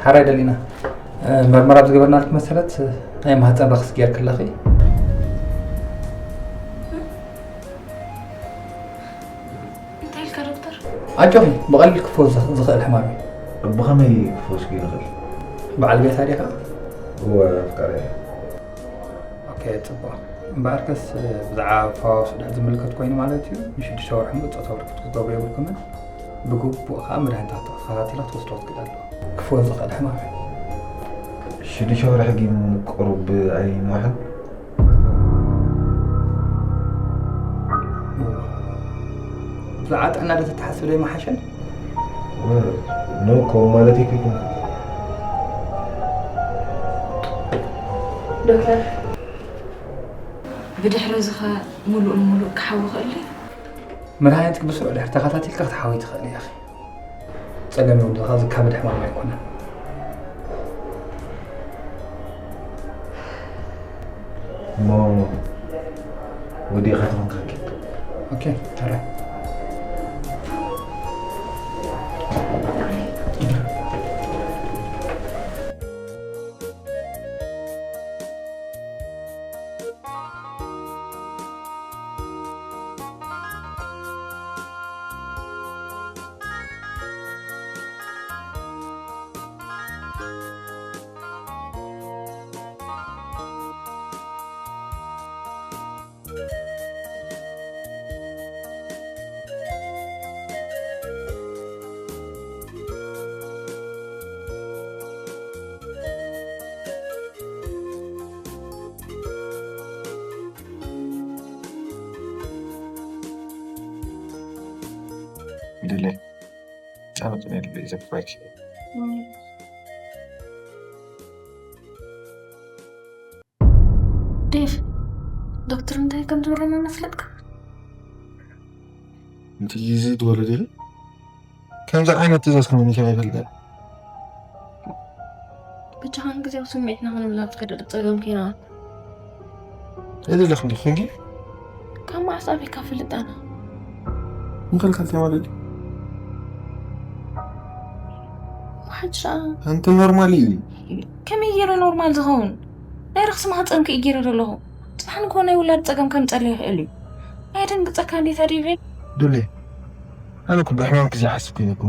ሓራይ ደሊና፣ መርመራ ዝገበርናልክ መሰረት ናይ ማህፀን ረኽሲ ጌርክለኺ። እንታይ ኢልካ ዶክተር? ኣጆኺ፣ ብቐሊል ክፈወስ ዝኽ- ዝኽእል ሕማም እዩ። ብኸመይ ክፈወስ ይኽእል? በዓል ቤታ ዲኻ? እወ ኣፍቃሪ እየ። ኦኬ፣ ፅቡቕ። እምበኣርከስ ብዛዕባ ፈዋሱ ድሕር ዝምልከት ኮይኑ ማለት እዩ፣ ንሽዱሽተ ወርሒ ሙሉእ ፆታዊ ርክብ ክትገብሩ የብልኩምን። ብግቡእ ከዓ መድሃኒታት ተኸታቲላ ክትወስዶ ክትክእል ኣለዋ። ክፈወስ ዝኽእል ሕማም እዩ። ሽዱሽተ ወርሒ ግን ቁሩብ ኣይነውሕን? ብዛዕባ ጥዕና ዶ ተተሓስብ ዶ ይመሓሸን? ኖ ከምኡ ማለት ኣይኮንኩን። ዶክተር፣ ብድሕሪ እዚ ኸ ሙሉእ ንሙሉእ ክሓዊ ይኽእል ድዩ? መድሃኒትክ ብስሩዕ ድሕር ተኸታቲልካ ክትሓዊ ትኽእል ኢኺ። ጸገም የብሉን፣ እዚ ከብድ ሕማም ኣይኮነን። እሞ ወዲእኻ ተኾንካ ኪድ። ኦኬ፣ ሕራይ። ይደለይ ጫነቱ የድሊ ዘፍራኪ ዴቭ፣ ዶክተር እንታይ ከም ዝበለና ነፍለጥካ? እንት ይዚ ድወለ ዴቭ ከምዚ ዓይነት ትእዛዝ ከመን ይከም ኣይፈልጠን። ብቻኻን ግዜው ስምዒትና ክንብላ ትገደድ ጸገም ከይና የደለኹም ዲኹንጊ ካብ መዓስ ኣቢካ ፍልጣና? እንከልካልቲ ማለት ሓሻ ኣንቲ ኖርማል እዩ። ከመይ ገይረ ኖርማል ዝኸውን? ናይ ረኽሲ ማህፀን ክእ ገይረ ዘለኹ። ጽባሕ ንግሆ ናይ ውላድ ጸገም ከምጸለ ይኽእል እዩ። ኣየደንግጸካ እንዴታ ዴቪድ? ዱሌ ኣነ እኮ ብሕማምኪ ዘይሓስብ ኮይነ እኮ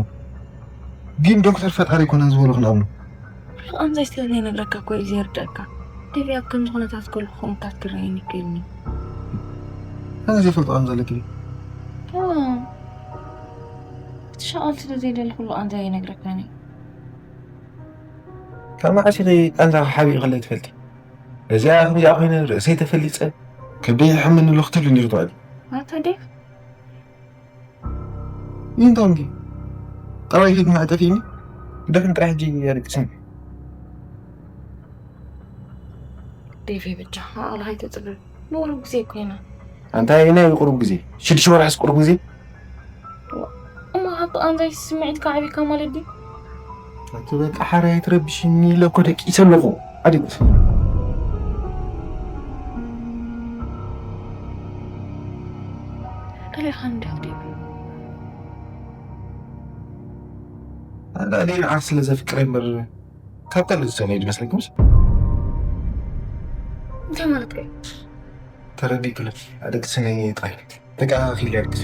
ግን ዶክተር ፈጣሪ ኣይኮነን ዝበሎ ክንኣምኖ ርቓን ዘይስለ ዘይነግረካ እኮ እዩ ዘየርደእካ። ዴቪ ኣብ ከምዚ ኩነታት ከሎ ከምታት ክረኣየኒ ይክእልኒ። ኣነ ዘይፈልጦ ከም ዘለኪ እቲ ሸቓል ስለ ዘይደሊ ኩሉ ቃንዛ ይነግረካኒ። ካብ መዓስ ኢኺ ቃንዛ ሓቢኡ ከለይ ትፈልጢ? እዚኣ ከምዚኣ ኮይነ ርእሰይ ተፈሊፀ ከብደይ ይሕምኒ ኣሎ ክትብሊ እንዲሩ ትውዕሊ። ኣታ ዴቭ ይንቶም ዲ ጠባይ ፊት መዕጠፊኒ ብደፍን ጥራሕ ሕጂ የርቅስን ዴቭ በጃኻ ኣላ ኣይተፅብብ ንቁሩብ ግዜ ኮይና ኣንታይ ናይ ቁሩብ ግዜ ሽዱሽተ ወርሕስ ቁሩብ ግዜ እሞ ካብ ቃንዛይ ስምዒት ካዕቢካ ማለት ድዩ ኣቲ በቃ ሓራይ ትረብሽኒ ኢለ እኮ ደቂሰ ኣለኹ ኣዲጉስ ከሊእኻ እንዲኹ ዴቭ ኣዳሊ ንዓኽ ስለ ዘፍቅረ እምበር ካብ ካልእ ዝሰነ እዩ ዝመስለኩምስ እንታይ ማለት እዩ ተረዲኩለ ኣደቅስነ ጥራይ ተቃኺል ያርቅስ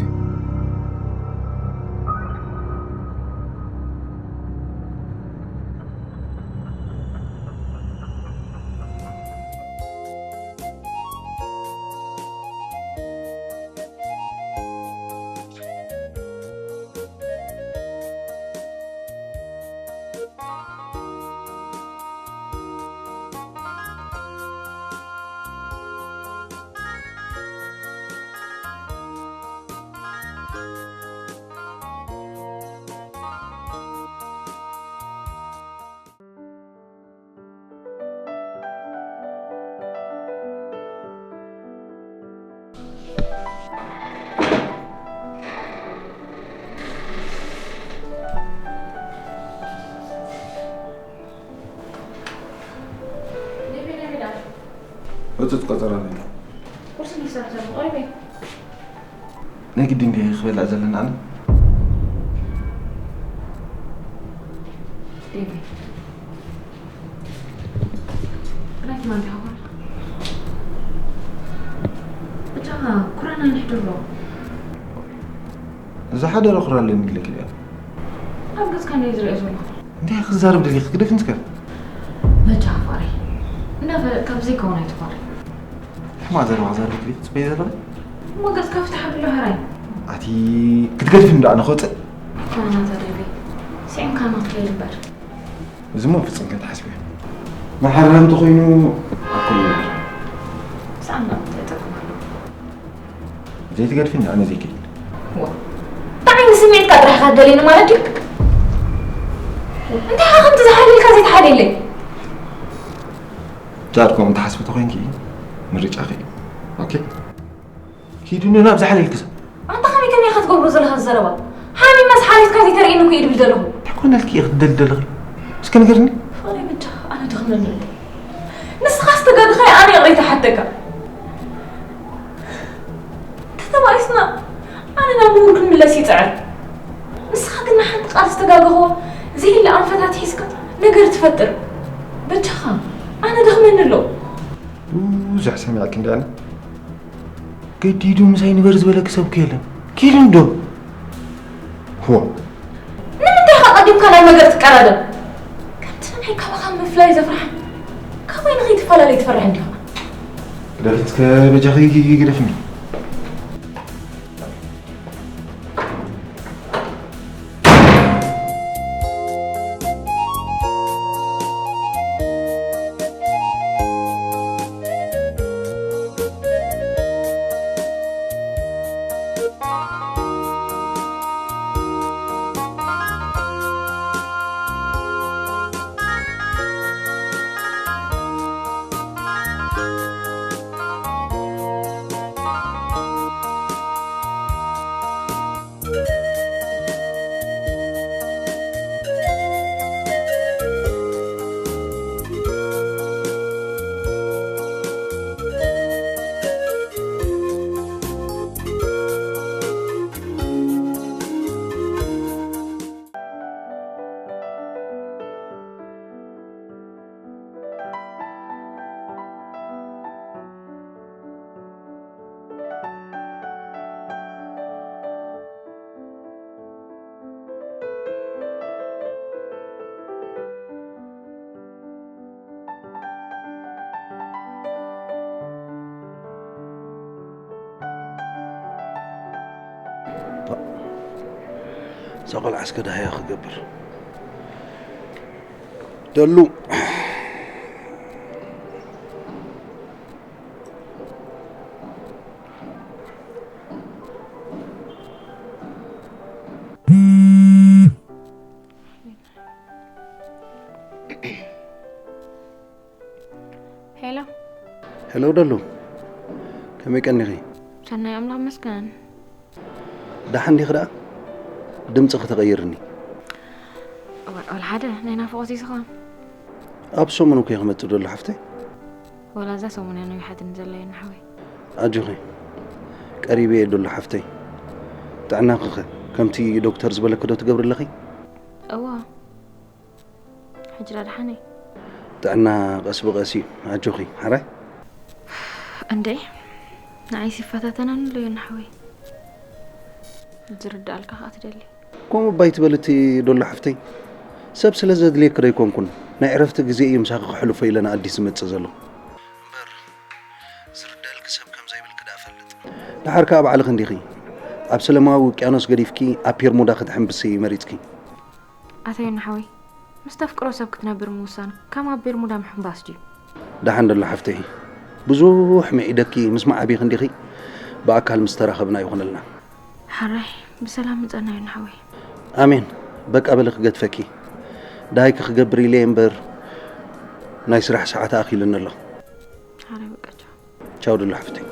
ህጹጽ ቆጸራ ነይሩ። ቁርሲ ምሳብ ሰብ ቀሪበ ናይ ግድን ድየ ክበልዕ ዘለና ኣነ? ዴቪ ማን ይኸውን? ብቻ ኩራና ንሕድሮ። እዛ ሓደረ ኩራ ኣለኒ ኢለኪ ድያ? ኣብ ገጽካ እንድየ ዝሪኦ ዘለኹ። እንታይ ክዛረብ ደሊኺ? ግደፊ እንስከ። በጃ ኣፍቃሪ፣ እንዳፈለጥካ ብዘይከውን ኣይትኾሪ። ሕማቕ ዘረባ ክዛረብ ትብሊ ትጽበይ ዘለኺ? እሞ ገጽካ ፍታሕ ኣብሎ ሕራይ። ኣቲ ክትገድፍኒ ደኣ ንኽወጽእ? ናታ ደልቢ፣ ስዒምካና ክትከይድ እምበር። እዚ እሞ ፍጹም ከይትሓስብዮ። መሓረምቲ ኮይኑ ኣብ ኩሉ ነገር። ሰኣን ናብ ምንታይ ይጠቅም ኣሎ? ዘይትገድፍኒ ኣነ ዘይከይድ። ዋ፣ እንታይ ዓይነት ስምዒትካ ጥራሕ ኢኻ ትደልየኒ ማለት ድዩ? እንታይ ኢኻ ከምቲ ዝሓልየልካ ዘይትሓልየለይ? ጃድ ከምኡ ትሓስቢ ተኾይንኪ ምርጫኺ እዩ። ኦኬ። ኪዱ ንናብ ዝሓለልኪ ሰብ። ኣንታ ከመይ ከመይ ኢኻ ትገብሮ ዘለኻ ዘረባ? ሓሚመስ ሓሊፍካ ዘይተርእየኒ እኮ እየ ድብል ዘለኹ። እንታይ ኮነልኪ ኢኺ ትደሊ ዘለኺ? እስከ ንገርኒ። ፍቕረይ በጃኻ ኣነ ደኽመኒ ኣሎ። ንስኻ ዝተጋገኻ እየ ኣነ ይቕሬታ ሓተካ። ተተባኢስና ኣነ ናብ ንቡር ክንምለስ ይጽዕር። ንስኻ ግን ንሓንቲ ቃል ዝተጋገኽዋ ዘይለ ኣንፈታት ሒዝካ ነገር ትፈጥር። በጃኻ ኣነ ደኽመኒ ኣሎ። ብዙሕ ሰሚዕኪ እንዲ ኣነ። ገዲዱ ምሳይ ንበር ዝበለኪ ሰብ እኮ የለን። ኪዱ እንዶ። ሆ። ንምንታይ ኢኻ ቀዲምካ ናብ ነገር ትቀራረብ? ከምቲ ንዓይ ካባኻ ምፍላይ ዘፍርሓኒ፣ ካባይ ንኸይትፈላለይ ትፈርሕ እንዲኻ። ግደፊ እስከ በጃኺ ግደፍኒ። እዛ ቆልዓ እስከ ደሃያ ክገብር። ደሉ። ሄሎ። ሄሎ ደሉ፣ ከመይ ቀኒኺ? ሰናይ ኣምላኽ መስገን። ደሓን ዲኺ ደኣ? ድምፅኺ ተቐይርኒ። ወ-፣ ወላ ሓደ ናይ ናፍቖት እዩ ዝኾን። ኣብ ሰሙን እኮ እየ ክመፅእ ደሎ ሓፍተይ። ወላ እዛ ሰሙን እያ ነዊሓትኒ ዘላ የና ሓወይ። ኣጆኺ፣ ቀሪበ እየ ደሎ ሓፍተይ። ጥዕናኺኸ ከምቲ ዶክተር ዝበለኪ ዶ ትገብሪ ኣለኺ? እዋ። ሕጂ ደኣ ደሓን እየ። ጥዕና ቀስ ብቐስ እዩ። ኣጆኺ፣ ሓራይ? እንዴ፣ ንዓይስ ይፈታተነኒ ኣሎ የና ሓወይ። ዝርድኣልካ ከኣ ትደሊ። ከምኡ እባ ኣይትበሊ እቲ ዶሎ ሓፍተይ። ሰብ ስለ ዘድልየኪ ዶ ኣይኮንኩን። ናይ ዕረፍቲ ግዜ እዩ ምሳኺ ከሕልፎ ኢለ ንኣዲስ ዝመጽእ ዘለኹ። እምበር፣ ዝርድኣልኪ ሰብ ከም ዘይብልኪ ደኣ እፈልጥ። ደሓር ከኣ ባዕልኺ እንዲኺ ኣብ ሰላማዊ ውቅያኖስ ገዲፍኪ ኣብ ፔርሙዳ ክትሕምብሲ መሪጽኪ። ኣቶ ዮና ሓወይ፣ ምስ ተፍቅሮ ሰብ ክትነብር ምውሳን ከም ኣብ ቤርሙዳ ምሕንባስ ድዩ? ደሓን ደሎ ሓፍተይ፣ ብዙሕ መዒደኪ ምስ መዓቢኺ እንዲኺ ብኣካል ምስ ተራኸብና ይኹነልና። ሓራይ፣ ብሰላም ምጸና ዮና ሓወይ። ኣሜን። በቃ በሊ ክገድፈኪ። ደሃይኪ ክገብር ኢለ እየ እምበር ናይ ስራሕ ሰዓት ኣኺሉኒ ኣሎ። ሓራይ በቃ ቻው። ቻው ደሎ ሓፍተይ።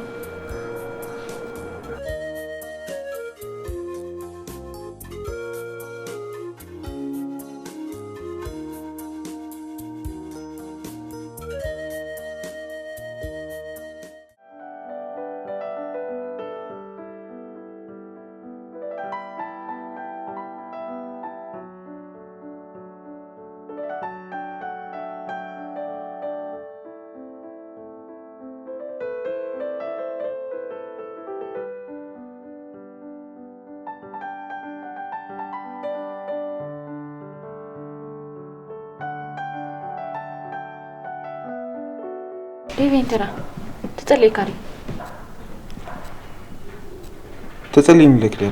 ዴቪ እንተዳ ተጸሊእካ ድዩ? ተጸሊእኒ ኢለኪ ድየ?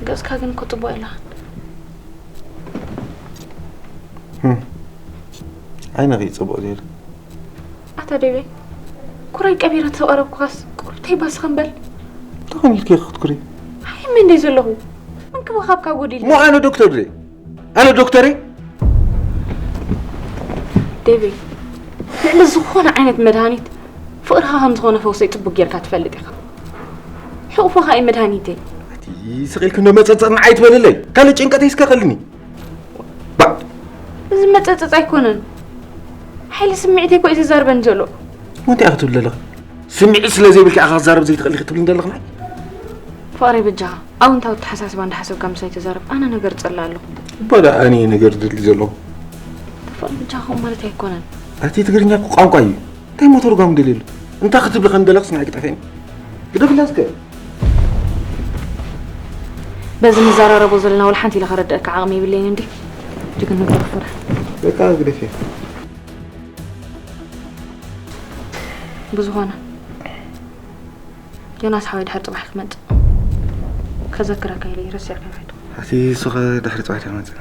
ገጽካ ግን እኮ ጽቡቕ የለኻን። ህም። ዓይንኺ እዩ ጽቡቕ ዘይለ። ኣታ ዴቪ፣ ኩራይ ቀቢረ ተቐረብኩኻስ ቁሩብ ተይባስኸ እምበል። እንታይ ኾን ኢልኪ ክትኩሪ? ኣይ፣ መን ደይ ዘለኹ? ምንክብኻብካ ጎዲል። እሞ ኣነ ዶክተር ድየ? ኣነ ዶክተር እየ? ዴቪ፣ ልዕሊ ዝኾነ ዓይነት መድሃኒት ፍቕርኻ ከም ዝኾነ ፈውሰይ ጽቡቕ ጌርካ ትፈልጥ ኢኻ። ሕቑፍኻ እዩ መድሃኒተይ። እቲ ስቕ ኢልኪ እንዶ መጸጸ ንዓይ ትበልለይ። ካልእ ጭንቀተይ እስከ ኸልኒ። ባዕ። እዚ መጸጸጽ ኣይኮነን። ሓይሊ ስምዒተይ እኮ እዩ ዘዛርበኒ ዘሎ። እንታይ ኢኻ ክትብሊ ዘለኺ? ስምዒት ስለ ዘይብልኪ ኢኻ ክዛረብ ዘይትኽእሊ ክትብሊ ዘለኺ ናይ? ፍቕረይ በጃኻ፣ ኣውንታዊ ኣተሓሳስባ እንዳሓሰብካ ምሳይ ተዛረብ። ኣነ ነገር እጸልእ ኣለኹ። እባ ደኣ ኣነ እየ ነገር ዝደሊ ዘለኹ። ፍቕሪ በጃኻ ከምኡ ማለት ኣይኮነን። ኣቲ ትግርኛ እኮ ቋንቋ እዩ። እንታይ እሞ ተርጓሚ ደልየሉ? እንታይ ክትብሊ ከም ደለኽስ ንዓይ ክጠፍአኒ። ግደፍላ እስከ። በዚ ንዘራረቦ ዘለና ወላ ሓንቲ ኢለ ከረድአካ ዓቕሚ የብለይን እንዲ። ጅግንነት ፍረ። በቃ ግደፍያ። ብዝኾነ ዮናስ ሓወይ ድሕሪ ጽባሕ ክመጽእ ከዘክረካ ኢለ ረሲዕካ ይሕቶ። ኣቲ እሱ ኸ ድሕሪ ጽባሕ ድዩ ክመጽእ?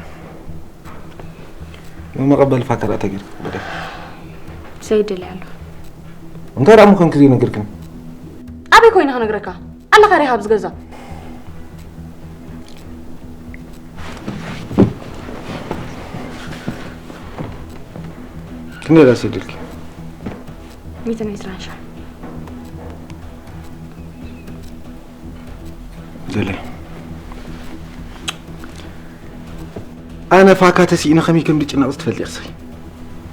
መቐበል ፋካ ደኣ ተገይሩ። ሰይድ ደልያ ኣሎ። እንታይ ደኣ ምዃንኪ ዘይነገርክኒ? ኣበይ ኮይነ ክነግረካ? ኣለኻ ዲኻ ኣብዚ ገዛ? ክንደይ ደኣ ሰዲድኪ? ሚእትን ዕስራን ሽሕ። ዘለ። ኣነ ፋካ ተሲእነ ከመይ ከም ዝጭነቕ ዝትፈልጥ ኢኽሲ።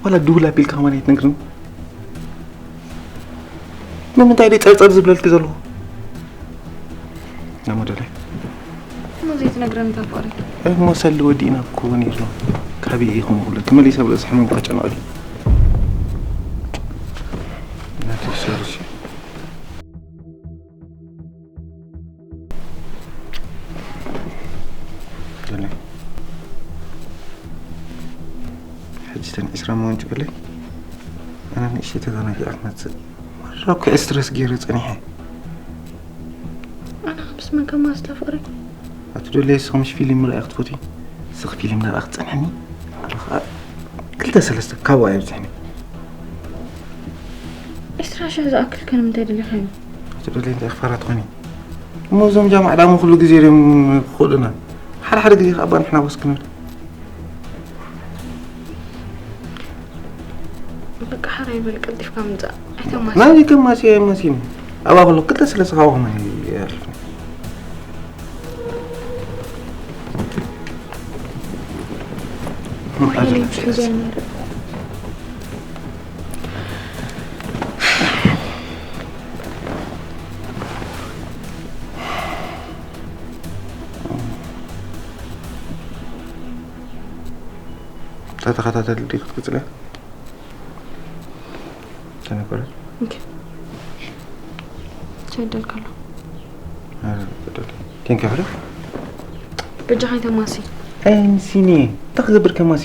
ዋላ ድውል ኣቢልካ ከማን ኣይትነግርኒ? ንምንታይ ደይ ጸብጸብ ዝብለልኪ ዘለኹ? ናሞ ደላይ። እሞ ዘይትነግረኒ እንታይ ፍቕሪ? እሞ ሰሊ ወዲእና እኮ ነይርና። ካበይ ኢኹም ክብለኪ? መሊሰ ኣብ ርእሲ ሕማም ክጨነቕ እዩ። ናተይ ሰርሲ። ደላይ። ሕጂ ተን ዕስራ መወንጭ በለይ። ኣነ ንእሽተይ ተዘናጊዐ ክመጽእ። መራ እኮ እየ ስትረስ ገይረ ጸኒሐ። ኣነ ምስ መን ከማስታ ፍቕሪ? ኣቲ ደላይ ንስኺ ምሽ ፊልም ምርኣይ ክትፈትዊ? ንስኺ ፊልም ንርኣ ክትጸንሐኒ? ኣነ ኸኣ ክልተ ሰለስተ ካብኡ ኣየብዝሕኒ። ዕስራ ሽሕ ዝኣክል ከ ንምንታይ ደሊኻዮ? ኣቲ ደላይ እንታይ ክፋራ ትኾኒ? እሞ እዞም ጃማዕ ዳሞ ኩሉ ግዜ ድዮም ክኽእሉና? ሓደ ሓደ ግዜ ከኣ እባ ንሕና ወስ ክንብል። በቃ ሓራይ በል ቀልጢፍካ ምጻእ። ኣይተማሲ። ናበይ ከማሲ ኣይማሲን። ኣብኣ ከሎ ክልተ ሰለስተ ካብኡ ከማን ይኣልፍ። ወይኔ፣ ትሕዞ ነይሩ። እታ ተኸታተሊ ድዩ ክትቅጽል እያ? ተነገረ? ኦኬ። ሰደልካ ኣሎ። ኧረ፣ በደል። ቴንክ ዩ፣ ሕረ? በጃኻ ኣይተማሲ። ኣይ፣ ንሲኒ። እንታይ ክገብር ከማሲ?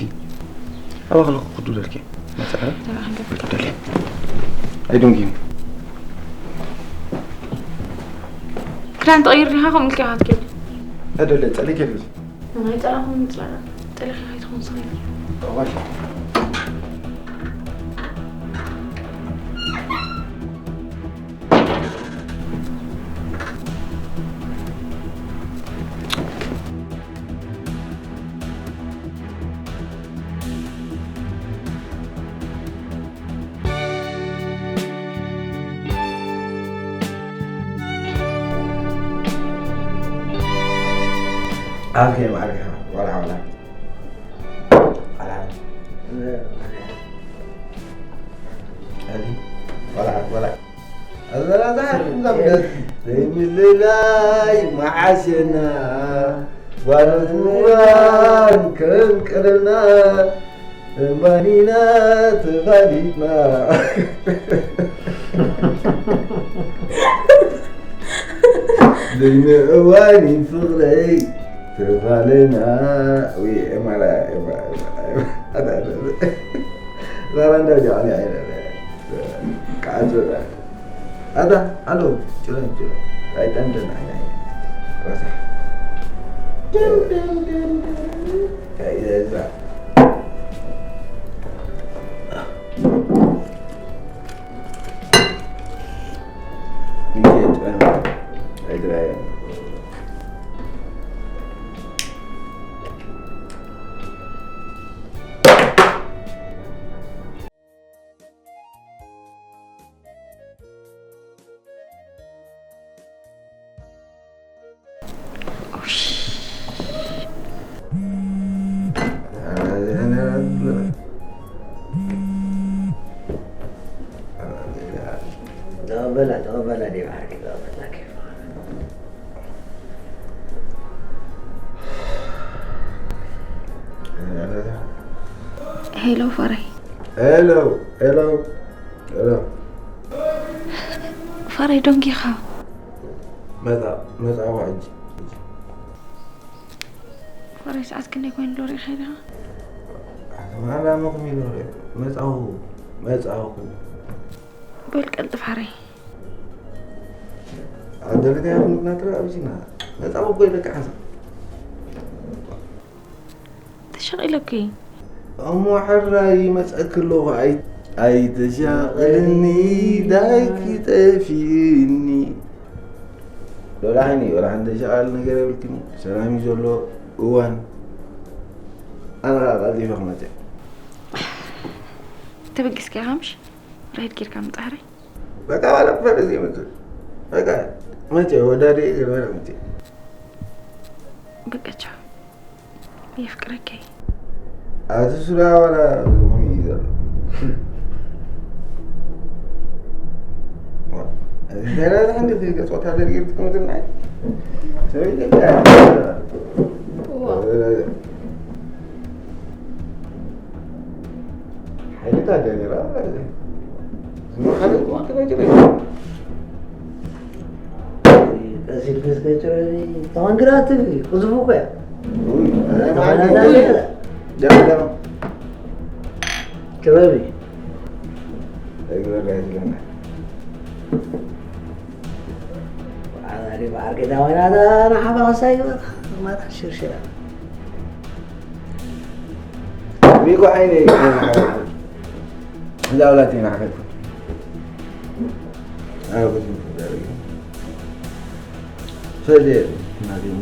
ኣብኣ ከለኹ ክዱ ደልኪ። መጽዓ? ተራ ክንገብር። በደል። ኣይ ዶንት ጊቭ። ክዳን ተቐይር ዲኻ ከምኡ ኢልካ ኢኻ ትከይድ? በደል፣ ጸሊእ ከይድ። ናይ ጸላኹም ምጽላና። ጸሊኻ ኣይትኹን ስኺ። ዓርከይ፣ ማዕርከይ፣ ወላ፣ ወላ። ወላ። ወላ፣ ወላ። ዘይምልላይ መዓሸና፣ ጓል ምዋን ከም ቀደምና፣ እምባኒና ተፋሊጥና። ዘይንእዋን ፍቕረይ ተፋለና። ወይ፣ ኤማራ፣ ኤማራ፣ ኤማራ። ዛራ እንዳው ጃኒ ኣይረ። ከዓት። ኣታ፣ ኣሎ፣ ጭረን፣ ጭረን። ኣይጠንደን፣ ኣይ፣ ኣይ። ረሳሕ። ደን፣ ደን፣ ደን፣ ደን። ኣይ፣ እዛ። ሚኪ፣ ጭረን። ኣይድራየን። ተቐበላ፣ ተቐበላ፣ ዴቭ ዓርከይ፣ ተቐበላ፣ ኬፍ። ሄሎ፣ ፋራይ። ሄሎ፣ ሄሎ፣ ሄሎ። ፋራይ፣ ዶንጊኻ። መጻ-፣ መጻዋ ሕጂ። ፋራይ፣ ሰዓት ክንደይ ኮይኑ ዶ ርኢኻ ኢኻ? ኣተማራ መኹም ኢሉ ርእ-፣ መጻኹ፣ መጻኹ። በል ቀልጥፍ፣ ፋራይ። ኣደልካ ይኹን ናትራ ኣብዚና። መጻኹ እኮ ኢለካ ሓንሳብ። ተሸቒለኪ። እሞ ሕራይ ይመጸኪ ኣለኹ፣ ኣይ-፣ ኣይተሻቕልኒ፣ ዳይኪ ጠፊእኒ። ዶላሕኒ፣ ወላ ሓንቲ ሸቓል ነገር የብልክን። ሰላም እዩ ዘሎ እዋን። ኣነ ኸዓ ቀልጢፈ ክመጽእ። ተበጊስካ ኢኻ ምሽ? ራይድ ጌርካ ምጻ ሕራይ። በቃ፣ ዋላ ክፈል ዘይመጽእ። በቃ፣ መጽእ፣ ወዳደይ ገርበረ መጽእ። በቃ፣ ቻው። የፍቅረኪ። ኣቲ ሱዳ ዋላ ዝኾነ እዩ ዘሎ። ዋ፣ እዚ ገና ሓንቲ ገጽ ወታደር ጌርኩ ትመጽእ ናይ ሰበይቲ ገና። እዋ። ሓይልታት ደሊራ፣ ዝመኻነ ትመጭረይ። ቀሲል ክስከጭረይ፣ ተዋን ግራ ትብሊ፣ ቅዝፉ እኮ እያ። ውይ፣ ተዋን ኣይ፣ ግራ ትብሊ። ደም፣ ደም። ክበቢ። እግረ ጋይ ዝለና። ኣዛሪ በዓል ገዳማይ ናታ ንሓፋ ክሳይ ማታ ሽርሽራ። ቢጎ ዓይነይ። እዛ ውላተይ ንዓኸት። ኣረ፣ ብዙ ትዛረቢ። ሰደ ናገኝ።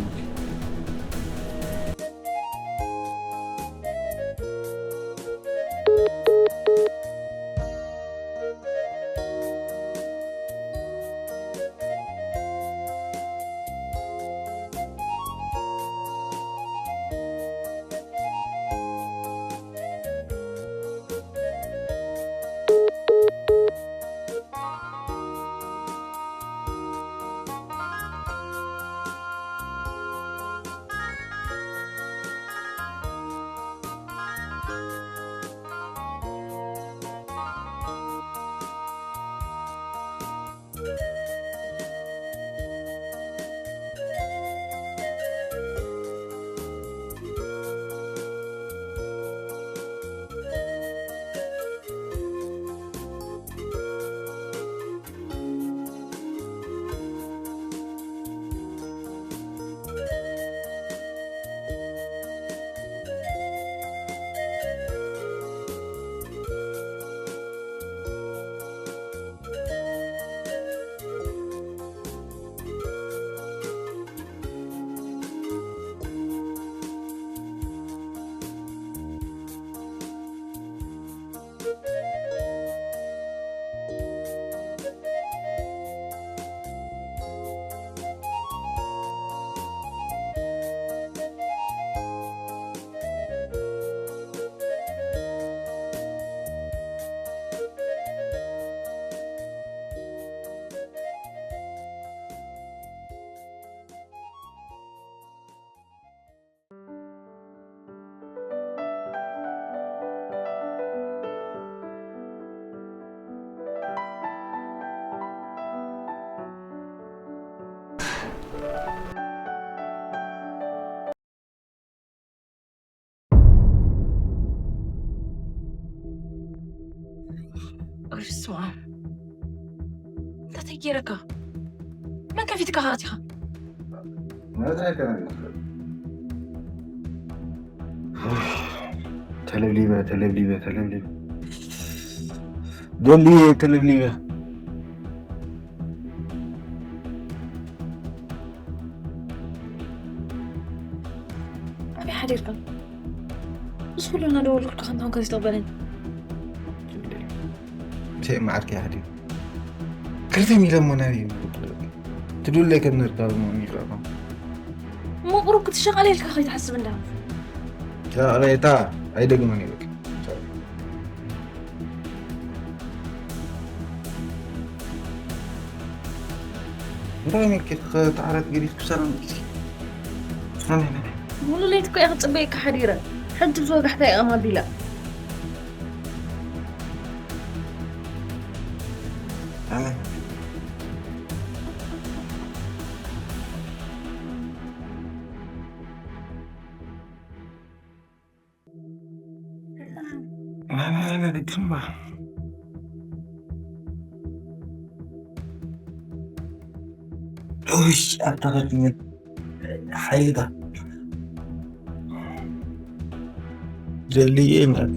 ስማ፣ እንታይ ገይረካ? መን ከፊትካ ከኣቲኻ? ተለብሊበ፣ ተለብሊበ፣ ተለብሊበ። ደልየ፣ ተለብሊበ። ኣበይ ሓዲርካ? ምስ ኩሉ እናደወልኩልካ ከምታ ኮንካ ዘይትቕበለኒ። ቴ መዓልኪ ሓዲር። ክልተ ሚልዮን እሞ ናበይ እዩ ዝውዕል? ትድውለይ ከም ነርካ እሞ ይቕረባ። እሞ ቁሩብ ክትሸቐለ ኢልካ ከይትሓስብ እንዳ። ሸቐለታ ኣይደግመን ይበል። እንታይ ሚልኪ ተዓረት ገዲፍኪ ብሰላም ኢልኪ? ናይ፣ ናይ፣ ናይ። ሙሉ ለይቲ እኮ እየ ክጽበየካ ሓዲረ። ሕጂ ብዝወጋሕታ እየ ኣማቢላ። ኣነ ኣነ፣ ኣነ፣ ኣነ፣ ግንባ። ኡሽ፣ ኣታ ኸድመት። ሓይታ። ደልዬ ማለት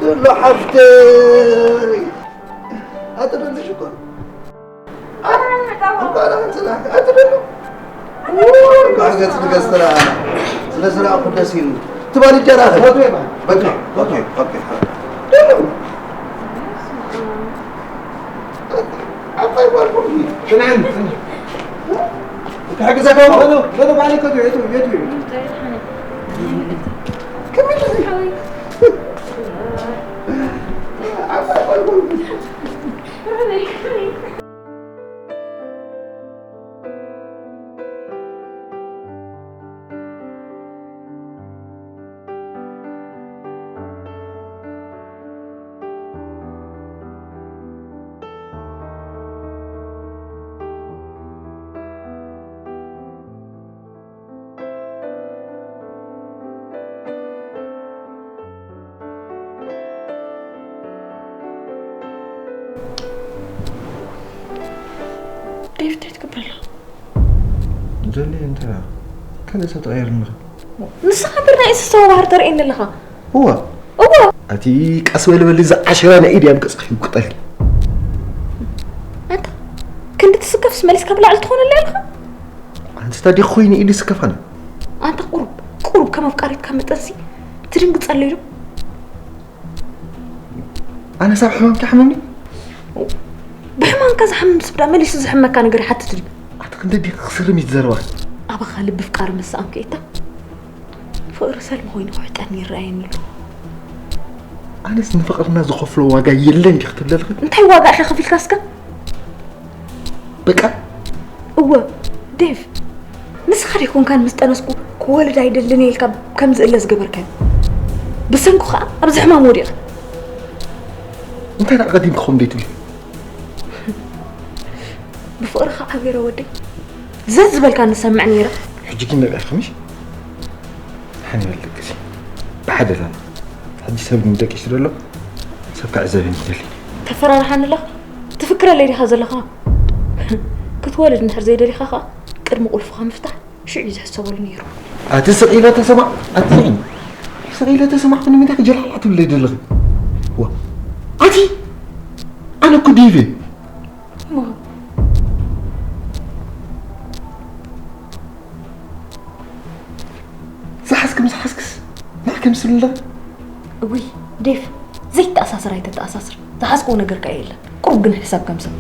ዘሎ ሓፍተይ ኣጥረኒ ሽኮር እንኳን ኣንጽላክ ኣጥረሉ እንኳን ገጽ ንገጽ ስለ ስለ ስራ ደስ ይሉ ትባል እንጀራ በቃ በቃ በቃ ደሎ ዓባይ ጓል ኮንኪ። ጽንዓኒ፣ ጽንዓኒ። ክሕግዘካ እሞ። በሎ፣ በሎ፣ ባዕለይ ከትዮ፣ የትዮ፣ የትዮ። ከመይ ኢልኪ? ዓባይ ጓል ኮንኪ። ዴቭ፣ እንታይ ትገብር ኣለኻ? ደሊ እንታይ ደኣ? ካልእ ሰብ ተቐይርኒ ኸ? ንስኻ እምበር ናይ እንስሳ ባህሪ ተርእየኒ ኣለኻ። እዋ። እዋ። ኣቲ ቀስ በሊ በሊ፣ እዛ ዓሽራ ናይ ኢድ እያ ኣብ ገጽኺ ውቅጠልኪ። ኣንታ ክንዲ ትስከፍስ መሊስካ ብላዕሊ ትኾነለይ ኣለኻ? ኣንስታ ዲኺ ኮይነ ኢድ ይስከፋና? ኣንታ ቁሩብ፣ ቁሩብ ከም ኣፍቃሪትካ መጠንሲ ትድንግጸለይ ዶ? ኣነ ሳብ ሕማምኪ ሓመምኒ? ብሕማምካ ዝሓምም ስብ ዳ መሊሱ ዝሕመካ ነገር ይሓትት ድዩ? ኣቲ ክንደይ ዲኺ ክስርም እዩ ዝዘረባኺ? ኣባኻ ልቢ ፍቃሪ ምስ ሰኣንኩ እየ እታ ፍቕሪ ሰልሚ ኮይኑ ክውሕጠኒ ይረኣየኒ ኣሎ። ኣነስ ንፍቕርና ዝኸፍሎ ዋጋ የለን ዲኺ ትብሊ ኣለኺ? እንታይ ዋጋ ኢኻ ከፊልካ እስከ? በቃ። እወ ዴቭ፣ ንስኻ ዶ ኣይኮንካን ምስ ጠነስኩ ክወልድ ኣይደልን እየ ኢልካ ከም ዝእለ ዝገበርካዮ? ብሰንኩ ኸኣ ኣብዚ ሕማም ወዲቐ። እንታይ ደኣ ቀዲምኪ ከምኡ ደይትብሊ? ብፍቕርኻ ዓቢረ ወደይ። ዘዝ ዝበልካ ንሰምዕ ነይረ። ሕጂ ግን ነቒሕኪ ምሽ? ሓን ይበል ደቅሲ። ብሓደ ዛና። ሕጂ ሰብ ንደቂሱ ዘሎ ሰብ ክዕዘበኒ ይደሊ። ተፈራርሓኒ ኣለኻ? ትፍክረለይ ዲኻ ዘለኻ? ክትወልድ እንድሕር ዘይደሊኻ ኸኣ ቅድሚ ቁልፍኻ ምፍታሕ ሽዑ እዩ ዝሕሰበሉ ነይሩ። ኣቲ ስቕ ኢለ ተሰማዕ፣ ኣቲ ስቕ ኢለ ተሰማዕኩ ንምንታይ ክጀላዕላዕ ትብለይ ዘለኺ? ዋ፣ ኣቲ ኣነ እኮ ዴቭ እየ። ዋ። ዝሓዝኪ ምስ ሓዝክስ ንዓኪ ምስሉ ኣለኺ? እውይ ዴቭ፣ ዘይተኣሳሰር ኣይተተኣሳስር። ዝሓዝክዎ ነገርካ የለን። ቁሩብ ግን ሕሰብ ከም ሰብ።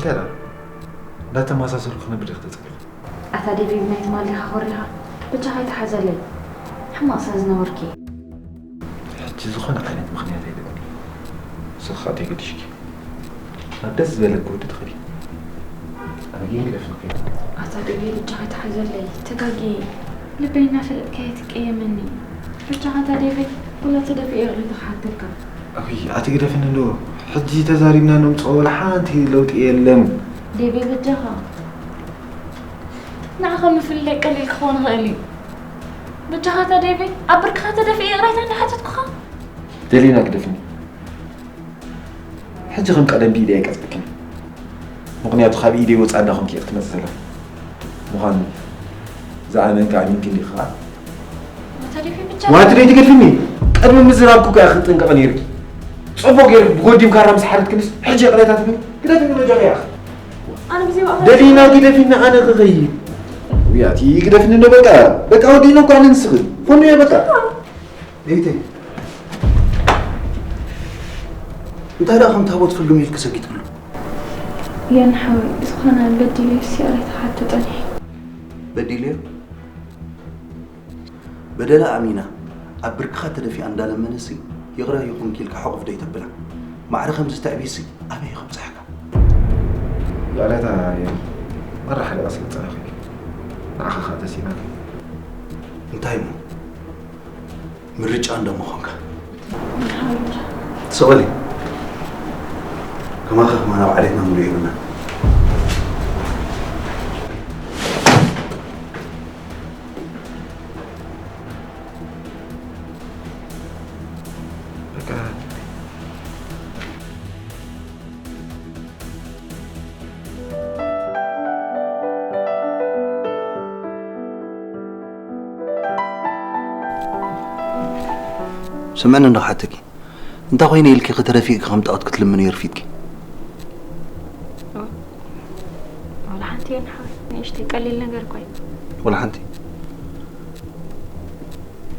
ያላ እንዳተመሳሰልኩ ክነብር ኢኺ ተጸጊኺ። ኣታ ዴቪድ ናይ ትማሊ ኢኻ ኮሪኻ። ብቻ ከይትሓዘለይ። ሕማቕ ስለ ዝነበርኪ። ሕጂ ዝኾነ ዓይነት ምኽንያት ኣይደልን። ንስኻ ከኣ ተይገዲሽኪ ናብ ደስ ዝበለኪ ወዲ ትኸዲ። ኣነ ግን ግደፍኒ ከይደ። ኣታ ዴቪድ ብቻ ከይትሓዘለይ። ተጋጊ። ልበይ እናፈለጥካዮ ትቀየመኒ። ብቻ ኣታ ዴቪድ፣ ወላ ተደፊኤ ይቕሬታ ክሓተካ። ኣኹይ፣ ኣቲ ግደፍኒ እንዶ። ሕጂ ተዛሪብና ነምጽኦ ወላ ሓንቲ ለውጢ የለን። ዴቪድ በጃኻ። ንዓኻ ምፍልላይ ቀሊል ክኸውን ይኽእል እዩ። በጃኻ ኣታ ዴቪድ፣ ኣብ ብርክኻ ተደፊኤ ይቕሬታ እንዳሓተትኩኻ። ደሊና ግደፍኒ። ሕጂ ከም ቀደም ብኢደይ ኣይቀጽዕክን። ምኽንያቱ ካብ ኢደይ ወጻእ እንዳኾንኪ ኢኺ ትመጽእ ዘለኺ። ምዃኑ ዝኣመንኪ ኣሚንኪ እንዲኺ ኸኣ። ኣታ ዴቪድ ብቻ ዋቲ ደይ ትገድፍኒ? ቅድሚ ምዝራብኩ ከኣ ክትጥንቀቒ ነይርኪ። ጽቡቕ ገይርኪ ብጎዲም ካራ ምስ ሓረድክንስ ሕጂ ይቕሬታ ትብሊ? ግደፍኒ በጃኺ ያኺ። ኣነ ብዘይ ባእታ ደሊና ግደፊኒ ኣነ ክኸይድ። ውያቲ ግደፍኒ እንዶ በቃ። በቃ ወዲእና እኮ ኣነ ንስኺ። ፎኑ እየ በቃ። ደይተይ። እንታይ ደኣ ከም ታቦት ፍልም ኢልኪ ሰጊጥሉ? የን ሓወይ፣ ዝኾነ በዲለዩስ ይቕሬታ ክሓቶ ጸኒሐ። በዲለዮ? በደላ ኣሚና ኣብ ብርክኻ ተደፊኣ እንዳለመነሲ ይቕረ ይኹንኪ ኢልካ ሕቑፍ ደይተብላ። ማዕረ ከምዚ ተዕብይሲ ኣበይ ከብጽሓካ? ይቕሬታ የን። ማራ ሓደ ቀስ ክጸናኺ። ንዓኻ ኸኣ ተሲናኺ። እንታይ እሞ? ምርጫ እንደምኾንካ። ሰበሊ ከማኻ ከማና ኣብ ዓሌትና ሙሉ የብልና። በቃ ስምዕኒ እንዶ ክሓተኪ። እንታይ ኮይነ ኢልኪ ከተደፊእኪ ከም ጣዖት ክትልምኒ ይርፊድኪ? ወላ ሓንቲ የን ሓወይ፣ ንእሽተይ ቀሊል ነገር እኮ እዩ። ወላ ሓንቲ?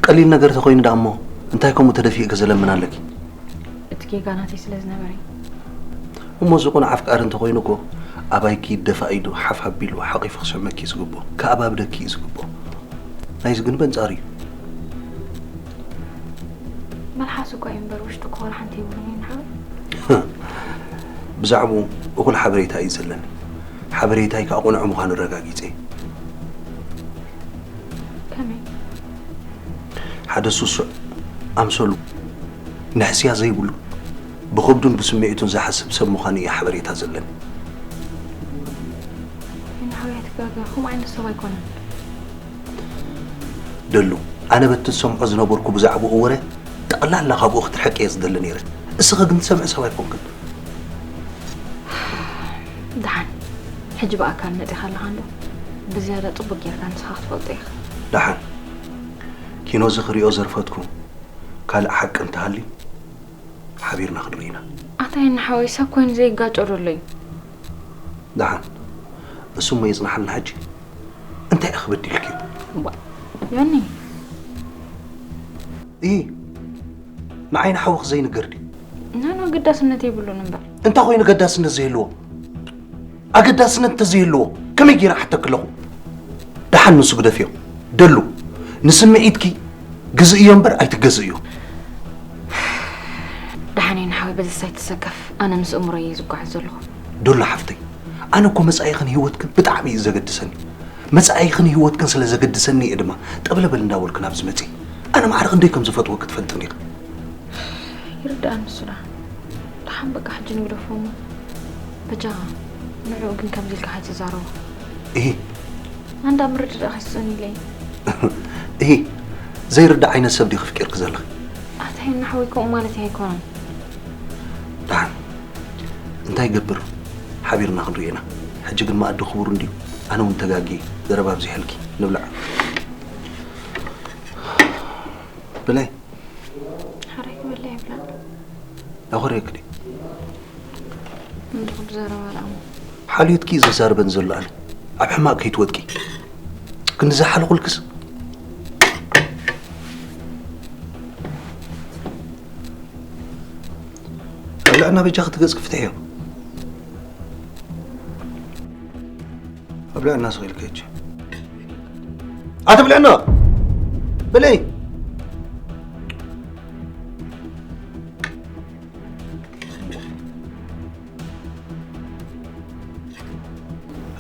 ቀሊል ነገር ተኮይኑ ደኣ እሞ እንታይ ከምኡ ተደፊእኪ ዘለምን ኣለኪ? እቲ ጌጋ ናተይ ስለ ዝነበረ እዩ። እሞ ዝቑን ኣፍቃሪ እንተኾይኑ እኮ ኣባይኪ ደፋእ ኢሉ ሓፍ ኣቢሉ ሓቒፉ ክስዕመኪ እዩ ዝግብኦ። ከኣባብደኪ እዩ ዝግብኦ። ናይዚ ግን በንጻሩ እዩ። መልሓሱ እኳ እዩ እምበር ውሽጡ እኮ ወላ ሓንቲ የብሉን እዩ ንሓወይ። ብዛዕባኡ እኹል ሓበሬታ እዩ ዘለኒ። ሓበሬታይ ከኣ ቅኑዕ ምዃኑ ኣረጋጊጸ እየ። ከመይ? ሓደ ስሱዕ ኣምሰሉ ንሕስያ ዘይብሉ ብኸብዱን ብስምዒቱን ዝሓስብ ሰብ ምዃኑ እዩ ሓበሬታ ዘለኒ። ንሓወይ ኣይትጋገ፣ ከምኡ ዓይነት ሰብ ኣይኮነን። ደሉ፣ ኣነ በቲ ዝሰምዖ ዝነበርኩ ብዛዕባኡ ወረ ጠቕላላ ካብኡ ክትርሕቂ እየ ዝደሊ ነይረ። እስኺ ግን ትሰምዒ ሰብ ኣይኮንክን። ደሓን፣ ሕጂ ብኣካል መጺኻ ኣለኻ እንዶ ብዝያዳ ጽቡቕ ጌርካ ንስኻ ክትፈልጦ ኢኻ። ደሓን፣ ኪኖ እዚ ክሪኦ ዘርፈትኩ ካልእ ሓቂ እንተሃልዩ ሓቢርና ክንርኢ ኢና። ኣታ የኒ ሓወይ፣ ሰብ ኮይኑ ዘይጋጮ ዶ ኣሎ እዩ? ደሓን፣ እሱ እሞ የጽናሓልና ሕጂ። እንታይ ኢኺ በዲልክዮ? እባ፣ ዮኒ። እሂ፣ ንዓይ ንሓውኺ ዘይንገር ድዩ? ናኑ ኣገዳስነት የብሉን እምበር። እንታይ ኮይኑ ገዳስነት ዘየልዎ? ኣገዳስነት እንተዘየልዎ ከመይ ገይረ ኣሕተኪ ኣለኹ? ደሓን ንሱ ግደፍዮ። ደሉ፣ ንስምዒትኪ ግዝእዮ እምበር ኣይትገዝእዮ። ደሓን የኒ ሓወይ፣ በዚስ ኣይትሰከፍ። ኣነ ምስ እምሮይ እየ ዝጓዓዝ ዘለኹ። ደሉ ሓፍተይ፣ ኣነ እኮ መጻኢኽን ህይወትክን ብጣዕሚ እዩ ዘገድሰኒ። መጻኢኽን ህይወትክን ስለ ዘገድሰኒ እየ ድማ ጠብለበል እንዳበልኩ ናብዚ መጺኤ። ኣነ ማዕረ ክንደይ ከም ዝፈትወኪ ትፈልጥኒ ኢኺ። ይርድኣኒ እሱ ደኣ። ደሓን በቃ ሕጂ ንግደፎ እሞ። በጃኻ፣ ንዕኡ ግን ከምዚ ኢልካ ኣይትዛረቦ። እሂ። ኣንዳ ምርድዳእ ከይትስእኑ ኢለ እየ። እሂ። ዘይርዳእ ዓይነት ሰብ ዲኺ ኣፍቂርኪ ዘለኺ? ኣታ የኒ ሓወይ፣ ከምኡ ማለተይ ኣይኮነን። ደሓን፣ እንታይ ይገብር፣ ሓቢርና ክንሪኦ ኢና። ሕጂ ግን መኣዲ ክቡር እንድዩ። ኣነ እውን ተጋግየ፣ ዘረባ ኣብዚሐልኪ፣ ንብላዕ። ብላይ። ሓራይ ክበልዕ ይብላ። ኣኾርየኪ ድዩ? እንዲኹም ዘረባ ደኣ እሞ። ሓልዮትኪ እዩ ዘዛርበን ዘሎ ኣነ። ኣብ ሕማቕ ከይትወድቂ። ክንዲ ዝሓለኹልክስ። ኣብልዕና በጃኺ እቲ ገጽኪ ፍትሕዮ። ብልዕና ስቕ ኢልካ ሂጂ። ኣቲ ብልዕና! በለይ!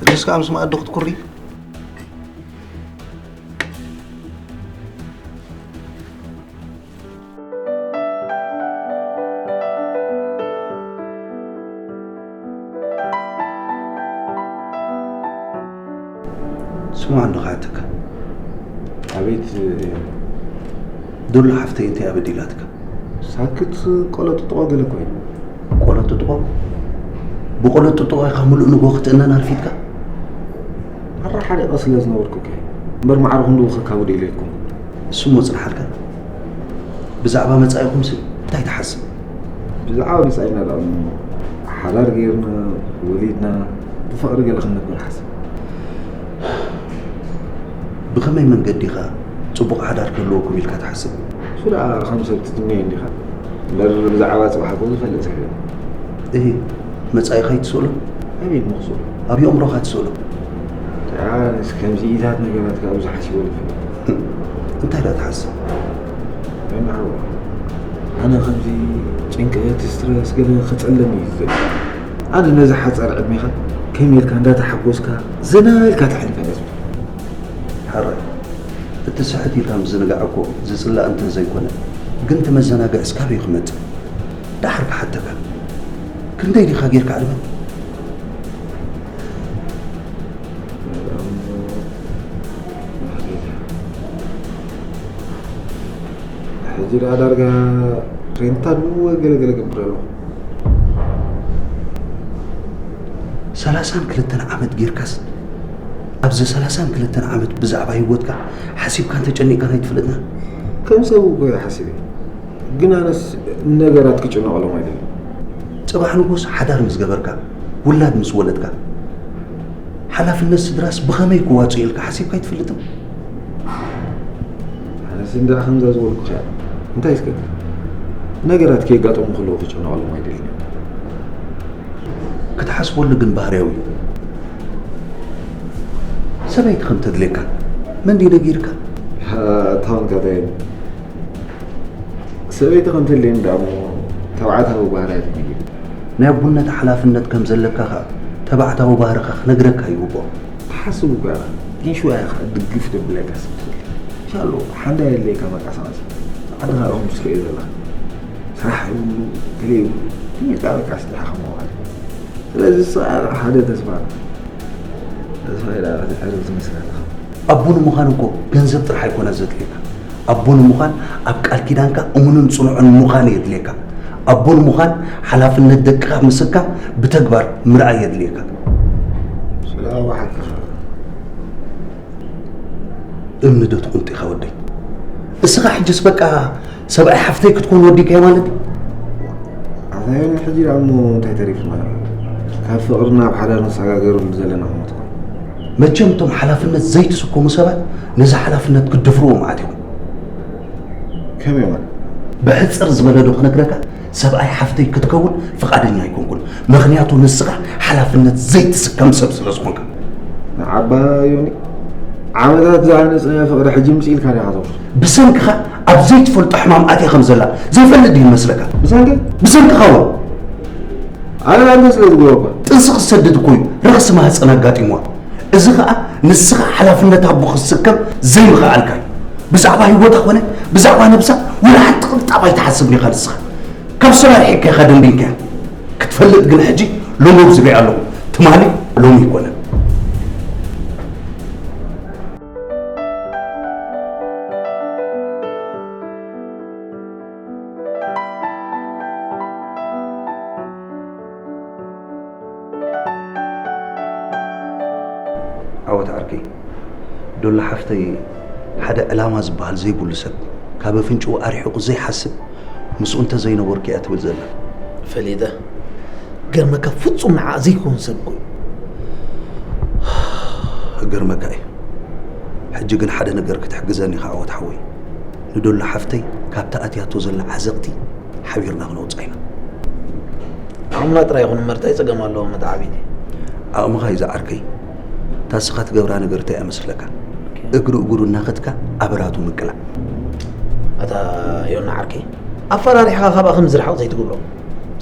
ሕጂስ ከኣ ምስ መኣዲ ክትኩሪ? ስማዕ እንዶ ክሓተካ። ኣቤት። ዶሎ ሓፍተይ እንታይ እያ በዲላትካ? ሳክት ቆሎ ጥጥቖ ገለ እኮ እዩ። ቆሎ ጥጥቖ? ብቆሎ ጥጥቖ ኢኻ ምሉእ ንግሆ ክትእነን ኣርፊድካ? ማራ ሓሪቐ ስለ ዝነበርኩ እኮ እየ። እምበር ማዕረ ክንድኡ ከካብዶ ኢለ ኣይኮንኩን። እሱ እሞ ጽንሓልካ። ብዛዕባ መጻኢኹምሲ እንታይ ትሓስብ? ብዛዕባ መጻኢና ደኣ እሞ ሓዳር ጌርና፣ ወሊድና፣ ብፍቕሪ ገለ ክንነብር ሓስብ። ብኸመይ መንገዲ ኢኻ ጽቡቕ ሓዳር ክህልወኩም ኢልካ ትሓስብ? እሱ ደኣ ከም ሰብ ትትምነዮ እንዲኻ። እምበር ብዛዕባ ጽባሕ እኮ ዝፈልጥ ሰብ የለን። እሂ፣ መጻኢኻ ኣይትስእሎ? ኣበይ እሞ ክስእሎ? ኣብ የእምሮኻ ትስእሎ? ኣነስ ከምዚ ኢታት ነገራት ከኣ ብዙሕ ሓሲበሉ ኣይፈልጥን። እንታይ ደኣ ትሓስብ? ወይኒ ሓወይ፣ ኣነ ከምዚ ጭንቀት፣ ስትረስ ገለ ክጸልለኒ እዩ ዝደሊ። ኣነ ነዚ ሓጻር ዕድሜኻ ከመይ ኢልካ እንዳተሓጎስካ ዘና ኢልካ ተሕልፈ እየ ዝብል። ሕራይ፣ እቲ ስሕት ኢልካ ምዝንጋዕ እኮ ዝጽላእ እንተ ዘይኮነ፣ ግን እቲ መዘናግዒስ ካበይ ክመጽእ? ደሓር ክሓተካ፣ ክንደይ ዲኻ ጌርካ ዕድመ? ሕጂ ደኣ ዳርጋ ሬንታ ድወ ገለገለ ገብር ኣለኹ። ሰላሳን ክልተን ዓመት ጌርካስ፣ ኣብዚ ሰላሳን ክልተን ዓመት ብዛዕባ ህይወትካ ሓሲብካን ተጨኒቕካን ኣይትፈልጥን? ከም ሰብ እኮ እየ ሓሲበ። ግን ኣነስ ነገራት ክጭነቐሎም ኣይደልን። ጽባሕ ንጉስ ሓዳር ምስ ገበርካ፣ ውላድ ምስ ወለድካ፣ ሓላፍነት ስድራስ ብኸመይ ክዋጽእ ኢልካ ሓሲብካ ኣይትፈልጥን? ኣነስ እንድዒ ከምዛ ዝበልኩኻ እያ። እንታይ እስከ? ነገራት ከየጋጠሙ ከለዉ ክጭነቐሎም ኣይደልን እየ። ክትሓስበሉ ግን ባህርያዊ እዩ። ሰበይቲ ከም ተድልየካ መን ድዩ ነጊርካ? እታ ውን ከ እንታይ? ሰበይቲ ከም ተድልየኒ ደኣ እሞ ተባዕታዊ ባህርያት እዩ ነጊሩ። ናይ ኣቦነት ሓላፍነት ከም ዘለካ ኸኣ ተባዕታዊ ባህርኻ ክነግረካ ይግብኦ። ትሓስብ እኳ ኢኻ፣ ግን ሽዋ ኢኻ ድግፍ ደብለካ ሰብ ትብል። ኢንሻሎ፣ ሓንዳ የድልየካ መንቀሳቐሲ። ዓድኻ ኢኹም ትርእዮ ዘለኻ። ስራሕ የብሉ፣ ገለ የብሉ። ግን በቃ ስራሕ ከም መዋል። ስለዚ ንስኻ ሓደ ተስፋ፣ ተስፋ ኢላ ክትዕርፍ ትመስል ኣለኻ። ኣቦ ንምዃን እኮ ገንዘብ ጥራሕ ኣይኮነ ዘድልየካ። ኣቦ ንምዃን ኣብ ቃል ኪዳንካ እሙንን ጽኑዕን ምዃን የድልየካ። ኣቦ ንምዃን ሓላፍነት ደቅኻ ምስካም ብተግባር ምርኣይ የድልየካ። ስለ ኣቦ ሓቅኻ። እምኒ ዶ ትቑንጥ ኢኻ ወደይ? እስኻ ሕጅስ በቃ ሰብኣይ ሓፍተይ ክትኮን ወዲካዮ ማለት ድዩ? ኣታ ዮኒ፣ ሕጂ ደኣ እሞ እንታይ ተሪፉና? ካብ ፍቕሪ ናብ ሓዳር ንሰጋገረሉ ዘለና ዓመት እኮ። መቸም እቶም ሓላፍነት ዘይትስከሙ ሰባት ነዚ ሓላፍነት ክትድፍርዎ መዓት ኢኹም። ከመይ ማለት? ብሕጽር ዝበለ ዶ ክነግረካ? ሰብኣይ ሓፍተይ ክትከውን ፍቓደኛ ኣይኮንኩን። ምኽንያቱ ንስኻ ሓላፍነት ዘይትስከም ሰብ ስለ ዝኾንካ። ንዓባ ዮኒ፣ ዓመታት ዝሃነጽናዮ ፍቕሪ ሕጂ ምስ ኢልካ ዲኻ ተውርሶ? ብሰንክኻ ኣብ ዘይትፈልጦ ሕማም ኣትያ ከም ዘላ ዘይፈልጥ ድዩ ይመስለካ? ብሰንከይ? ብሰንክኻ እውን። ኣነ ናንተ ስለ ዝጎበኳ። ጥንሲ ክትሰድድ እኮ እዩ ረኽሲ ማህፀን ኣጋጢምዋ። እዚ ኸኣ ንስኻ ሓላፍነት ኣቦ ክትስከም ዘይምኽኣልካ እዩ። ብዛዕባ ህይወታ ኾነ ብዛዕባ ነብሳ ወላ ሓንቲ ቅንጣብ ኣይትሓስብን ኢኻ ንስኻ። ካብ ስራ ርሒቕካ ኢኻ ደንዲንካያ። ክትፈልጥ ግን ሕጂ ሎሚ ኣብዚ ሪኣ ኣለኹ። ትማሊ ሎሚ ኣይኮነን። ዓወት ዓርከይ፣ ዶላ ሓፍተይ ሓደ ዕላማ ዝበሃል ዘይብሉ ሰብ፣ ካብ ኣፍንጭኡ ኣርሒቑ ዘይሓስብ፣ ምስኡ እንተዘይነበርኩ እያ ትብል ዘላ። ፈሊጠ። ገርመካ ፍጹም ንዓ ዘይከውን ሰብ እኮ እዩ። ገርመካ እዩ። ሕጂ ግን ሓደ ነገር ክትሕግዘኒ ኢኻ ዓወት ሓወይ። ንዶላ ሓፍተይ ካብታ ኣትያቶ ዘላ ዓዘቕቲ ሓቢርና ክነውጻ ኢና። ዓቕምና ጥራይ ይኹን እምበር እንታይ ጸገም ኣለዎ መተዓቢቲ? ዓቕምኻ እዩ ዝዓርከይ። ታስኻ ትገብራ ነገር እንታይ እያ መስለካ? እግሩ እግሩ እናኸድካ ኣበራቱ ምቅላዕ። ኣታ ዮና ዓርከይ፣ ኣፈራሪሕኻ ካብኣ ከም ዝርሕቕ ዘይትገብሮ።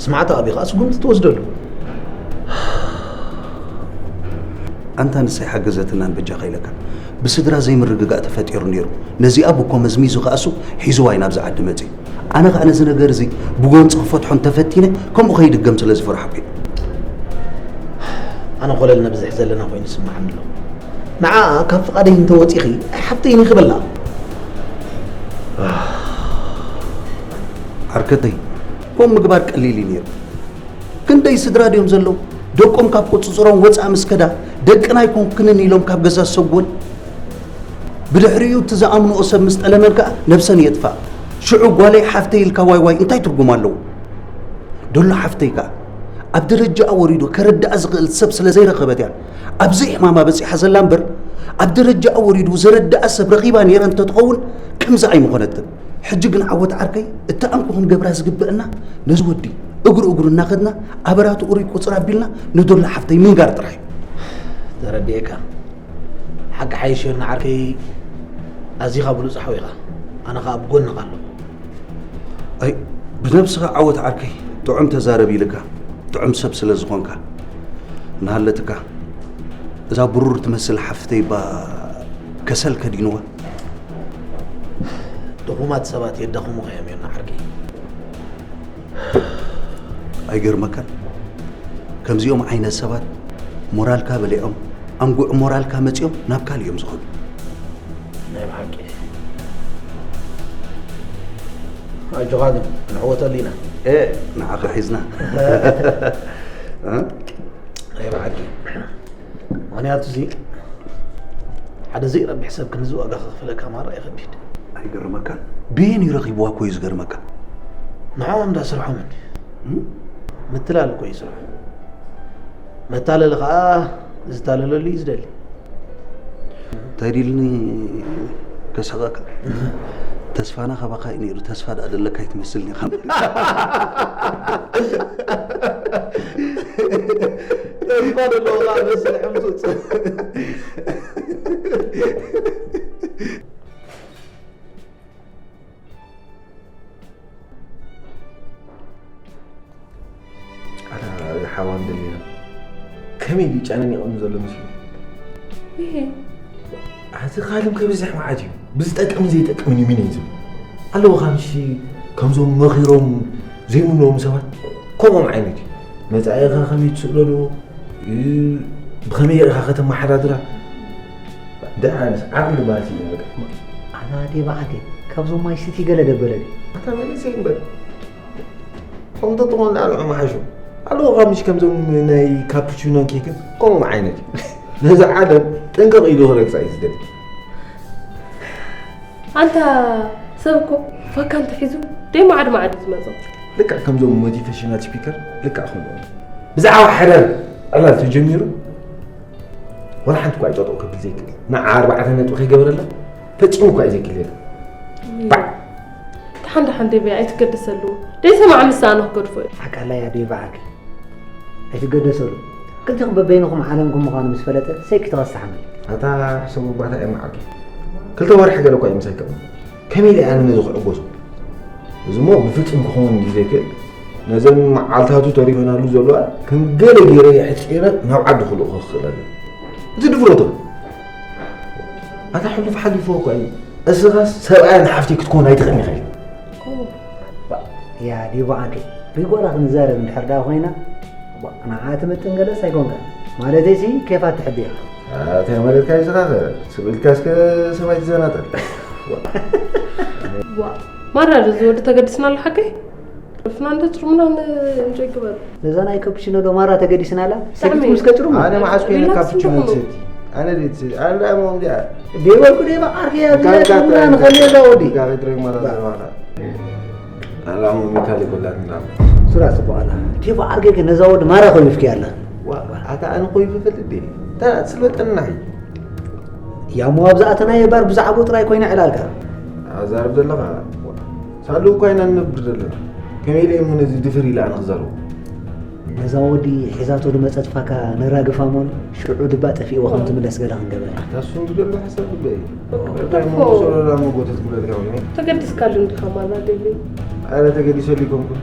ስማዕታ ኣቢኻ ስጉምቲ ትወስደሉ። ኣንታ ንሳ ኣይሓገዘትናን በጃኻ ኢለካ። ብስድራ ዘይምርግጋእ ተፈጢሩ ነይሩ። ነዚኣ ብኮ መዝሚዙ ከኣሱ ሒዝዋ እዩ ናብዚ ዓዲ መፅዩ። ኣነ ከዓ ነዚ ነገር እዚ ብጎንፂ ክፈትሖ እንተፈቲነ ከምኡ ከይድገም ስለ ዝፈራሕኩ እዩ። ኣነ ኮለል ነብዝሕ ዘለና ኮይኑ ስምዓኒ ኣሎ። ንዓ ካብ ፍቓደይ እንተወፂኺ ኣይሓፍተይን ክበላ። ዓርከተይ፣ ከምኡ ምግባር ቀሊል እዩ ነይሩ። ክንደይ ስድራ ድዮም ዘለዉ ደቆም ካብ ቁፅፅሮም ወፃእ ምስ ከዳ ደቅና ኣይኮንክንን ኢሎም ካብ ገዛ ዝሰጉን። ብድሕሪኡ እቲ ዝኣምንኦ ሰብ ምስ ጠለመን ከዓ ነብሰን የጥፋእ። ሽዑ ጓለይ ሓፍተይ ኢልካ ዋይ ዋይ እንታይ ትርጉም ኣለዎ? ደሎ ሓፍተይ ከዓ ኣብ ደረጃኣ ወሪዱ ከረድኣ ዝኽእል ሰብ ስለ ዘይረኸበት እያ ኣብዚ ሕማማ በፂሓ ዘላ እምበር ኣብ ደረጃኣ ወሪዱ ዘረድኣ ሰብ ረኺባ ነይረ እንተትኸውን ከምዚ ኣይምኾነትን። ሕጂ ግን ዓወት ዓርከይ እቲ ኣንኮ ክንገብራ ዝግበአና ነዚ ወዲ እግሩ እግሩ እናኸድና ኣበራቱ እሩይ ቁፅር ኣቢልና ንደሎ ሓፍተይ ምንጋር ጥራሕ እዩ። ተረዲኤካ። ሓቂ ሓይሽ ዮና ዓርከይ፣ ኣዚኻ ብሉፅ ሓው ኢኻ። ኣነ ኸኣ ብጎንኻ ኣለኹ። ኣይ ብነብስኻ ዓወት ዓርከይ፣ ጥዑም ተዛረብ ኢልካ ጥዑም ሰብ ስለ ዝኾንካ። እናሃለትካ እዛ ብሩር ትመስል ሓፍተይ ባ ከሰል ከዲንዋ። ድኹማት ሰባት የዳኽሙኻ እዮም ዮና ዓርከይ። ኣይገርመካን? ከምዚኦም ዓይነት ሰባት ሞራልካ በሊዖም ኣንጉዕ ሞራልካ መፂኦም ናብ ካልእ እዮም ዝኸዱ። ናይ ብሓቂ ኣጆኻ ግን ክንዕወተሉ ኢና። ንዓኻ ሒዝና። ናይ ብሓቂ ምኽንያቱ እዚ ሓደ ዘይረብሕ ሰብ ክንዚ ዋጋ ክኽፍለካ ማራ እዩ ከቢድ። ኣይገርመካን? በየን እዩ ረኺብዋ እኮ እዩ ዝገርመካ። ንዕኦም እንዳ ስርሖም እንዲ ምትላል እኮ እዩ ስርሑ። መታለሊ ከዓ ዝታለለሉ እዩ ዝደሊ። እንታይ ዲልኒ ከስሕቐካ? ተስፋና ካባኻ እዩ ነይሩ። ተስፋ ደኣ ዘለካ ኣይትመስልን ኢኻ። ተስፋ ዘለዎ ከዓ መስል ሕምፁፅ። ኣታ ሓዋ እንደሌና ከመይ ድዩ ጨነኒቑኒ ዘሎ ምስሉ? እዚ ካልም ከብዝሕ መዓት እዩ። ብዝጠቅምን ዘይጠቅምን እዩ ሚነይ ዝብል ኣለዎ። ካብ ምሽ ከምዞም መኺሮም ዘይምንዎም ሰባት ከምኦም ዓይነት እዩ። መጻኢኻ ከመይ ትስእለሉ፣ ብኸመይ ኢኻ ከተመሓዳድራ። ደሓንስ ዓቕሊ ባሲ እዩ በቃ። ኣታ ዴባ ዓዲ ካብዞም ማይ ሲቲ ገለ ደበለ ድዩ? ኣታ መንእሰይ እምበር። ከምቶ ጥቕሚ ንዓልዑ መሓሹ ኣለዎ ካብ ምሽ ከምዞም ናይ ካፕቹኖን ኬክን ከምኦም ዓይነት እዩ። ነዚ ዓለም ጥንቅቕ ኢሉ ክረግፃ እዩ ዝደሊ። ኣንታ ሰብ እኮ ፋካ እንተሒዙ ደይ ማዕድ ማዕድ እዩ ዝመጾ። ልክዕ ከምዞም ሞቲቬሽናል ስፒከር ልክዕ ከምኡ ብዛዕባ ሕረር ዕላል ተጀሚሩ ወላ ሓንቲ እኳ እዩ ጠጠው ከብል ዘይክእል ንዓ ኣርባዕተ ነጥቢ ከይገበረላ ፈጺሙ እኳ እዩ ዘይክእል የለን። ባዕ ደሓን ደሓን ደበይ ኣይትገደሰሉ ደይሰማዕ ምሳኣኖ ክገድፎ እዩ። ሓቃላያ ደይ በዓል ኣይትገደሰሉ። ክልቲኹም በበይንኹም ዓለምኩም ምዃኑ ምስ ፈለጠ ሰይኪ ተኸሳሕመ። ኣታ ሕሰቡ ባታ እዮም ዓርኪ ክልተ ወርሒ ገለ እኳ እዩ ምሳይ ከቕም ከመይ ኢለ ኣነ ነዚ ክዕጎሶ? እዚ እሞ ብፍጹም ክኸውን እዩ ዘይክእል። ነዘን መዓልታቱ ተሪፈናሉ ዘለዋ ከም ገለ ገይረ የሕጺረ ናብ ዓዲ ክልእኾ ክኽእል ኣለኒ። እቲ ድፍረቱ ኣታ ሕሉፍ ሓሊፍዎ እኳ እዩ። እስኻስ ሰብኣይ ንሓፍተይ ክትኮን ኣይትኽእልን ኢኻ ኢሉ። ያ ዲቦ ዓርከይ ብጓላ ክንዛረብ እንድሕር ደኣ ኮይና ንዓ ትምጥን ገለስ ኣይኮንካን ማለተይሲ ኬፋ ትሕቢ ኢኻ። እንታይ ማለትካ እዩ ስኻ ስቕ ኢልካ እስከ ሰብኣይ ትዘናጠል። ማራ እዚ ወዲ ተገድስናሉ ሓቀይ? ፍናንደ ጭርሙና እንጆይ ግበሩ። ነዛ ናይ ካፑቺኖ ዶ ማራ ተገዲስናላ? ሰኪት ምስ ከጭሩ ኣነ መዓስ ኮይነ ካፕቹኖ ትሰቲ ኣነ ድት ኣነ ዳሞ እንዲያ ደበልኩ ደባ ዓርኪ እያ ዝለና ንኸልየ ዛ ወዲ ጋር ድረግ ማራ ዘርባኻ ኣላሙ ሚካል ይቆላት ምናምን ሱራ ጽቡቕ ኣላ ዴባ ዓርኪ ግን ነዛ ወዲ ማራ ኮይኑ ፍኪ ኣላ ኣታ ኣነ ኮይኑ ፍፈልጥ ዲ እንታይ ስልበጠና ያሞ ኣብዛ ኣተናየ ባር ብዛዕባኡ ጥራይ ኮይና ዕላልካ ኣዛርብ ዘለኻ ሳሉ እኳ ኢና ንነብር ዘለና ከመይ ኢለ እሞ ነዚ ድፍር ኢለ ኣነ ክዛረቦ ነዛ ወዲ ሒዛቶ ዝመጸት ፋካ ነራግፋ እሞ ሽዑ ድባ ጠፊእዎ ከም ትምለስ ገለ ክንገበረ። ኣታ እሱ እንግዲህ ዘሎ ሓሳብ ጉዳይ እዩ። በቃ እንታይ ተርፎ። እሞ ብሰለላ መጎተት ጉዳይ ይኸውን? ተገዲስካሉ እንዲኻ ማራ ዴቪድ? ኣረ ተገዲሰሉ ይኮንኩን።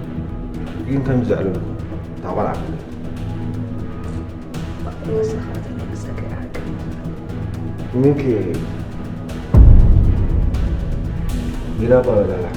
ግን ከም ዝዕለልኩ። እታ ቆልዓ ፍለጥ። ንስኻ ተገዲሰካ ይሓቅቕ። ምንኪ ሌላ እኳ በላላ።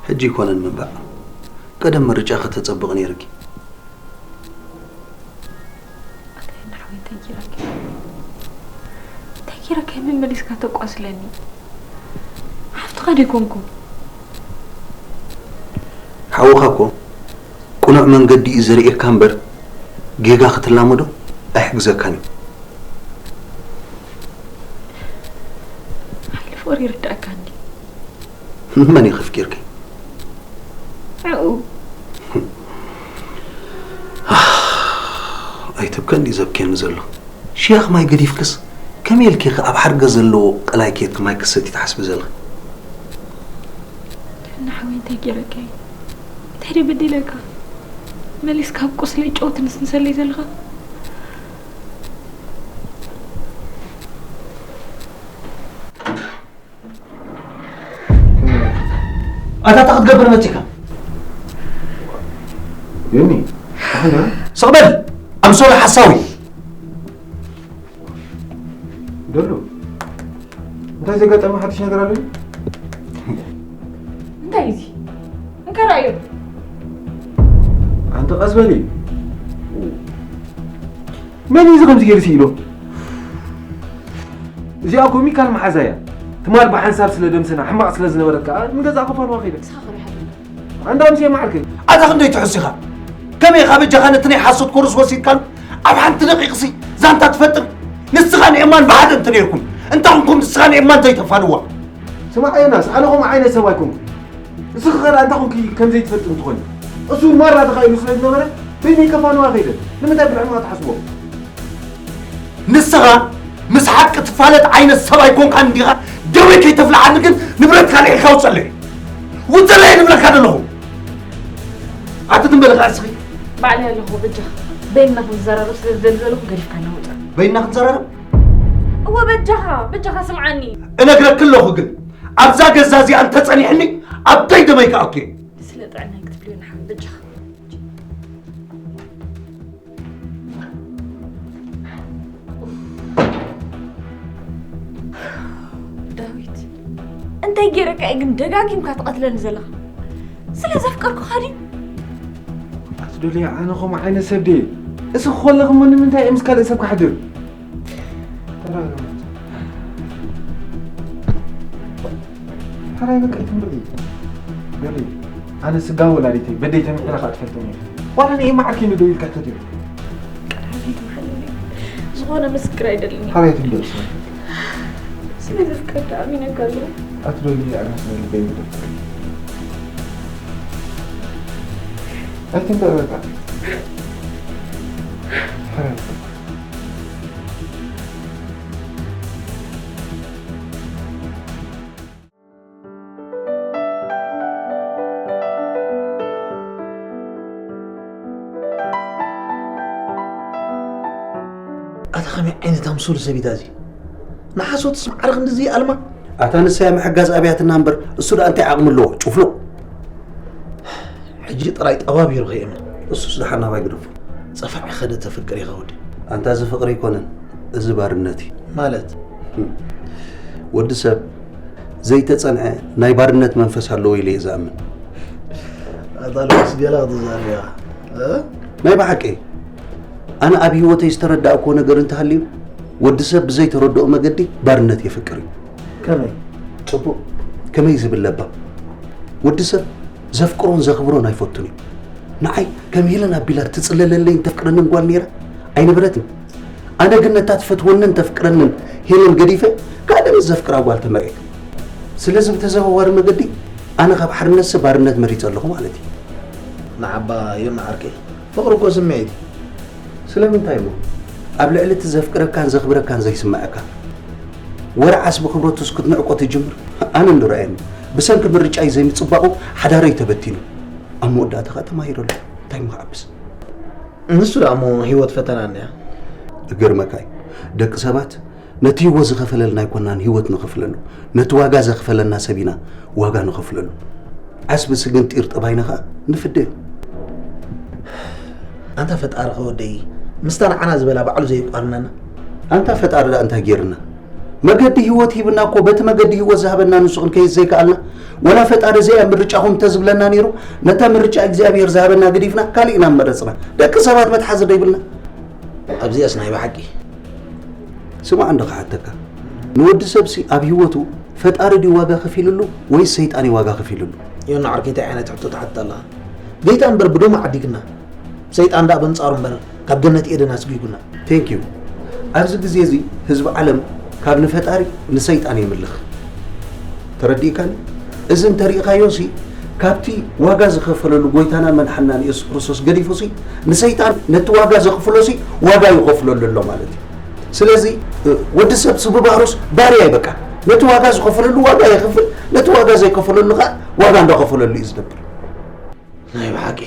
ሕጂ ይኮነን ምንባዕ። ቀደም ምርጫ ከተጸብቕ ነይርኪ። ኣታ ወዲ ሓወይ፣ እንታይ ጌረካ? እንታይ ጌረካ? መመሊስካ ተቋስለኒ? ሓፍትኻ ዶ ኣይኮንኩ? ሓውኻ እኮ ቅኑዕ መንገዲ እዩ ዘርእየካ እምበር፣ ጌጋ ክትላመዶ ኣይሕግዘካን እዩ። ሓይሊ ፍቕሪ ይርዳእካ እንዲ። ንመን ኢኺ ኣፍቂርኪ? ንዕኡ። ኣይትብከ እንዲ ዘብክየኒ ዘሎ። ሽያኽ ማይ ገዲፍክስ፣ ከመይ ኢልኪ ኢኺ ኣብ ሓርገ ዘለዎ ቀላይ ኬድኪ ማይ ክትሰቲ ትሓስቢ ዘለኺ? ንሓወይ እንታይ ጌረካ እዩ? እንታይ ደይ በዲለካ? መሊስካ ኣብ ቁስለይ ጨው ትንስንሰለይ ዘለኻ? ኣታ እንታይ ክትገብር መጺካ? ዮኒ፣ ኣኸና? ስቕ በል! ኣምሶላ ሓሳዊ! ደሉ፣ እንታይ ዘጋጠመ ሓድሽ ነገር ኣሎ? እንታይ እዚ? እንከራዮ። ኣንቲ ቀስ በሊ። መን እዩ እዚ ከምዚ ገይሩ ስኢሎ? እዚኣ ኮሚካል መሓዛ እያ። ትማል ብሓንሳብ ስለ ደምስና ሕማቕ ስለ ዝነበረት ከኣ ንገዛእ ክፋልዋ ከይደ። ንስኻ ኸመይ ሓቢርካ? ኣንዳ ምስ የማዓርከይ። ኣታ ክንደይ ትሕሱ ኢኻ? ከመይ ኢኻ በጃኻ ነቲ ናይ ሓሶት ኮርስ ወሲድካሉ ኣብ ሓንቲ ደቂቕሲ ዛንታ ትፈጥር? ንስኻን ኤማን ብሓደ እንተ ነይርኩም፣ እንታይ ኮንኩም ንስኻን ኤማን ዘይተፋንዋ? ስማዕ ዮናስ፣ ኣነ ከምኡ ዓይነት ሰብ ኣይኮንኩን። እስኺ ኸ እንታይ ኮንኪ ከም ዘይትፈልጢ እንትኾኒ? እሱ ማራ ተኻኢሉ ስለ ዝነበረ በይነይ ከፋንዋ ከይደ። ንምንታይ ብሕማቕ ትሓስቦ? ንስኻ ምስ ሓቂ ትፋለጥ ዓይነት ሰብ ኣይኮንካን እንዲኻ። ደወይ ከይተፍልሓኒ ግን ንብረትካ ልዒልካ ውጸለይ። ውጸለይ ንብለካ ዘለኹ። ኣቲ ትም በል ኸዓ እስኺ። ባዕለይ ኣለኹ በጃኻ። በይንና ክንዘራረብ ስለ ዝደሊ ዘለኹ ገዲፍካና ውጸእ። በይንና ክንዘራረብ? እወ በጃኻ፣ በጃኻ ስምዓኒ። እነግረኪ ኣለኹ ግን ኣብዛ ገዛ እዚኣ እንተጸኒሕኒ ኣብ ደይ ደመይ ክኣቱ እየ። ስለ ጥዕናይ ክትብልዮ ንሓወይ በጃኻ። ዳዊት፣ እንታይ ገይረካ እየ ግን ደጋጊምካ ትቐትለኒ ዘለኻ? ስለ ዘፍቀርኩኻ ድዩ? ኣቲ ዶልያ፣ ኣነ ከምኡ ዓይነት ሰብ ድየ? እስኺ ከለኺ እሞ ንምንታይ እየ ምስ ካልእ ሰብ ክሓድር? ተረጋጋ። ሕራይ በቃ ኣይትንበሪ። በሊ፣ ኣነ ስጋ ወላዲተይ በደይ ተምሕና ከዓ ትፈልጥኒ ኢኺ። ዋላ ንኤማ ዓርኪ ንደው ኢልካ ተትዮ። ቀዳመይቲ መሓለኒ ዝኾነ ምስክር ኣይደልን። ሕራይ ኣይትንበሪ። ስለ ዘፍቀርካ ኣሚነካ ኣለኹ። ኣትደውሊ፣ ኣነ ስለ ልበይ ይደፍር። ኣይትንበሪ በቃ። ሕራይ በቃ። ከመይ ዓይነት ኣምሶሉ ሰብ እዩ እዚ? ንሓሶትስ ማዕረ ክንድዚ ይኣልማ? ኣታ ንሳ እያ ምሕጋዝ ኣብያትና እምበር፣ እሱ ደኣ እንታይ ዓቕሚ ኣለዎ? ጭፍሉቕ። ሕጂ ጥራይ ጠባብ ይርኸ የምን። እሱስ ደሓን ናባይ ግደፎ። ጸፋዕ ኸደ ተፍቅር ኢኻ ወዲ። ኣንታ እዚ ፍቕሪ ኣይኮነን፣ እዚ ባርነት እዩ። ማለት? ህም። ወዲ ሰብ ዘይተጸንዐ ናይ ባርነት መንፈስ ኣለዎ ኢለ እየ ዝኣምን። ኣታ ልክስ ገለ ክትዛረብ ኢኻ። እ? ናይ ብሓቂ። ኣነ ኣብ ህይወተይ ዝተረዳእኩዎ ነገር እንተሃልዩ፣ ወዲ ሰብ ብዘይተረድኦ መገዲ ባርነት የፍቅር እዩ። ከመይ? ጽቡቕ። ከመይ ዝብል ለባም። ወዲ ሰብ ዘፍቅሮን ዘኽብሮን ኣይፈቱን እዩ። ንዓይ ከም ሄለን ኣቢላ ትጽለለለይን ተፍቅረንን ጓል ነይራ ኣይነበረትን። ኣነ ግን ነታ ትፈትወንን ተፍቅረንን ሄለን ገዲፈ ካልእ ምስ ዘፍቅራ ጓል ተመርዒ። ስለዚ ብተዘዋዋሪ መገዲ ኣነ ካብ ሓርነትሲ ባርነት መሪጸ ኣለኹ ማለት እዩ። ንዓባ ዮና ዓርከይ፣ ፍቕሪ እኮ ስምዒት እዩ። ስለምንታይ እሞ? ኣብ ልዕሊ እቲ ዘፍቅረካን ዘኽብረካን ዘይስምዐካ ወረ ዓስቢ ክብረቱስ ክትንዕቆ ትጅምር? ኣነ እንዶ ረኣየኒ። ብሰንኪ ምርጫይ ዘይምጽባቑ ሓዳረይ ተበቲኑ። ኣብ መወዳእታ ኸኣ ተማሂረሉ። እንታይ እሞ ክዓብስ? ንሱ ደኣ እሞ ህይወት ፈተና እንድያ። እገርመካ እዩ። ደቂ ሰባት ነቲ ህይወት ዝኸፈለልና ኣይኮናን ህይወት ንኸፍለሉ። ነቲ ዋጋ ዘኽፈለና ሰብ ኢና ዋጋ ንኸፍለሉ። ዓስቢ ስግንጢር ጠባይና ኸኣ ንፍደዮ። ኣንታ ፈጣሪ ኸወደይ፣ ምስታ ንዓና ዝበላ ባዕሉ ዘይቋርነና። ኣንታ ፈጣሪ ደኣ እንታይ ገይርና? መገዲ ህይወት ሂብና እኮ፣ በቲ መገዲ ህይወት ዝሃበና ንሱ ክንከይድ ዘይከኣልና? ወላ ፈጣሪ እዚኣ ምርጫኹም እንተዝብለና ነይሩ፣ ነታ ምርጫ እግዚኣብሔር ዝሃበና ገዲፍና ካልእ ኢና ምመረጽና። ደቂ ሰባት መትሓዚ ዶ ይብልና? ኣብዚኣስ ናይ ብሓቂ። ስማዕ እንዶ ክሓተካ። ንወዲ ሰብሲ ኣብ ህይወቱ ፈጣሪ ድዩ ዋጋ ከፊልሉ ወይስ ሰይጣን እዩ ዋጋ ከፊልሉ? ዮና ዓርከይ እንታይ ዓይነት ሕቶ ትሓትት ኣለኻ? ጌታ እምበር ብደሙ ዓዲግና። ሰይጣን ደኣ በንጻሩ እምበር ካብ ገነት ኤደን ኣስጒጉና። Thank you። ኣብዚ ግዜ እዚ ህዝቢ ዓለም ካብ ንፈጣሪ ንሰይጣን የምልኽ። ተረዲእካኒ? እዚ እንተሪእኻዮሲ ካብቲ ዋጋ ዝኸፈለሉ ጎይታናን መድሓንናን የሱስ ክርስቶስ ገዲፉሲ ንሰይጣን ነቲ ዋጋ ዘኽፍሎሲ ዋጋ ይኸፍለሉ ኣሎ ማለት እዩ። ስለዚ ወዲ ሰብሲ ብባህሩስ ባርያ እዩ በቃ። ነቲ ዋጋ ዝኸፈለሉ ዋጋ የኽፍል፣ ነቲ ዋጋ ዘይከፈለሉ ኸኣ ዋጋ እንዳኸፈለሉ እዩ ዝነብር። ናይ ብሓቂ።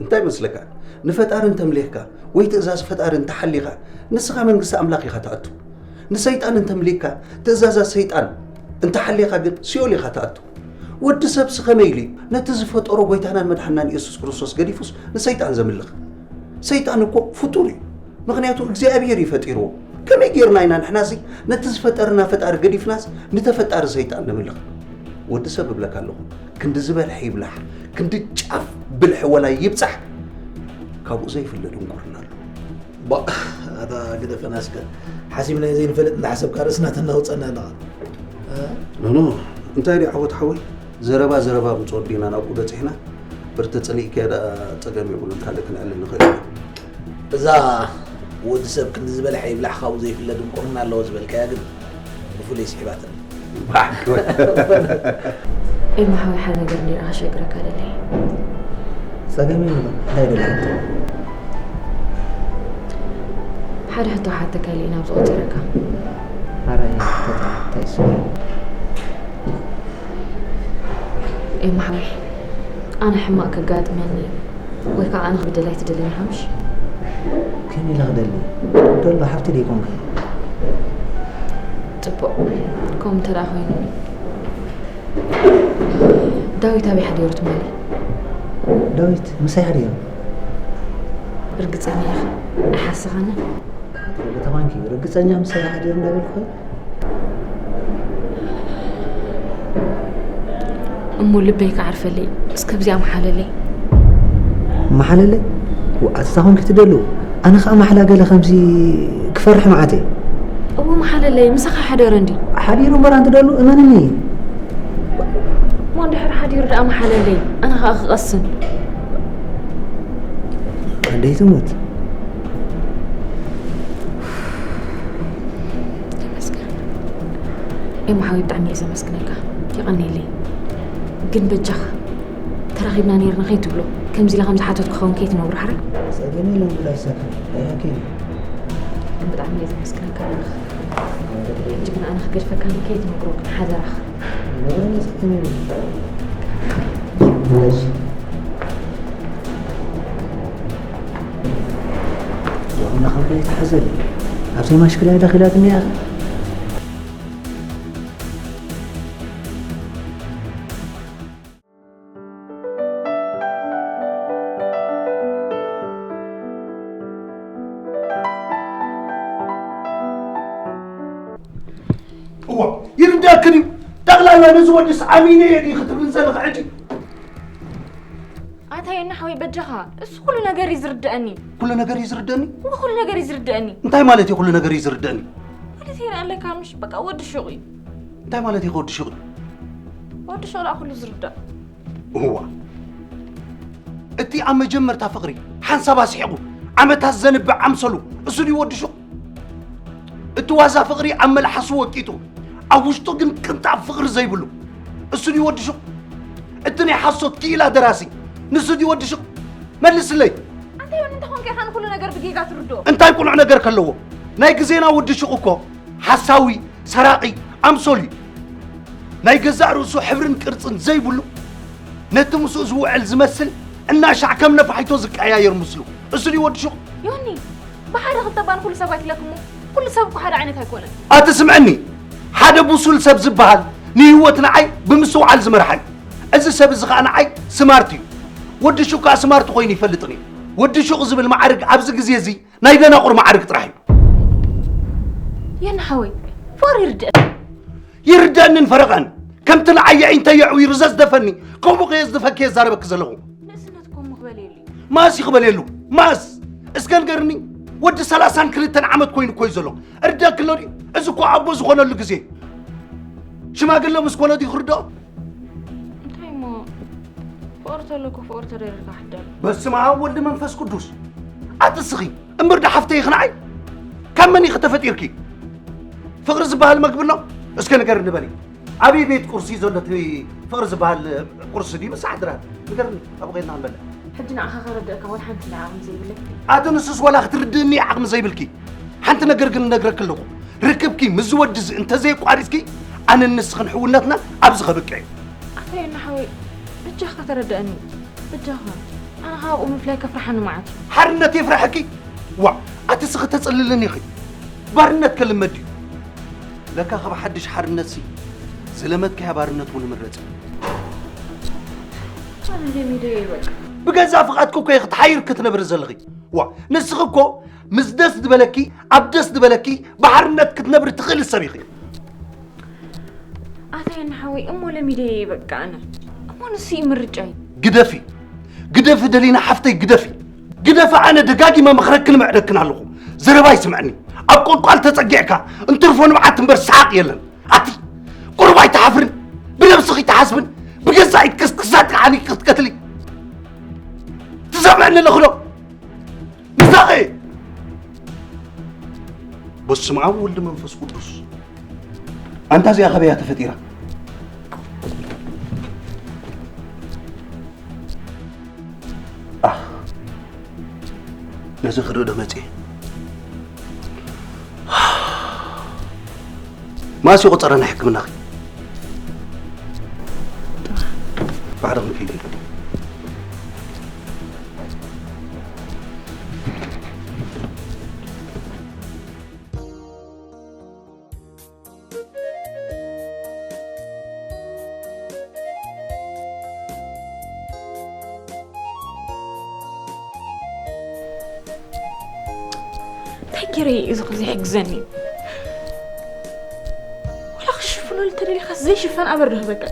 እንታይ መስለካ? ንፈጣሪ እንተምሊኽካ ወይ ትእዛዝ ፈጣሪ እንተሓሊኻ ንስኻ መንግስቲ ኣምላኽ ኢኻ ትኣቱ። ንሰይጣን እንተምሊኽካ ትእዛዛት ሰይጣን እንተሓሊኻ ግን ሲኦል ኢኻ ትኣቱ። ወዲ ሰብሲ ከመይ ኢሉ እዩ ነቲ ዝፈጠሮ ጎይታናን መድሓንናን የሱስ ክርስቶስ ገዲፉስ ንሰይጣን ዘምልኽ? ሰይጣን እኮ ፍጡር እዩ። ምኽንያቱ እግዚኣብሔር እዩ ፈጢርዎ። ከመይ ጌርና ኢና ንሕናሲ ነቲ ዝፈጠረና ፈጣሪ ገዲፍናስ ንተፈጣሪ ሰይጣን ንምልኽ? ወዲ ሰብ እብለካ ኣለኹ ክንዲ ዝበልሐ ይብላሕ፣ ክንዲ ጫፍ ብልሒ ወላ ይብጻሕ ካብኡ ዘይፍለ ድንቁርና ኣሎ። ባ ኣታ ግደፈና እስከ ሓሲብናዮ ዘይንፈልጥ እንዳሓሰብካ ርእስና ተናውፀና ኣለኻ። ኖኖ እንታይ ድዩ ዓወት ሓወይ ዘረባ ዘረባ ምፅኦ ዲና ናብኡ በፂሕና ብርተ ፅሊእከ ደኣ ፀገም የብሉን ካልእ ክንዕልል ንኽእል ኢና። እዛ ወዲ ሰብ ክንዲ ዝበልሐ ይብላሕ ካብኡ ዘይፍለ ድንቁርና ኣለዎ ዝበልካያ ግን ብፍሉይ ስሒባትኒ። ባሕ ክብል። ኤማ ሓወይ ሓደ ነገር እንዲና ከሸግረካ ደለየ። ፀገም የብሉን እንታይ ደለካ? ሓደ ሕቶ ክሓተካ ኢለ ኢና ኣብዚ ቆፂረካ። ሓራይ ሕቶታ እንታይ እሱ? ኤማ ሓወይ ኣነ ሕማቕ ከጋጥመኒ እዩ። ወይ ከዓ ኣነ ክብደል ኣይትደልን ኢኻ ምሽ? ከመይ ኢለ ክደሊ? ደሎ ሓፍቲ ደይኮንካ? ፅቡቕ። ከምኡ እንተ ደኣ ኮይኑ ዳዊት ኣበይ ሓዲሩ ትማሊ? ዳዊት ምሳይ ሓዲሩ። ርግፀኛ ኢኻ? ኣይሓሰኻንን? ተባንኪ ርግፀኛ ምሳይ ሓዲሩ እንዳበልኩ እሞ ልበይ ክዓርፈለይ እስከ ብዚኣ መሓለለይ። መሓለለይ ኣትታ ኮንኪ ትደልው ኣነ ከዓ ማሕላ ገለ ከምዚ ክፈርሕ መዓተይ። እዎ መሓለለይ ምሳኻ ሓደረ እንዲ። ሓዲሩ እምበር ኣንቲ ደሉ እመንኒ። እሞ እንድሕር ሓዲሩ ደኣ መሓለለይ ኣነ ከዓ ክቐስን። ኣደይ ትሙት። ተመስገን ኤማ ሓወይ ብጣዕሚ እየ ዘመስግነካ። የቐንየለይ። ግን በጃኻ ተራኺብና ነይርና ከይትብሎ ከምዚ ኢለ ከምዝሓተትኩ ኸውን ከይትነግሮ ሓራይ። ጸገም የለን ብላይ ሰካ ኣይሃኪ። ግን ብጣዕሚ እየ ዘመስግነካ ኣለኻ። ሕጂ ግን ኣነ ክገድፈካ ከይትነግሮ ግን ሓደራኻ። ጸገም የለን። ዋና ካብ ከይትሓዘኒ። ኣብሰይ ማሽክላ ደኺላትኒ እያ። እዋ፣ ይርዳእክን እዩ። ጠቕላላ ነዚ ወድስ ኣሚነ እየ ድዩ ክትብልን ዘለኺ ሕጂ? ኣታ ዮኒ ሓወይ በጃኻ፣ እሱ ኩሉ ነገር እዩ ዝርድኣኒ። ኩሉ ነገር እዩ ዝርድኣኒ? እወ፣ ኩሉ ነገር እዩ ዝርድኣኒ። እንታይ ማለት እዩ ኩሉ ነገር እዩ ዝርድኣኒ? ማለት ይርኣ ኣለካ ምሽ፣ በቃ ወዲ ሹቕ እዩ። እንታይ ማለት እዩ ወዲ ሹቕ እዩ? ወዲ ሹቕ ደኣ ኩሉ ዝርዳእ። እዋ፣ እቲ ኣብ መጀመርታ ፍቕሪ ሓንሳብ ኣስሒቑ ዓመታት ዘንብዕ ኣምሰሉ፣ እሱ ድዩ ወዲ ሹቕ? እቲ ዋዛ ፍቕሪ ኣብ መልሓሱ ወቂጡ፣ ኣብ ውሽጡ ግን ቅንጣብ ፍቕሪ ዘይብሉ፣ እሱ ድዩ ወዲ ሹቕ? እቲ ናይ ሓሶት ክኢላ ደራሲ፣ ንሱ ድዩ ወዲ ሹቕ? መልስለይ። ኣንተ ዮኒ እንተኾንካ ኢኻ ንኹሉ ነገር ብጌጋ ትርድኦ። እንታይ ቅኑዕ ነገር ከለዎ? ናይ ግዜና ወዲ ሹቕ እኮ ሓሳዊ፣ ሰራቒ፣ ኣምሶል እዩ። ናይ ገዛእ ርእሱ ሕብርን ቅርጽን ዘይብሉ፣ ነቲ ምስኡ ዝውዕል ዝመስል እናሻዕ ከም ነፋሒቶ ዝቀያየር ምስሉ። እሱ ድዩ ወዲ ሹቕ? ዮኒ፣ ብሓደ ክልተ እባ ንኹሉ ሰብ ኣይትለክሞ። ኩሉ ሰብ እኮ ሓደ ዓይነት ኣይኮነን። ኣቲ ስምዕኒ፣ ሓደ ብሱል ሰብ ዝበሃል ንህይወት ንዓይ ብምስትውዓል ዝመርሓ እዩ። እዚ ሰብ እዚ ኸኣ ንዓይ ስማርት እዩ። ወዲ ሹቕ ከኣ ስማርት ኮይኑ ይፈልጥን እዩ። ወዲ ሹቕ ዝብል ማዕርግ ኣብዚ ግዜ እዚ ናይ ደናቑር ማዕርግ ጥራሕ እዩ። ዮኒ ሓወይ፣ ፍቕሪ ይርድእ። ይርደእንን ፈረቐን። ከምቲ ንዓይ የዒንተይ የዕዊሩ ዘዝደፈኒ፣ ከምኡ ከየዝድፈኪ የዛረበኪ ዘለኹ። ንእስነት እኮ እሞ ክበልየሉ እዩ። ማስ ይኽበልየሉ? ማስ? እስከ ንገርኒ፣ ወዲ ሰላሳን ክልተን ዓመት ኮይኑ እኮ እዩ ዘሎ። እርደእኪ ኣሎ ድዩ? እዚ እኮ ኣቦ ዝኾነሉ ግዜ። ሽማግለ ምስ ኮነ ድዩ ክርድኦ? እንታይ እሞ፣ ፍቕሪ ተሎ እኮ ፍቕሪ ተደሪርካ ሕደር። በስመ ኣብ ወልድ መንፈስ ቅዱስ። ኣቲ እስኺ፣ እምበር ዶ ሓፍተይ ኢኺ ንዓይ? ካብ መን ኢኺ ተፈጢርኪ? ፍቕሪ ዝበሃል መግቢ ኣሎ? እስከ ንገርኒ በሊ። ኣበይ ቤት ቁርሲ ዘሎ እቲ ፍቕሪ ዝበሃል ቁርሲ ድዩ ምሳሕ ድራር? ንገርኒ፣ ኣብኡ ኸይድና ክንበልዕ። ሕጂ ንዓኻ ከረድአካ ወላ ሓንቲ ናይ ዓቕሚ ዘይብለይ። ኣቲ ንሱስ ዋላ ክትርድእኒ ዓቕሚ ዘይብልኪ። ሓንቲ ነገር ግን እነግረኪ ኣለኹ። ርክብኪ ምስዚ ወዲ እዚ እንተዘየቋሪጽኪ፣ ኣነን ንስኽን ሕውነትና ኣብዚ ከብቅዕ እዩ። ኣታ ዮኒ ሓወይ፣ በጃኻ ተረድኣኒ። በጃኻ። ኣነ ካብኡ ምፍላይ ከፍርሓኒ መዓት እዩ። ሓርነት የፍርሐኪ? ዋእ፣ ኣቲ እስኺ ተጽልልኒ ኢኺ። ባርነት ከ ልመድ እዩ? ለካ ካብ ሓድሽ ሓርነትሲ ዝለመድካያ ባርነት እውን ይምረጽ እዩ። ኣነ ለሚደዮ እዩ በቃ። ብገዛእ ፍቓድኪ እኮ ኢኺ ክትሓይር ክትነብሪ ዘለኺ። ዋእ፣ ንስኺ እኮ ምስ ደስ ዝበለኪ፣ ኣብ ደስ ዝበለኪ ብሓርነት ክትነብሪ ትኽእሊ ሰብ ኢኺ። ኣታ ዮኒ ሓወይ፣ እሞ ለሚደዮ እየ በቃ ኣነ። እሞ ንሱ እዩ ምርጫይ። ግደፊ። ግደፊ ደሊና ሓፍተይ፣ ግደፊ። ግደፊ፣ ኣነ ደጋጊመ መኽረክን ምዕደክን ኣለኹ። ዘረባ ይስምዐኒ። ኣብ ቆልቋል ተጸጊዕካ እንትርፎ ንብዓት እምበር ሰሓቕ የለን። ኣቲ ቁሩብ ኣይትሓፍርን? ብነብስኺ ትሓስብን? ብገዛእ ኢድክስ ክሳድኪ ዓኒቂ ክትቀትሊ ትሰምዐኒ ኣለኺ ዶ? ምሳኺ! በስመ ኣብ ወልድ መንፈስ ቅዱስ። ኣንታ እዚኣ ካበይ እያ ተፈጢራ? ኣህ፣ ነዚ ክርኢ ዶ መጽየ? መኣስ እዩ ቆጸራ ናይ ሕክምናኺ? ባዕልኺ ንኪዲ። እንታይ ገይረ እዩ እዚ ክዚ ይሕግዘኒ? ወላ ክሽፍነሉ ተደሊኻስ ዘይሽፈን ኣበር ዶ ክህበካ?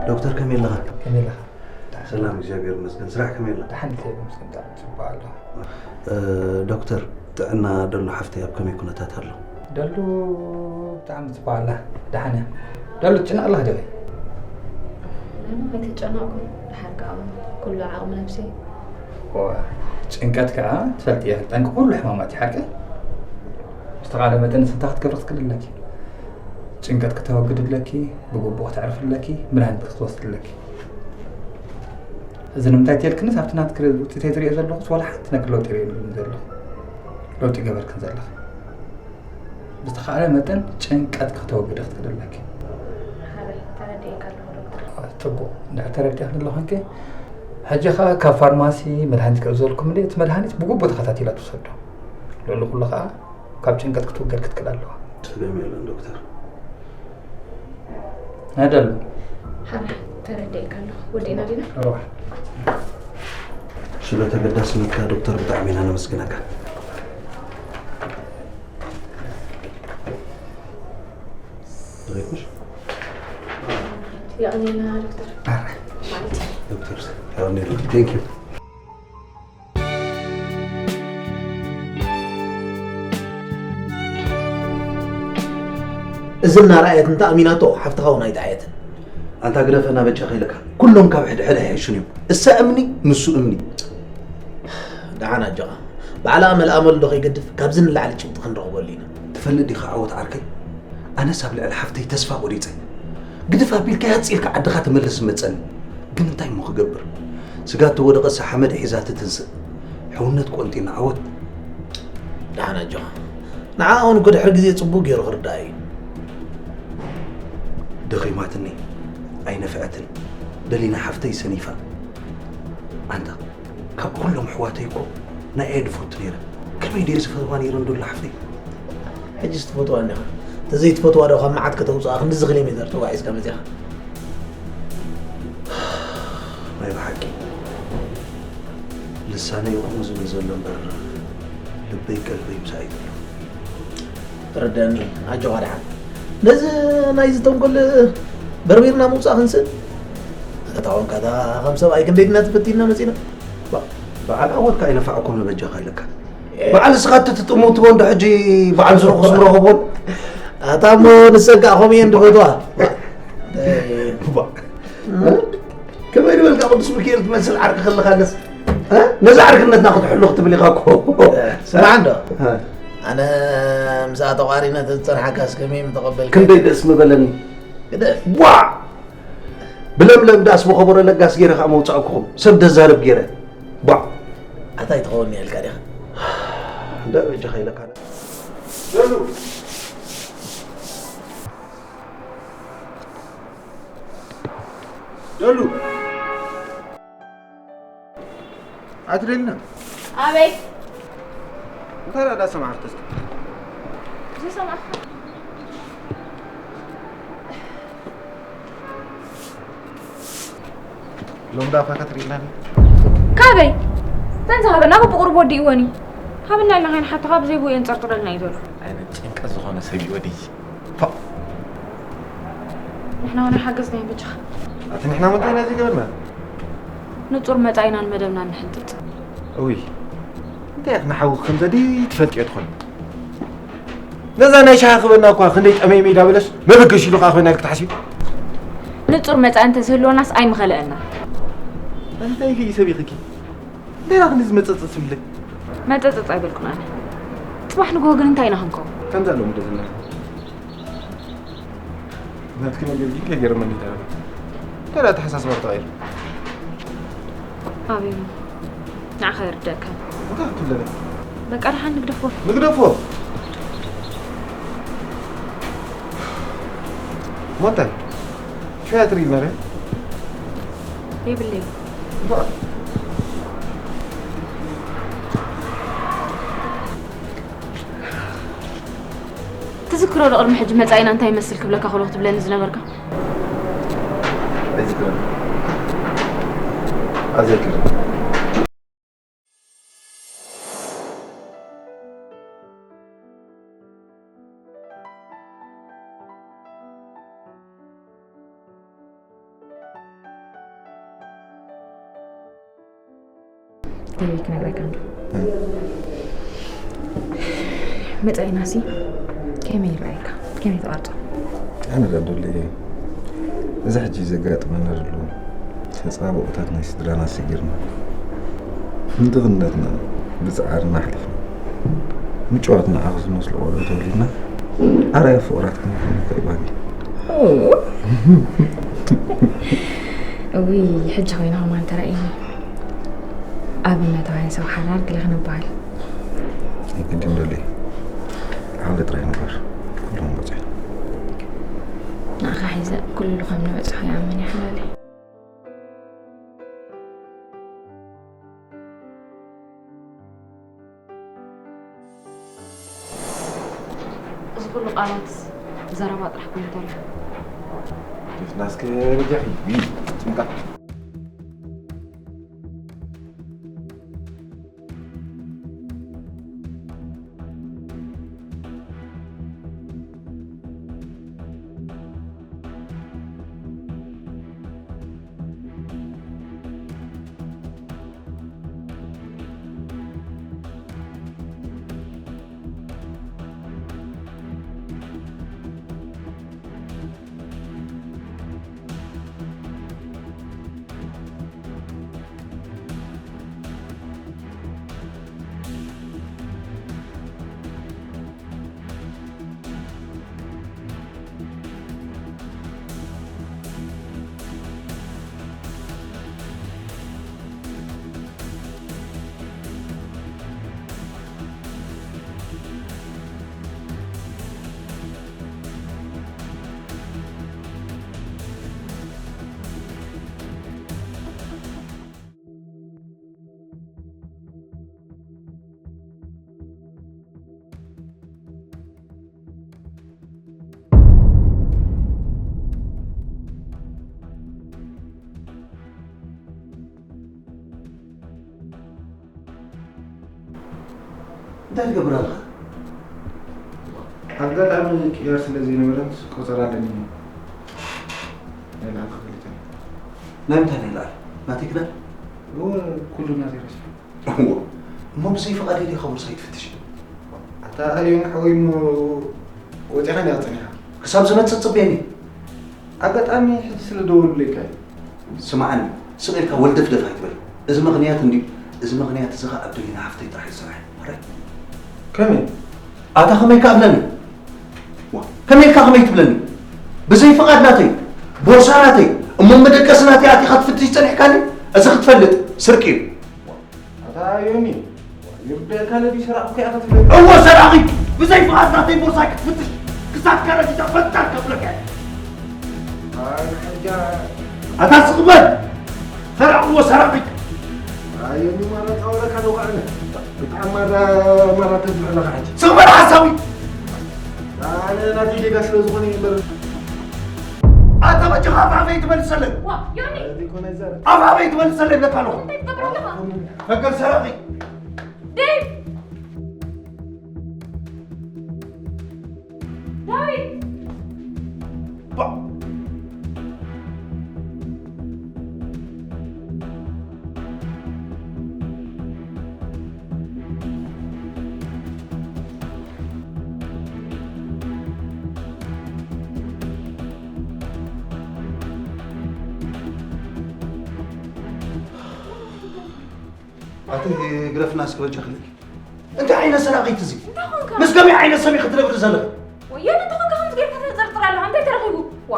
ዶክተር ከመይ ኣለኻ? ከመይ ኣለኻ? ሰላም እግዚኣብሔር ይመስገን። ስራሕ ከመይ ኣሎ? ደሓን እግዚኣብሔር ይመስገን ብጣዕሚ ጽቡቕ ኣሎ። እ፣ ዶክተር ጥዕና ደሉ ሓፍተይ ኣብ ከመይ ኩነታት ኣሎ? ደሉ ብጣዕሚ ጽቡቕ ኣላ። ደሓን እያ። ደሉ ትጭነቕ ኣለኻ ዲኺ? ኣይተጨነቕኩን። ደሓር ከኣ ኩሉ ዓቕሚ ነብሰይ። እወ፣ ጭንቀት ከኣ ትፈልጥዮ ጠንቂ ኩሉ ሕማማት እዩ ሓቂ። ብዝተኻእለ መጠን ንስኻ ክትገብሪ ክትክእሊ ኣለኪ። ጭንቀት ክተወግድ ኣለኪ፣ ብግቡእ ክተዕርፊ ኣለኪ፣ መድሃኒት ክትወስዲ ኣለኪ። እዚ ንምንታይ ተልክንስ ኣብቲ ናትኪ ውፅኢተይ ዝሪኦ ዘለኹስ ዋላ ሓንቲ ነገር ለውጢ ሪኤ ዘለኹ። ለውጢ ገበርክን ዘለኺ። ብዝተኻእለ መጠን ጭንቀት ክተወግደ ክትክእል ኣለኪ። ጽቡቕ፣ እንድሕር ተረዲእክኒ ኣለኹ እንከ፣ ሕጂ ኸኣ ካብ ፋርማሲ መድሃኒት ክእዘልኩም እንደ፣ እቲ መድሃኒት ብግቡእ ተኸታቲላ ትወሰዶ። ልዕሊ ኩሉ ኸኣ ካብ ጭንቀት ክትውገድ ክትክእል ኣለዋ። ጸገም የለን ዶክተር። ኣደሉ። ሓራ፣ ተረዲእካ ኣለኹ። ወዲእና ዲና? እዋ። ስለ ተገዳስነትካ ዶክተር ብጣዕሚ ኢና ነመስግነካ። ርኢኹሽ? የቐንየልና ዶክተር። ኣረ። ማለት ዶክተር፣ የቐንየልና። Thank you። እዚ እናረኣየት እንተ ኣሚናቶ፣ ሓፍትኻ እውን ኣይጠዓየትን። ኣንታ ግደፈና በጃኻ ኢለካ። ኩሎም ካብ ሕድሕድ ኣይሕሹን እዮም። እሳ እምኒ፣ ንሱ እምኒ። ደሓን ኣጆኻ። ባዕላ ኣመል ኣመል ዶ ከይገድፍ፣ ካብዚ ንላዕሊ ጭብጢ ክንረኽበሉ ኢና። ትፈልጥ ዲኻ ዓወት ዓርከይ? ኣነስ ኣብ ልዕሊ ሓፍተይ ተስፋ ቆሪጸ። ግድፍ ኣቢልካ ያጽ ኢልካ ዓድኻ ተመለስ ዝመጸኒ። ግን እንታይ እሞ ክገብር? ስጋ እተወደቐ ሓመድ ሒዛ ትትንስእ። ሕውነት ቆንጢና ዓወት። ደሓን ኣጆኻ። ንዓ እውን ክድሕር ግዜ ጽቡቕ ገይሩ ክርዳእ እዩ። ደኺማትኒ፣ ኣይነፍዐትን። ደሊና ሓፍተይ ሰኒፋ። ኣንታ፣ ካብ ኩሎም ኣሕዋተይ እኮ ንዓየ ድፈቱ ነይረ። ከመይ ድየ ዝፈትዋ ነይረ እንዶ ሓፍተይ? ሕጅስ ትፈትዋ እንዲኻ። እንተዘይትፈትዋ ዶ ካብ መዓት ከተውፅኣ ክንድዚ ኪሎ ሜተር ተጓዒዝካ መፂኻ? ናይ ብሓቂ ልሳነይ እዩ ከምኡ ዝብል ዘሎ እምበር ልበይ ቀልበይ ምሳይ ዘሎ። ተረዳኒ፣ ኣጆኻ ደሓን። ነዚ ናይዚ ተንኮል በርቢርና ምውፃእ ክንስእል? እታ ወንካታ ከም ሰብኣይ ክንደይ ድና ተፈቲና መፂና? ባ-፣ በዓል ዓወትካ ኣይነፋዕኩም ንበጃኻ ኢለካ። በዓል ንስኻ እትጥምው ትቦ እንዶ ሕጂ በዓል ስሩቕ ዝምረኸቦ። ኣታ እሞ ንሰን ከዓ ከምኡ እየን ድፈትዋ። ባ-፣ እ? ከመይ ዝበልካ ቅዱስ ሚካኤል ትመስል ዓርኪ ከለኻለስ፣ እ? ነዚ ዓርክነትና ክትሕሉ ክትብል ኢኻ እኮ። ስማዕ እንዶ። እ። ኣነ ምስኣ ተቋሪነ ተዝጸንሓካስ ከመይ ምተቐበልካ? ክንደይ ደስ ምበለኒ። ግደፍ። ዋ! ብለምለም ዳስ ብኸበሮ ለጋስ ገይረ ከዓ መውፃእኩኹም። ሰብ ደዛረብ ገይረ። ቧዕ! ኣታ ኣይትኸውን እያ ኢልካ ዲኻ? እንዳ በጃኻ ኢለካ። በሉ። በሉ። ኣትደልና። ኣበይ? እንታይ ደኣ ሰማዕካ እስኪ? ዝሰማዕካ። ሎም ዳፋ ከትሪእና። ካበይ? ተንዛ ሃበና ብቁሩብ ወዲእወን እዩ። ሃብና ኢልና ከይንሓተኻ ብዘይ ብኡ የንጸርጥረልና እዩ ዘሎ። ዓይነት ጭንቀት ዝኾነ ሰብ እዩ ወዲይ። ፋ። ንሕና እውን ሓገዝና ይበጃኻ። ኣቲ ንሕና መታይና እዚ ገበርና? ንጹር መጻኢናን መደብናን ንሕንጽጽ። እውይ፣ እንታይ ኢኺ ንሓውኺ ከም ዘድሊ ትፈልጥዮ ትኾኒ። ነዛ ናይ ሻሂ ክበና እኳ ክንደይ ጠመይመይ ዳበለስ መበገሲ ኢሉ ከኣ ኮይና ኢልኪ ትሓስቢ? ንጹር መጻኢ እንተዝህልወናስ ኣይምኸለአና። እንታይ ኢኺ ሰብ ኢኺ? እንታይ ኢኺ ክንድዚ መጸጸጽ ትብሊ? መጸጸጽ ኣይበልኩን ኣነ። ጽባሕ ንግሆ ግን እንታይ ኢና ክንከውን? ከምዛ ሎሚ ዶ ዘለና? ናትኪ ነገር ግን ከይገርመኒ ተረፈ። እንታይ ኣተሓሳስባ ተቐይሩ? ኣበይ እሞ? ንዓኻ ይርደእካ። እንታይ ክትብለኒ? በቃ ደሓን ንግደፎ። ንግደፎ? ሞታይ? ሸያ ትርኢ መረ? የብለይ። እባ። ትዝክሮ ዶ ቅድሚ ሕጂ መጻኢና እንታይ ይመስል ክብለካ ከሎ ክትብለኒ ዝነበርካ? ኣይዝክርን። ኣዘክርን። ገለ ክነግረካ እንዶ። እም። መጻኢናሲ ከመይ ይረኣየካ? ከመይ ትቐርጾ? ኣነ ደኣ ዶለየ፣ እዚ ሕጂ ዘጋጥመና ዘሎ ተጻብኦታት ናይ ስድራና ሰጊርና፣ ንድኽነትና ብጻዕርና ኣሕሊፍና፣ ምጭዋት ንዓኹ ዝመስሉ ቆልዑ ተወሊድና፣ ኣርኣያ ፍቑራት ክንኮን ይግባእ። ኦ። እውይ፣ ሕጂ ኮይና ከማን ተራእየኒ። ኣብነታውያን ሰብ ሓዳር ገለ ክንበሃል። ግድን ዶለየ፣ ዓውደ ጥራይ ንግበር። ንዓኻ ሒዘ ኩሉ ከም ንበጽሖ ይኣምን እየ ሓላለይ። እዚ ኩሉ ቃላት ዘረባ ጥራሕ ኮይኑ ተሪፉ። ናስከ በጃኺ ቢል ጽምቃ። እንታይ ትገብር ኣለኻ? ኣጋጣሚ ቅያር ስለ ዘይነበረን ቆጸራ ኣለኒ። ናይ ላዕሊ ክፍሊት እየ። ናይ ምንታይ ናይ ላዕሊ? ናተይ ክዳን? እወ፣ ኩሉ ናተይ ረሲዐ። እሞ፣ እሞ ብዘይ ፍቓደይ ዲኻ ቦርሳይ ትፍትሽ? ኣታ ኣዮን ሓወይ እሞ ወጺኻ እንዲኻ ጸኒሓ። ክሳብ ዝመጽእ ጽበየኒ። ኣጋጣሚ ሕጂ ስለ ደወሉለይ እካ እዩ። ስምዓኒ፣ ስቕ ኢልካ ወልደፍደፍ ኣይትበል። እዚ ምኽንያት እንድዩ፣ እዚ ምኽንያት እዚ ኸኣ ኣብ ደሊና ሓፍተይ ጥራሕ እዩ ዝሰርሕ። ሕራይ? ከመይ? ኣታ ከመይ ከ እብለኒ? ዋ፣ ከመይ ኢልካ ከመይ ትብለኒ? ብዘይ ፍቓድ ናተይ፣ ቦርሳ ናተይ፣ እሞ መደቀሲ ናተይ ኣቲኻ ክትፍትሽ ጸኒሕካኒ? እዚ ክትፈልጥ ስርቂ እዩ። ኣታ ዮኒ፣ ይርደእካ ነዲ ሰራቕ እኮ ኢኻ ትፈልጥ። እወ ሰራቒ! ብዘይ ፍቓድ ናተይ ቦርሳይ ክትፍትሽ ክሳብ ከረዲታ ፈጣን ከብለካ እየ። ኣይ፣ ሕጃ። ኣታ ስቕ በል! ሰራቒ እወ ሰራቒ! ኣይ፣ ዮኒ፣ ማራ ጻወረካ ዶ ከዓነ? ብጣዕሚ ማራ፣ ማራ ተዝምዕለኻ ሕጂ። ስቕ በል ሓሳዊ! ኣነ ናተይ ጌጋ ስለ ዝኾነ እዩ እምበር። ኣታ በጃኻ ኣፍ ኣፈይ ትመልሰለይ። ዋ፣ ዮኒ! እዚ ኮነ ዘረ። ኣፍ ኣፈይ ትመልሰለይ ብለካ ኣለኹ። እንታይ ትገብር ኣለኻ? ፈገር ሰራቒ። ዴቭ! ዳዊት! ባ- ኣቲ ግረፍና እስኪ በጃ ክልል። እንታይ ዓይነት ሰራቒት እዚ? እንታይ ኾንካ? ምስ ከመይ ዓይነት ሰብ ኢኺ ትነብሪ ዘለኺ? ወዮ፣ እንታይ ኾንካ ከምዚ ጌርካ ተጠርጥር ኣለኻ? እንታይ ተረኺቡ? ዋ፣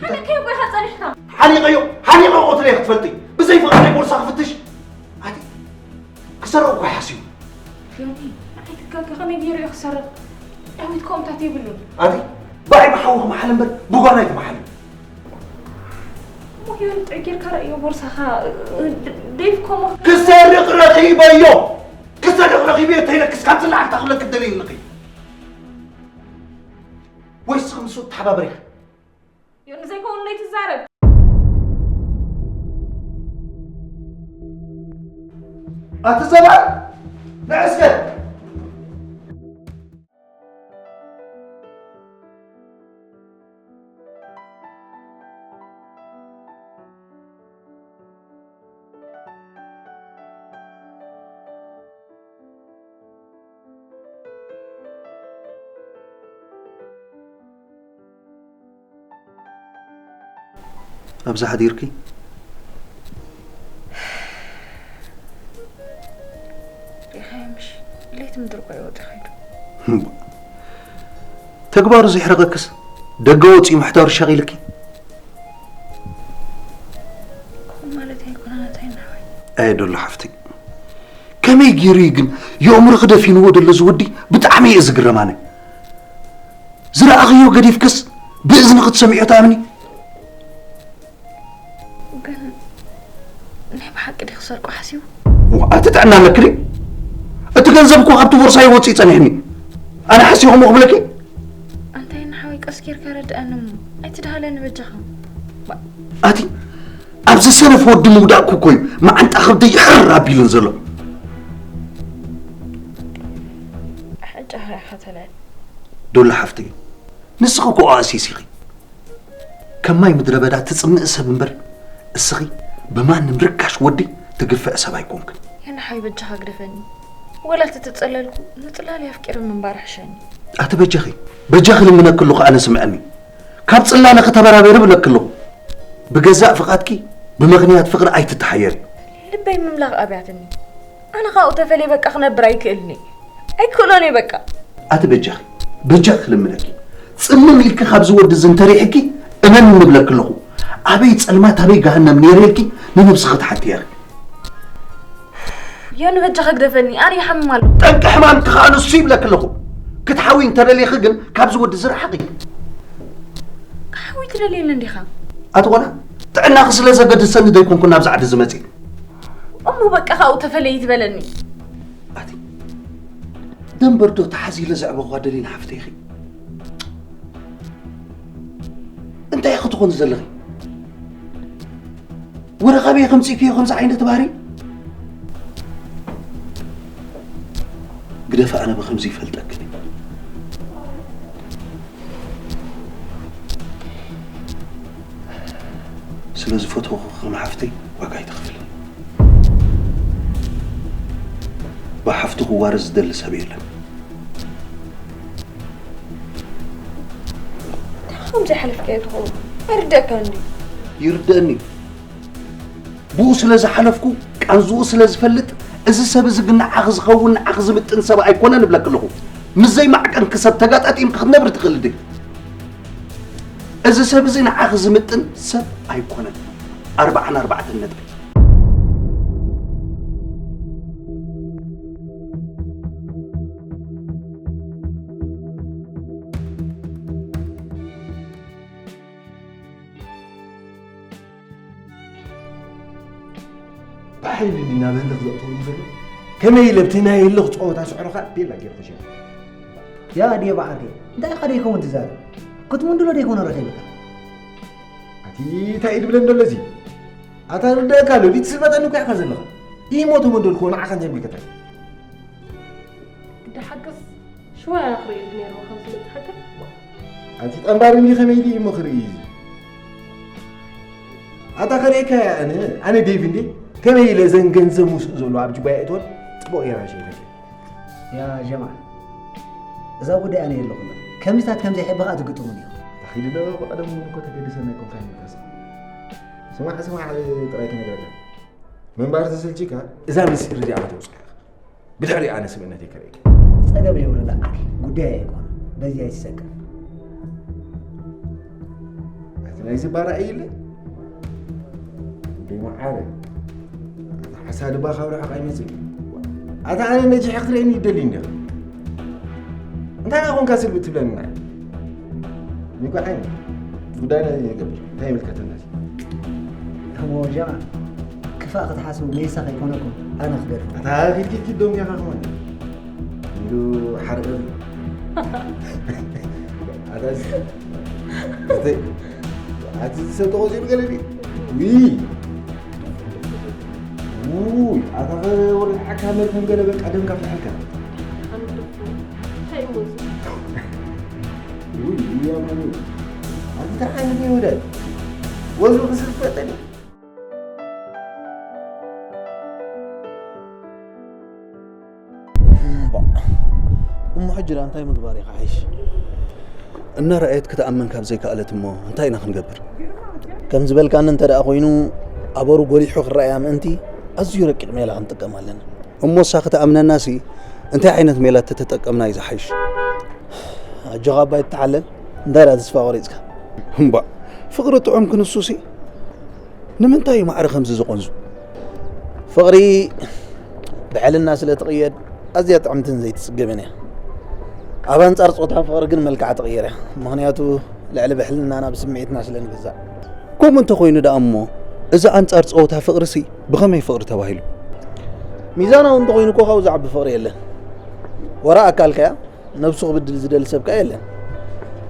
ሓኒቐዮ እኮ ኢኻ ጸኒሕካ። ሓኒቐዮ? ሓኒቐዮ ትብለይ ክትፈልጢ? ብዘይ ፍቓደይ ቦርሳ ክፍትሽ? ኣቲ ክሰርቕ እኮ ሓሲቡ። ዮኒ፣ ኣይትጋገ፣ ከመይ ገይሩ እዩ ክሰርቕ? ዳዊት ከምኡታት የብሉን። ኣቲ ብኣይ ብሓዊ ክመሓል እምበር ብጓና ኣይትመሓልን። እሞ ዮኒ፣ ጥዑይ ጌርካ ረእዮ ቦርሳኻ። ደ-፣ ዴቭ ከምኡ ክሰርቕ ረኺበዮ። ክሰርቕ ረኺበዮ ተይለ ክስካብ ዝለዓል ታኽብለክ ትደልይ ኣለኺ። ወይስ ምስ ተሓባበሪኻ? ዮኒ ዘይከውን ናይ ትዛረብ። ኣቲ ዘባል ንዕስከ። ኣብዚ ሓዲርኪ? ሪኻዮ ምሽ? ለይቲ ምድሪ እኮ እዩ ወጢ ኸይዱ። እምባ። ተግባሩ ዘይሕረቐክስ ደገ ወፂኡ ምሕዳሩ ሸቒልኪ? ከምኡ ማለት ኣይኮነን ኣታ ይናወይ። ኣየ ዶሎ ሓፍተይ፣ ከመይ ገይሩ እዩ ግን የእምሮኺ ደፊንዎ ደሎ እዚ ወዲ? ብጣዕሚ እየ ዝግረም ኣነ። ዝረኣኽዮ ገዲፍክስ ብእዝንኺ ትሰምዕዮ ትኣምኒ? ግን ናይ ብሓቂ ዲ ክሰርቆ ሓሲቡ? ኣቲ ጥዕና ኣለኪ ድዩ? እቲ ገንዘብ እኮ ካብቲ ቦርሳይ ወፂኡ ጸኒሕኒ። ኣነ ሓሲኹሞ ክብለኪ? ኣንታይ ንሓወይ ቀስ ጌርካ ረድኣኒ እሞ ኣይትድሃለኒ በጃኻ። ኣቲ ኣብዚ ሰነፍ ወዲ ምውዳእኩ እኮ እዩ መዓንጣ ከብደይ ሕር ኣቢሉን ዘሎ። ሕጫኻ ኢኻ ተላል። ዶላ ሓፍተይ፣ ንስኺ እኮ ኦኣሲስ ኢኺ። ከም ማይ ምድረ በዳ ትጽምእ ሰብ እምበር፣ እስኺ ብማንም ርካሽ ወዲ ትግፍዕ ሰብ ኣይኮንክን። የንሓይ በጃኻ ግደፈኒ። ወላ ተተጸለልኩ ምጽላል ኣፍቂረ ምንባር ሕሸኒ። ኣቲ በጃኺ፣ በጃኺ ልምነኪ ኣለኹ ኣነ ስምዐኒ። ካብ ጽላለ ከተበራበሪ ብለኪ ኣለኹ። ብገዛእ ፍቓድኪ ብምኽንያት ፍቕሪ ኣይትተሓየሪ። ልበይ ምምላኽ ኣብያትኒ። ኣነ ካብኡ ተፈልየ በቃ ክነብር ኣይክእልን እየ። ኣይክእሎን እየ በቃ። ኣቲ በጃኺ በጃኺ ክልምነኪ ጽምም ኢልኪ ካብዚ ወዲ እዚ እንተሪሕኪ እመን ንብለኪ ኣለኹ ኣበይ ጸልማት ኣበይ ገሃነም ነይረ ኢልኪ ንነብስኺ ትሓትያ ኢኺ። ዮኒ በጃኻ ግደፈኒ ኣነ ይሓምም ኣለኹ። ጠንቂ ሕማምኪ ከኣ ንሱ ይብለኪ ኣለኹ። ክትሓውዪ እንተደሊኺ ግን ካብዚ ወዲ እዚ ርሓቒ። ክሓዊ ትደልየኒ እንዲኻ። ኣቲ ቆልዓ ጥዕናኺ ስለ ዘገድሰኒ ዶ ኣይኮንኩን ናብዚ ዓዲ እዚ መጺእ። እሞ በቃ ካብኡ ተፈለዪ ትበለኒ። ኣቲ ደንበር ዶ ተሓዚለ ዘዕበኹዋ ደሊና ሓፍተይ ኢኺ። እንታይ ኢኺ ትኾኒ ዘለኺ? ወረ ካበይ ከምፂእክዮ ከምዚ ዓይነት ባህሪ? ግደፊ ኣነ ብኸምዚ ይፈልጠክን እየ። ስለ ዝፈተኹ ከም ሓፍተይ ዋጋ ኣይተኽፍልን። ብሓፍቱ ክዋረስ ዝደሊ ሰብ የለን። ከምዚ ሓለፍካዮ ትኸውን ኣይርደእካን ድዩ? ይርደእኒ እዩ። ብኡ ስለ ዝሓለፍኩ ቃንዝኡ ስለ ዝፈልጥ እዚ ሰብ እዚ ግን ንዓኺ ዝኸውን ንዓኺ ዝምጥን ሰብ ኣይኮነን እብለኪ ኣለኹ። ምስ ዘይማዕቀንኪ ሰብ ተጋጣጢምኪ ክትነብሪ ትኽእሊ ድዩ? እዚ ሰብ እዚ ንዓኺ ዝምጥን ሰብ ኣይኮነን። ኣርብዓን ኣርባዕተን ነጥቢ። ብሓይሊ እንዲ ናብ ህልኽ ዘእተወኒ ዘሎ ከመይ ኢለ ብቲ ናይ ህልኽ ፀወታ ስዕረኻ ቤላ ገይረ ክሸ ያ ድየ ብዓርከይ እንታይ ኢኻ ደይከውን ትዛረብ ክትምንድሎ ደይኮነ ረኺብካ ኣቲ እንታይ እዩ ድብለ እንደሎ እዚ ኣታ ርዳእካ ኣሎ ዲት ስልመጠኒ እኮ ኢኻ ዘለኻ ኢሞ ተመንደልክዎ ንዓኻ እንታይ ምልከታ ግዳ ሓቅስ ሽዋያ ክርእየሉ ነይርዎ ከም ዝመፅእ ሓቂ ኣቲ ጠንባሪ እንዲ ከመይ ኢሉ እዩ እሞ ክርኢ እዩ ኣታ ከርእየካ ኣነ ኣነ ዴቭ እንዴ ከመይ ኢለ እዘን ገንዘብ ምስኡ ዘሎ ኣብ ጅባይ እቶን ፅቡቕ ጌራ ሸይፈት ያ ጀማ እዛ ጉዳይ ኣነ የለኹና ከምዚታት ከምዘይሕብኻ ትግጥሙን እዩ ኣኺዱ ዶ ብቐደም እውን እኮ ተገድሰና ኣይኮንካ ይምልከስ ስማዕ ስማዕ ጥራይ ክነግረካ ምንባር ተሰልቺካ እዛ ምስጢር እዚኣ ከተውፅኣ ኢኻ ብድሕሪኡ ኣነ ስብእነተይ ከርእየካ። ጸገም የብሉን ኣል ጉዳይ ኣይኮነ በዚ ኣይትሰከፍ። ኣቲ ናይዚ ባራእ ኢለ ደይ መዓረ ሓሳድባ ካብ ርሕቕ ኣይመጽእ ኣታ ኣነ ነጂ ሕኽትረኒ ይደሊ እንዲኻ እንታይ ኮንካ ስልቢ ትብለኒ ንዓይ ንጓዓይ ጉዳይና ይገብር እንታይ ይምልከተና እሞ ጀማ ክፋእ ክትሓስቡ ሜሳ ከይኮነኩም ኣነ ክገድፎ ኣታ ኪድኪድ ኪድ ዶም ያኻ ኾን እንዱ ሓርቀ ኣታ ኣቲ ሰብ ተቆፂሩ ገለ ድዩ ውይ ውይ ኣታ ወረድሓካ መርኩም ገለ በቃ ደምካ ፍልሓልካ ውይ ውይ ኣማኒ ኣቲ እንታይ ዓይነት ይሁዳ ወዙ ክስፈጠ እሞ ሕጂ ደኣ እንታይ ምግባር እዩ ክሓይሽ? እናረኣየት ክትኣምን ካብ ዘይከኣለት እሞ እንታይ ኢና ክንገብር? ከም ዝበልካኒ እንተ ደኣ ኮይኑ ኣበሩ ጎሊሑ ክረኣያ ምእንቲ ኣዝዩ ረቂቕ ሜላ ክንጥቀም ኣለና። እሞ እሳ ክትኣምነናሲ እንታይ ዓይነት ሜላ ተተጠቀምና እዩ ዝሓይሽ? ኣጆኻ ኣባ ኣይትተሓለል እንታይ ደኣ ተስፋ ቆሪጽካ? እምባእ ፍቕሪ ጥዑም ክንሱሲ ንምንታይ እዩ ማዕረ ከምዚ ዝቖንዙ? ፍቕሪ ብዕልና ስለ ትቕየድ ኣዝያ ጥዕምትን ዘይትጽገምን እያ። ኣብ ኣንጻር ጾታ ፍቕሪ ግን መልክዓ ትቕይር እያ። ምኽንያቱ ልዕሊ ብሕልናና ብስምዒትና ስለ ንግዛእ። ከምኡ እንተኾይኑ ደኣ እሞ፣ እዚ ኣንጻር ጾታ ፍቕሪሲ ብኸመይ ፍቕሪ ተባሂሉ? ሚዛናዊ እንተኾይኑ እኮ ካብኡ ዝዓቢ ፍቕሪ የለን። ወራ ኣካልካ እያ፣ ነብሱ ክብድል ዝደሊ ሰብ ከኣ የለን።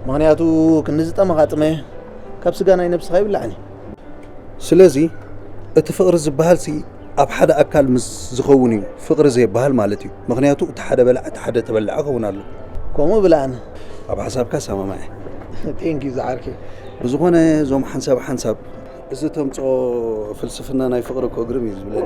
ምኽንያቱ ክንዲ ዝጠመኻ ጥመ፣ ካብ ስጋ ናይ ነብስኻ ይብላዕን እዩ። ስለዚ እቲ ፍቕሪ ዝበሃልሲ ኣብ ሓደ ኣካል ምስ ዝኸውን እዩ ፍቕሪ ዘይበሃል ማለት እዩ። ምኽንያቱ እቲ ሓደ በላዕ፣ እቲ ሓደ ተበላዕ ክኸውን ኣሎ። ከምኡ ብላዕን። ኣብ ሓሳብካ ሰማማዕ እየ። Thank you ዝዓርከይ። ብዝኾነ እዞም ሓንሳብ ሓንሳብ እዚ ተምጽኦ ፍልስፍና ናይ ፍቕሪ እኮ ግርም እዩ ዝብለኒ።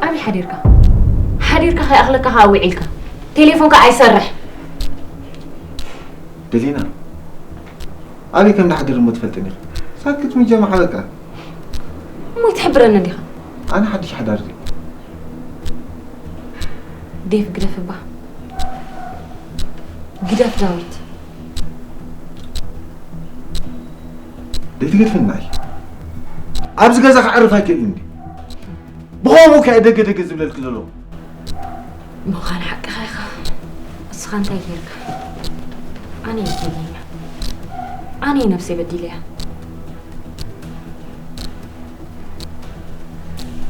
ኣበይ ሓዲርካ? ሓዲርካ ከይኣኽለካ ከኣ ውዒልካ። ቴሌፎንካ ኣይሰርሕ። ደሊና፣ ኣበይ ከም ዝሓድር እሞ ትፈልጥን ኢኺ። ሳክት ምጀመሓ በቃ። እሞ ኣይትሕብረኒ እንዲኻ? ኣነ ሓድሽ ሓዳር ድዩ? ዴቭ ግደፍ እባ። ግደፍ ዳዊት። ደይትገድፍና እሺ። ኣብዚ ገዛ ክዓርፍ ኣይክእልን እንዲ። ብኸምኡ ከ ደገ ደገ ዝብለልክ ዘሎ። ምዃን ሓቅኻ ኢኻ። እስኻ እንታይ ጌርካ? ኣነ እየ ጌርያ። ኣነ እየ ነብሰይ በዲለያ።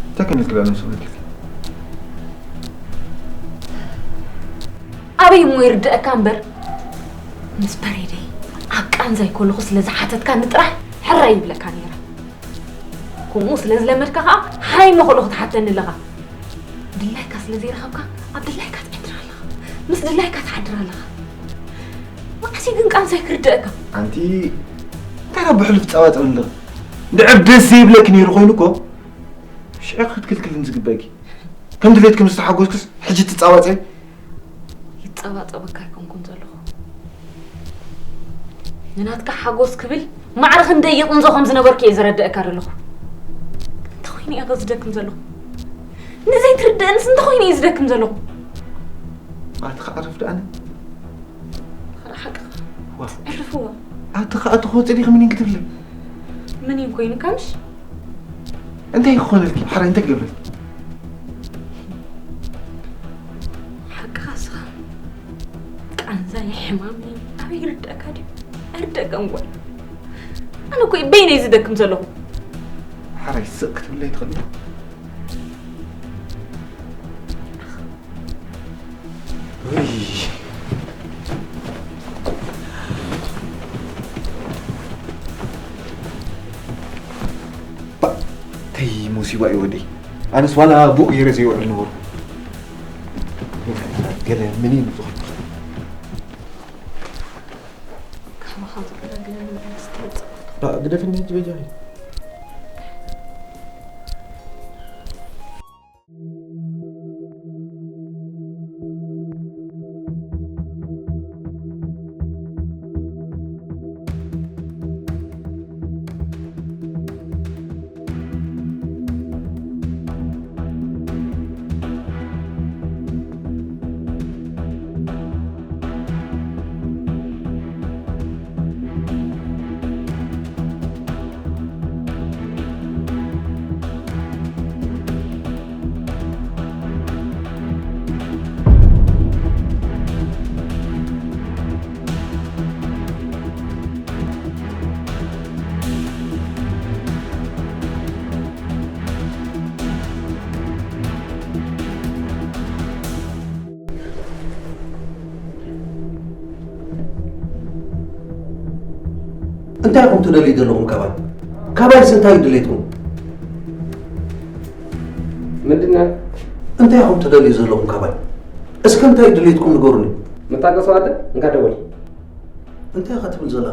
እንታይ ከመልክላ ነብሱ በዲልክ? ኣበይ እሞ ይርድኣካ እምበር፣ ምስ በሬደይ ኣብ ቃንዛይ ከለኹ ስለ ዝሓተትካኒ ጥራሕ ሕራይ ይብለካ ነይረ። ከምኡ ስለ ዝለመድካ ኸኣ ሃይመ ከሎ ክትሓተኒ ኣለኻ። ድላይካ ስለ ዘይረኸብካ ኣብ ድላይካ ትዕድር ኣለኻ፣ ምስ ድላይካ ትሓድር ኣለኻ። መዓስ እዩ ግን ቃንዛይ ክርድኣካ? ኣንቲ እንታይ ደኣ ብሕሉፍ ትጻባጸብ ኣለኺ? እንድሕር ደስ ዘይብለኪ ነይሩ ኮይኑ እኮ ሽዑ ክትክልክልኒ ዝግበእኪ። ከም ድሌትኪ ምስ ተሓጎስክስ ሕጂ ትጻባጸቢ? ይጸባጸበካ ኣይኮንኩን ዘለኹ። ንናትካ ሓጎስ ክብል ማዕረ ክንደይ ይቕንዞ ከም ዝነበርኩ እየ ዝረድአካ ዘለኹ። እንተኾይኑ እየ ዝደክም ዘለኹ። ንዘይትርድአንስ እንተኾይኑ እየ ዝደክም ዘለኹ። ኣቲ ከዓርፍ ደኣነ። ሓቅኻ። ዋ። ዕርፍዋ። ኣቲ ከኣ ትኾፂ ዲኺ ምኒን ክትብሊ? ምኒን ኮይኑካ ምሽ? እንታይ ክኾነልኪ? ሓራይ እንታይ ክገብረልኪ? ሓቅኻ እስኻ። ቃንዛ ናይ ሕማም እዩ። ኣበይ ይርድኣካ ድዩ? ኣይርድኣካን ጓል። ኣነ እኮ በይነይ ዝደክም ዘለኹ። ሓራይ ስቕ ክትብለይ ትኽእሊ? ውይ። ባ-፣ ተይ ሙሲባ እዩ ወደይ። ኣነስ ዋላ ቡቕ ገይረ ዘይውዕል ነበርኩ። ገለ ምን እዩ ዝኾንኩ? ካባኻ ዝገላግለኒ መዓስ ትመጽእ? ባ-፣ ግደፍኒ ሕጂ በጃኺ። እንታይ ኢኹም ትደልዩ ዘለኹም ካባይ? ካባይስ እንታይ እዩ ድሌትኩም? ምንድን ነው? እንታይ ኢኹም ትደልዩ ዘለኹም ካባይ? እስከ እንታይ ድሌትኩም ንገሩኒ። መጣቀሱ አለ? እንካ ደውል። እንታይ ኢኻ ትብል ዘላ?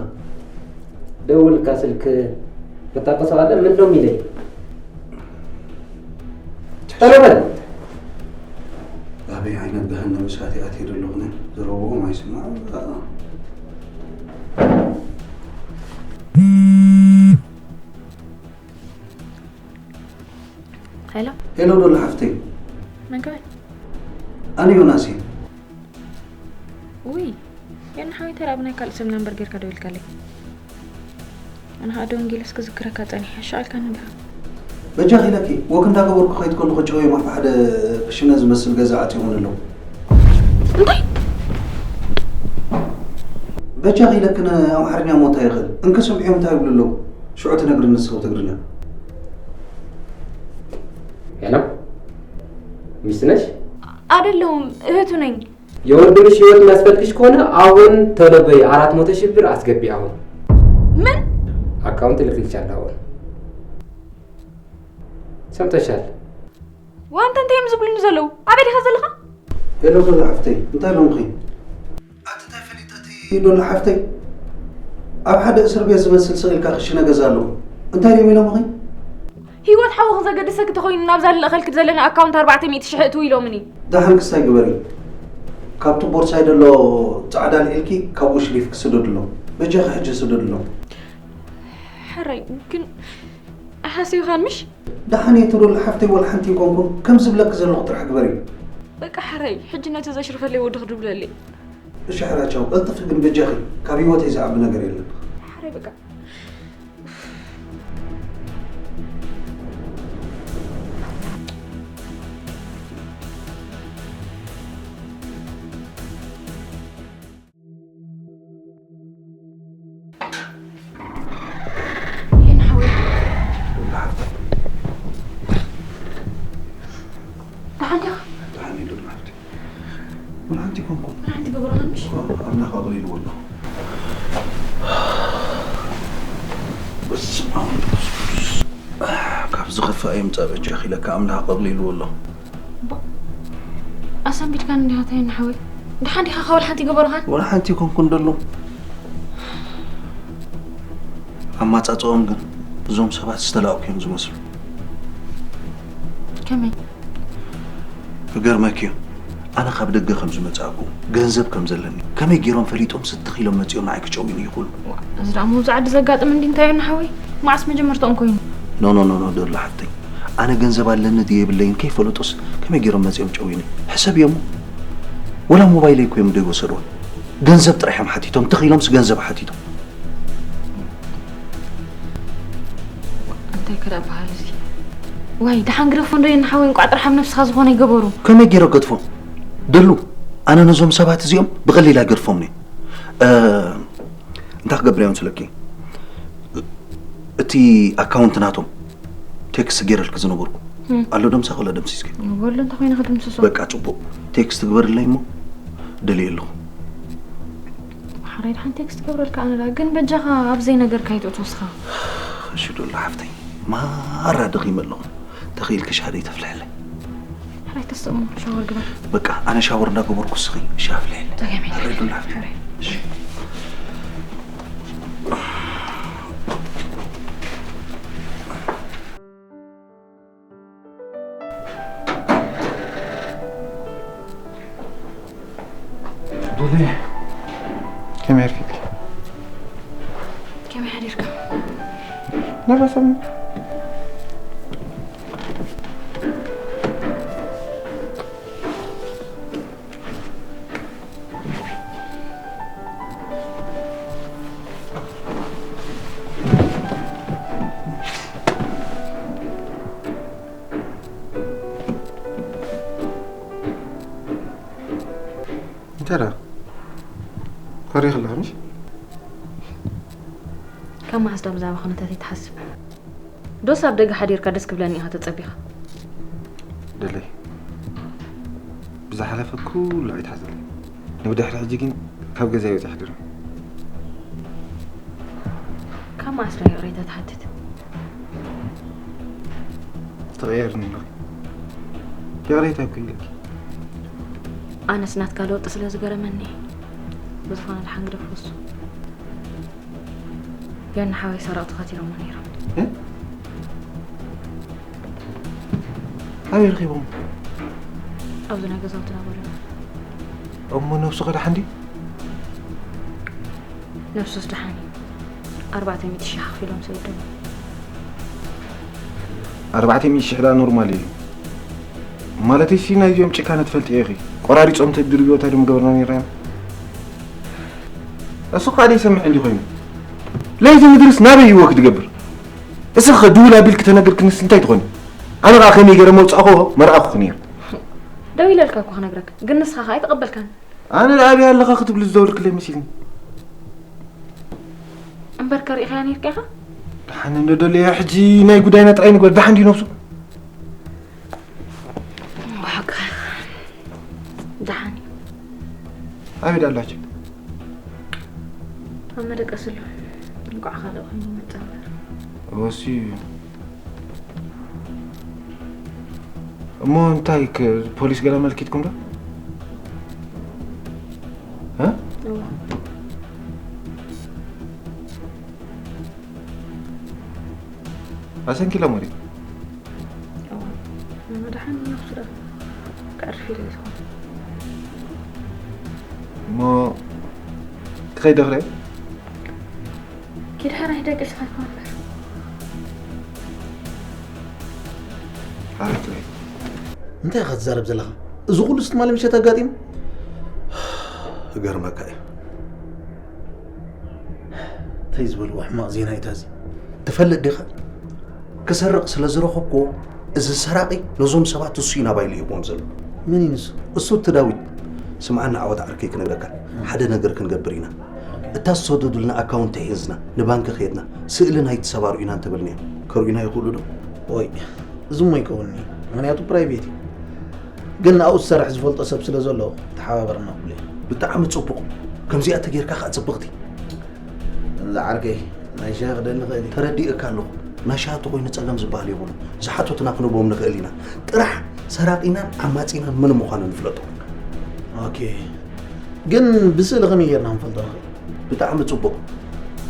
ደውል እካ ስልክ መጣቀሱ አለ? ምን ነው የሚለኝ? ቶሎ በል። ኣበይ ዓይነት ገሃነም እሳት እየ ኣትየ ዘለኹ? ዝረብዎም ኣይስማዕ። ሄሎ ሄሎ ዶላ ሓፍተይ፣ መን ከበል ኣነ ዮናስ እየ። ውይ የና ሓወይ ተራ ብናይ ካልእ ሰብ ነምበር ጌርካ ደዊልካለይ ኣነ ከዓ ደወንጌለስ ክዝክረካ ፀኒሐ ሻልካ ንድኣ በጃኺ ኢለኪ ወክ እንዳገበርኩ ከይድ ከለኹ ጨው እዮም ኣብ ሓደ ክሽነ ዝመስል ገዛ ኣትዮም ኣለዉ። እንታይ በጃኺ ኢለኪ ንኣምሓርኛ ሞታ ይኽእል እንከ ስምዕዮም እንታይ ይብሉ ኣለዉ ሽዑ ትነግርኒ ንስኺ ብትግርኛ። ሄሎ ሚስት ነሽ? አይደለሁም እህቱ ነኝ። የወንድምሽ ህይወት የሚያስፈልግሽ ከሆነ አሁን ቶሎ በይ፣ አራት መቶ ሺህ ብር አስገቢ። አሁን ምን አካውንት እልክልሻለሁ። አሁን ሰምተሻል? ዋንተ እንታይ እዮም ዝብሉኒ ዘለዉ? ኣበይ ዲኻ ዘለኻ? ሄሎ ዶላ ሓፍተይ እንታይ ኢሎምኺ? ኣቲ እንታይ ፈሊጠ እቲ ዶላ ሓፍተይ ኣብ ሓደ እስር ቤት ዝመስል ስቕ ኢልካ ክሽነ ገዛ ኣለኹ እንታይ ድዮም ኢሎምኺ? ህይወት ሓውኺ ዘገድሰኪ ተኾይኑ ናብዛ ንልእኸልኪ ዘለና ኣካውንት ኣርባዕተ ሚእቲ ሽሕ እትው ኢሎምኒ። ደሓን ክስታይ ግበሪ። ካብቲ ቦርሳይ ዘሎ ጻዕዳ ኣልዒልኪ ካብኡ ሽሊፍኪ ስደድሎም። በጃኺ ሕጂ ስደድሎም። ሕራይ ግን ኣይሓሰብካን ምሽ? ደሓን እየ ትብል ሓፍተይ ወላ ሓንቲ ይኮንኩን ከም ዝብለኪ ዘለኹ ጥራሕ ግበሪ። በቃ ሕራይ ሕጂ ነቲ ዘሽርፈለይ ወዲ ክድውለለይ። እሺ ሕራይ ቻው ቀልጥፊ ግን በጃኺ ካብ ህይወተይ ዝዓቢ ነገር የለን። ሕራይ በቃ ወላ ሓንቲ ኮንኩ ኣምላኽ ኣቕሊልዎ ኣሎ። በስመ ኣብ ወመንፈስ ቅዱስ። ካብ ዝኸፍእ ኣይምጻእ በጃኺ ኢለካ ኣምላኽ ኣቕሊልዎ ኣሎ። ኣሰንቢድካኒ እንዲኻ እንታይ ንሓወይ ድሓን ዲኻ ካብ ሓንቲ ገበሩኻን ወላ ሓንቲ ይኮንኩ እንደሎ ኣማጻጽኦም ግን እዞም ሰባት ዝተላእኩ እዮም ዝመስሉ። ከመይ ክገርመኪ እዩ ኣነ ካብ ደገ ከም ዝመጻእኩ ገንዘብ ከም ዘለኒ ከመይ ገይሮም ፈሊጦም ስትኽ ኢሎም መጺኦም ንዓይ ክጨውዩኒ ይኽእሉ? እዚ ደኣ መውዚ ዓዲ ዘጋጥም እንዲ እንታይ እዩ ንሓወይ መዓስ መጀመርትኦም ኮይኑ? ኖኖኖኖ ዶላ ሓፍተይ ኣነ ገንዘብ ኣለኒ ድየ የብለይን ከይፈለጡስ ከመይ ገይሮም መጺኦም ጨውዩኒ? ሕሰብዮ እሞ ወላ ሞባይለይ እኮ እዮም ደይወሰድዋ ገንዘብ ጥራሕ እዮም ሓቲቶም ትኽ ኢሎምስ ገንዘብ ሓቲቶም። እንታይ ከ ደኣ በሃል እዚ ዋይ ደሓን ግደፎ እንዶ የናሓወይ እንቋዕ ጥራሕ ኣብ ነብስኻ ዝኾነ ይገበሩ። ከመይ ገይረ ገድፎ? ደሉ ኣነ ነዞም ሰባት እዚኦም ብቐሊል ኣይገድፎምን እየ። እ፣ እንታይ ክገብር እዮም ስለኪ? እቲ ኣካውንት ናቶም ቴክስት ገይረልኪ ዝነበርኩ ኣሎ ደምሳኺ ወላ ደምሲስኪ? ወሎ እንታይ ኮይነ ክድምስሶ? በቃ ጽቡቕ ቴክስት ግበርለይ እሞ ደልየ ኣለኹ። ሓራይ ደሓን ቴክስት ገብረልካ ኣነ ደኣ ግን በጃኻ ኣብ ዘይነገርካ ኣይትእትወስኻ። እሺ ዶላ ሓፍተይ ማራ ደኺመ ኣለኹ ተኽኢልኪ ሻደይ ተፍልሕለይ። ሓራይ ተስጥሙ ሻወር ግበር። በቃ ኣነ ሻወር እንዳገበርኩ እስኺ እሺ ኣፍልሕለይ። ጸገም የለን። ሓራይ ዶላ ሓፍተይ። ሓራይ። እሺ። ዱሌ ከመይ ኣርፊድኪ? ከመይ ሓዲርካ? ነባሰም እንታይ ደኣ ኮሪኽ ኣለኻ ምሽ? ካብ መዓስ ደኣ ብዛዕባ ኩነታተይ ትሓስብ? ዶስ ኣብ ደገ ሓዲርካ ደስ ክብለኒ ኢኻ ተጸቢኻ? ደለይ ብዝሓለፈ ኩሉ ኣይትሓዘለይ። ንብድሕሪ ሕጂ ግን ካብ ገዛይ ወጺኣ ሕድር። ካብ መዓስ ዶ ይቕሬታ ትሓትት? ተቐየርኒ ኣለኺ። ይቕሬታ እኮ ኢለኪ። ኣነስ ናትካ ለውጢ ስለ ዝገረመኒ። ብዝኾነ ደሓን ግደፎ እሱ። ዮኒ ሓወይ ሰረቕቲ ከቲሮሞ ነይሮም። እ? ኣበይ ረኺቦም? ኣብዚ ናይ ገዛውትና ጎደና። እሞ ነብሱ ከ ደሓን ድዩ? ነብሱስ ደሓን እዩ። ኣርባዕተ ሚእቲ ሺሕ ከፊሎም ሰዲዶም። ኣርባዕተ ሚእቲ ሺሕ ደኣ ኖርማል እዩ። ማለተይሲ ናይዚኦም ጭካነ ትፈልጥዮ ኢኺ። ቆራሪጾም ተድርብዮ እንታይ ድም ገበርና ነይርና ኢና? እሱ ኸኣ ደይሰምዕ እንዲ ኮይኑ። ለይቲ ምድርስ ናበይ ይወክ ትገብር? እስኺ ኸ ድውል ኣቢልኪ ተነግርክንስ እንታይ ትኾኒ? ኣነ ኸኣ ከመይ ገይረ መውጻእክዎ መርኣኹኺ ነይረ። ደው ኢለልካ እኮ ክነግረካ፣ ግን ንስኻ ኸኣ ኣይተቐበልካን። ኣነ ደኣ ኣበይ ኣለኻ ክትብሊ ዝደወልክለይ መሲልኒ። እምበር ከርእኻ ነይርካ ኢኻ? ደሓን እንዶ ደለያ ሕጂ ናይ ጉዳይና ጥራይ ንግበር። ደሓን ድዩ ነብሱ? ዋጋ ደሓን እዩ። ኣበይ ደኣ ኣላችሁ? ኣብ መደቀሲ ኣሎ። እንቋዕ ካልእ ኮይኑ መጸ እምበር። ወሲ እሞ እንታይ ክ-፣ ፖሊስ ገለ ኣመልኪትኩም ዶ? እ? እዋ። ኣሰንኪሎም ወዲት? እዋ። ንመድሓኒ ነብሱ ዶ? ከዕርፍ ኢለ እዩ ዝኾነ። እሞ ትኸይድ ዶ ክርኢ? ኪድ ሓራይ ደቂ ስኻ ይኮን እምበር። ሓራይ ትበይ። እንታይ ኢኻ ትዛረብ ዘለኻ? እዚ ኩሉ ስትማሊ ምሸት ኣጋጢሙ? እገርመካ እዩ። እንታይ ዝበልዎ ሕማቕ ዜና እዩ እዚ? ትፈልጥ ዲኻ? ክሰርቕ ስለ ዝረኸብኩዎ፣ እዚ ሰራቒ ነዞም ሰባት እሱ እዩ ናባይ ልኢኽዎም ዘሎ። መን እዩ ንሱ? እሱ እቲ ዳዊት። ስምዓኒ ዓወት ዓርከይ ክነግረካ። ሓደ ነገር ክንገብር ኢና። እታ ዝሰደዱልና ኣካውንት ሒዝና ንባንክ ከድና ስእሊ ናይቲ ሰብ ኣርእዩና እንተበልናዮም ከርእዩና ይኽእሉ ዶ? ወይ፣ እዚ እሞ ኣይከውንን እዩ። ምኽንያቱ ፕራይቬት እዩ። ግን ኣብኡ ዝሰርሕ ዝፈልጦ ሰብ ስለ ዘሎ ተሓባበርና ክብሎ እየ። ብጣዕሚ ጽቡቕ። ከምዚኣ ተጌርካ ከኣ ጽብቕቲ። ከምዛ ዓርከይ ናይ ሻሂ ክደሊ ይኽእል እዩ። ተረዲእካ ኣለኹ። ናይ ሻሂ ተኾይኑ ጸገም ዝበሃል የብሉ። ዝሓተቱና ክንህቦም ንኽእል ኢና። ጥራሕ ሰራቒናን ዓማጺናን መን ምዃኑ ንፍለጦ። ኦኬ። ግን ብስእሊ ከመይ ጌርና ክንፈልጦ ንኽእል? ብጣዕሚ ጽቡቕ።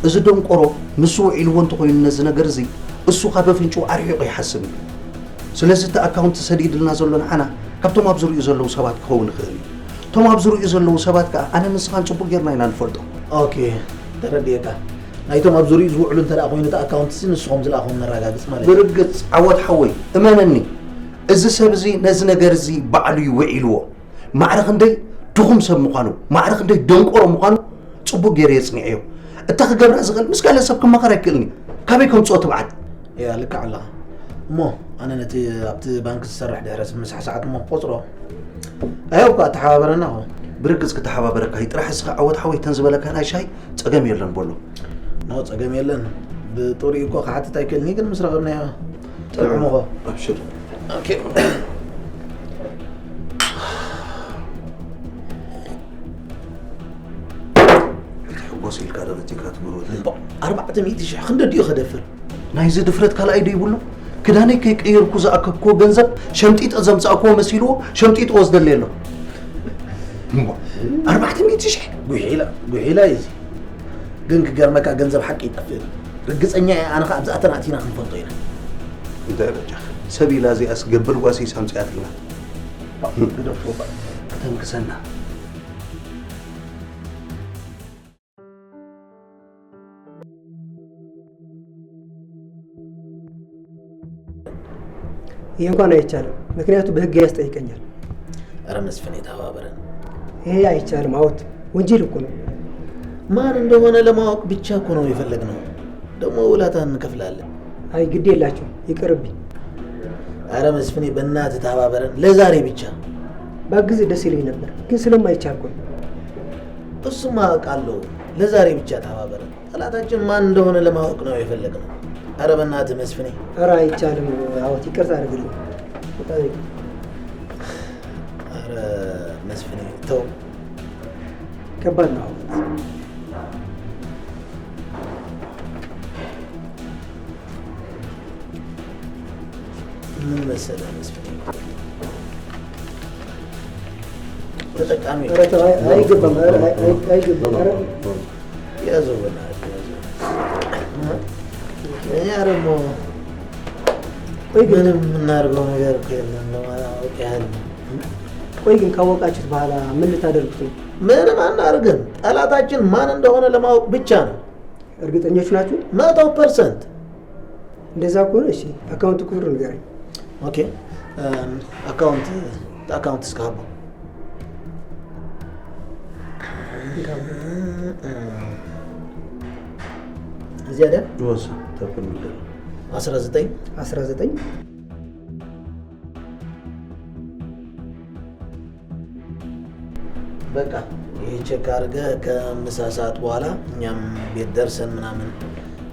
እዚ ደንቆሮ ንሱ ውዒልዎ እንተኾይኑ ነዚ ነገር እዚ፣ እሱ ካብ ኣፍንጭኡ ኣርሒቑ ይሓስብ እዩ። ስለዚ እቲ ኣካውንት ሰዲድልና ዘሎ ንዓና ካብቶም ኣብ ዝርእዩ ዘለዉ ሰባት ክኸውን ይኽእል እዩ። እቶም ኣብ ዝርእዩ ዘለዉ ሰባት ከኣ ኣነ ንስኻን ጽቡቕ ጌርና ኢና ንፈልጦ። ኦኬ፣ ተረዲኤካ። ናይቶም ኣብ ዝርእዩ ዝውዕሉ እንተ ደኣ ኮይኑ እቲ ኣካውንት እዚ ንስኹም ዝለኣኹም ነረጋግጽ ማለት እዩ። ብርግጽ ዓወት ሓወይ፣ እመነኒ፣ እዚ ሰብ እዚ ነዚ ነገር እዚ ባዕሉ እዩ ውዒልዎ። ማዕረ ክንደይ ድኹም ሰብ ምዃኑ፣ ማዕረ ክንደይ ደንቆሮ ምዃኑ ጽቡቕ ገይረ የጽኒዐዮ። እታ ክገብራ ዝኽእል ምስ ካልእ ሰብ ክመኸር ኣይክእልን እዩ። ካበይ ከምጽኦ ትብዓት? እያ፣ ልክዕ ኣለኻ። እሞ ኣነ ነቲ ኣብቲ ባንክ ዝሰርሕ ድሕረ ምስ ሓሳዓት እሞ ክቆጽሮ። ኣየው እኳ ኣተሓባበረና እኮ። ብርግጽ ክተሓባበረካ እዩ። ጥራሕ እስኻ ዓወት ሓወይ ተን ዝበለካ ናይ ሻሂ ጸገም የለን በሎ። ኖ፣ ጸገም የለን። ብጥሪኡ እኮ ክሓትት ኣይክእልን እዩ፣ ግን ምስ ረኸብናዮ ጥዑም እኮ። ኣብሽር። ኦኬ። ሕጎስ ኢልካ ዶ በቲካ ትብሉ? ኣርባዕተ ሚእቲ ሺሕ ክንደ ድዩ ከደፍር? ናይዚ ድፍረት ካልኣይ ዶ ይብሉ? ክዳነይ ከይቀየርኩ ዝኣከብክዎ ገንዘብ ሸምጢጠ ዘምጻእክዎ መሲልዎ ሸምጢጥዎ ዝደሊ ኣሎ። እሞ ኣርባዕተ ሚእቲ ሺሕ? ጉሒላ፣ ጉሒላ እዩ እዚ። ግን ክገርመካ ገንዘብ ሓቂ ይጠፍእ። ርግጸኛ እየ፣ ኣነ ኸኣ ኣብዚኣተን ኣቲና ክንፈልጦ ኢና። እንታይ በጃ? ሰብ ኢላ እዚኣስ ገብል ጓሰይ ሳምጽኣትልና። ግደፎ እባ። ከተንክሰና። ይህ እንኳን አይቻልም፣ ምክንያቱ በህግ ያስጠይቀኛል። ኧረ መስፍን የተባበረን። ይሄ አይቻልም አወት፣ ወንጀል እኮ ነው። ማን እንደሆነ ለማወቅ ብቻ እኮ ነው የፈለግነው። ደግሞ ውለታ እንከፍላለን። አይ ግድ የላችሁም፣ ይቅርብኝ። ኧረ መስፍኔ በእናትህ ተባበረን ለዛሬ ብቻ። ባግዝ ደስ ይለኝ ነበር፣ ግን ስለማይቻል እኮ ነው። እሱማ አውቃለሁ፣ ለዛሬ ብቻ ተባበረን። ጠላታችን ማን እንደሆነ ለማወቅ ነው የፈለግነው። ኧረ በእናትህ መስፍኔ። ኧረ አይቻልም አወት፣ ይቅርታ አድርግልኝ። በጣም ይቅርታ። ኧረ መስፍኔ ተው። ከባድ ነው አወት። ምን መሰለህ መስፍን፣ ተጠቃሚ ኧረ ተው፣ አይ- አይገባም። ኧረ አይ- አይ- አይገባም። ኧረ ያዘው በእናትህ፣ ያዘው። እኛ ደግሞ ቆይ ግን ምንም የምናደርገው ነገር እኮ የለም ለማወቅ ያህል ነው። ቆይ ግን ካወቃችሁት በኋላ ምን ልታደርጉት ነው? ምንም አናደርግም። ጠላታችን ማን እንደሆነ ለማወቅ ብቻ ነው። እርግጠኞች ናችሁ? መቶ ፐርሰንት። እንደዛ ከሆነ እሺ፣ አካውንት ቁጥር ንገረኝ። ኦኬ፣ አካውንት አካውንት እስከ ሀቦ እዚያ ደ ወሰ ተፈንደ አስራ ዘጠኝ አስራ ዘጠኝ በቃ ይሄ ቼክ አድርገህ ከምሳ ሰዓት በኋላ እኛም ቤት ደርሰን ምናምን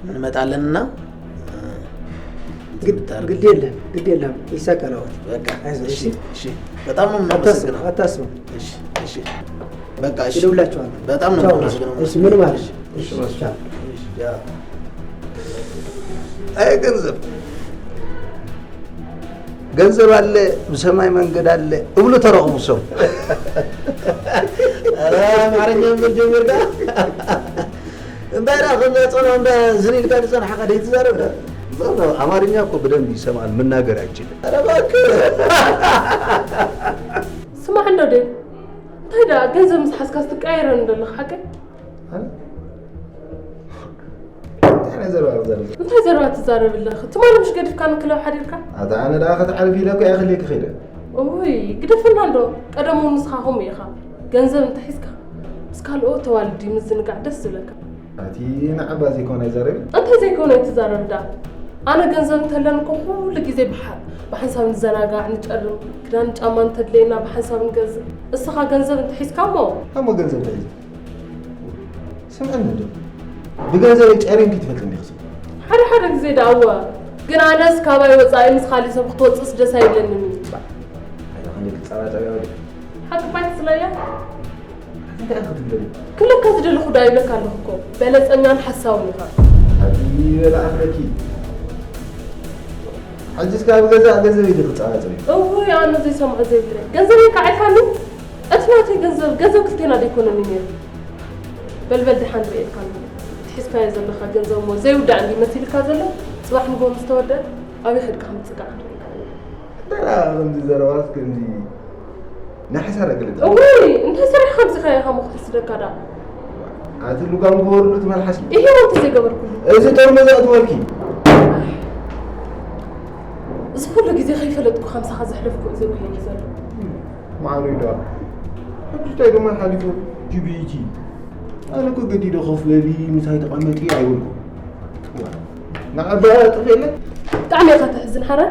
እንመጣለንና ግድ የለም፣ ግድ የለም፣ ይሳካል። አሁን በቃ አይዞህ፣ እሺ፣ እሺ። እሺ፣ በጣም ነው የምናመሰግነው። አታስቡ። እሺ፣ እሺ። በቃ እሺ፣ እደውልላችኋለሁ። በጣም ነው ቻው። የምናመሰግነው። እሺ፣ ምንም አይደል። እሺ፣ እሺ፣ ቻው። እሺ፣ ቻው። አይ ገንዘብ ገንዘብ ኣለ፣ ብሰማይ መንገድ ኣለ እብሉ ተረኽቡ ሰብ። ኧረ ኣማርኛ ምን ጀመርካ? እንታይ ደኣ ከምዛ ጸና እንዳ ዝን ኢልካ ዝጸናሕካ ደይትዛረብ ደኣ? ኖ፣ ኖ፣ ኣማርኛ እኮ ብደንብ ይሰማል፣ ምናገር ኣይችልም። ኧረ እባክህ። ስማዕ እንዶ ዴ፣ እንታይ ደኣ ገንዘብ ምስ ሓዝካስ ትቀያየረኒ ዘለኻ ሓቀይ? ኣነ? እንታይ ዓይነት ዘረባ እዩ ዘረባ? እንታይ ዘረባ ትዛረብ ኣለኻ? ትማሊ ምሽ ገዲፍካኒ ክለብ ሓዲርካ? ኣታ ኣነ ደኣ ከተዕርፊ ኢለ እኮ እየ ክልየኪ ከይደ። እውይ፣ ግደፈና እንዶ። ቀደም እውን ንስኻ ከምኡ ኢኻ። ገንዘብ እንተሒዝካ ምስ ካልኦት ተዋልዲ ምዝንጋዕ ደስ ዝብለካ። ኣቲ ንዓባ ዘይኮነ ኣይዛረቢ? እንታይ ዘይኮነ ኣይትዛረብ ደኣ? ኣነ ገንዘብ እንተለኒ እኮ ኩሉ ግዜ ብሓ-፣ ብሓንሳብ ንዘናጋዕ፣ ንጨርም፣ ክዳን ጫማ እንተድለየና ብሓንሳብ ንገዝእ። እስኻ ገንዘብ እንተሒዝካ እሞ? ኣሞ ገንዘብ ተሒዘ? ስምዕኒ እንዶ፣ ብገንዘበይ ጨሪምኪ ትፈልጢ እንዲኺ ስም። ሓደ ሓደ ግዜ ደኣ እወ፣ ግን ኣነስ ካባይ ወጻኢ ምስ ካሊእ ሰብ ክትወጽእስ ደስ ኣይብለንን እዩ። ኣታ ከመይ ክትጸባጸብ እያ ወዲኻ? ሓቂ እኳ ኣይትስለያ። እንታይ ኢኺ ክትብለኒ? ክብለካ ዝደለኹ ደኣ ይብለካ ኣለኹ እኮ፣ በለጸኛን ሓሳውን ኢኻ። ሓቂ በላ ኣኽለኪ። ሕጂስ ካብ ገዛእ ገንዘበይ ዲኺ ክትጸባጸቢ? እውይ፣ ኣነ ዘይሰምዖ ዘይብለይ። ገንዘበይ ከዓልካኒ? እቲ ናተይ ገንዘብ፣ ገንዘብ ክልቴና ደይኮነኒ ነይሩ። በል በል ደሓን ርእየልካ ኣለኹ። እቲ ሒዝካዮ ዘለኻ ገንዘብ እሞ ዘይውዳእ እንድዩ መሲልካ ዘሎ? ጽባሕ ንግሆ ምስ ተወደአ ኣበይ ከድካ ከም ትጽጋዕ ክንርእየካ ኣለና። እንታይ ደኣ ከምዚ ዘረባስ ከምዚ ናይ ሓሳር ኣገለልጻ? እውይ፣ እንታይ ሰሪሕካ ከምዚ ከ ኢኻ እሞ ክሕስደካ ደኣ? ኣቲ ልጓም ግበርሉ እቲ መልሓስኪ። እሂ፣ ወንቲ ዘይገበርኩሉ። እዚ ጥርሙዝ ኣእትወልኪ። እዚ ኩሉ ግዜ ከይፈለጥኩ ከምሳኻ ዘሕለፍኩ እዚ እኮ እዩ ዘሎ። ማዕረይ ደኣ። ሕጂ እንታይ ደማ ሓሊፉ? ጂ ቢ ቲ። ኣነ እኮ ገዲደ ኮፍ በሊ ምሳይ ተቐመጢ ኣይበልኩ። ንዓባ ጥፍ የለ? ብጣዕሚ ኢኻ ተሕዝን ሓራይ።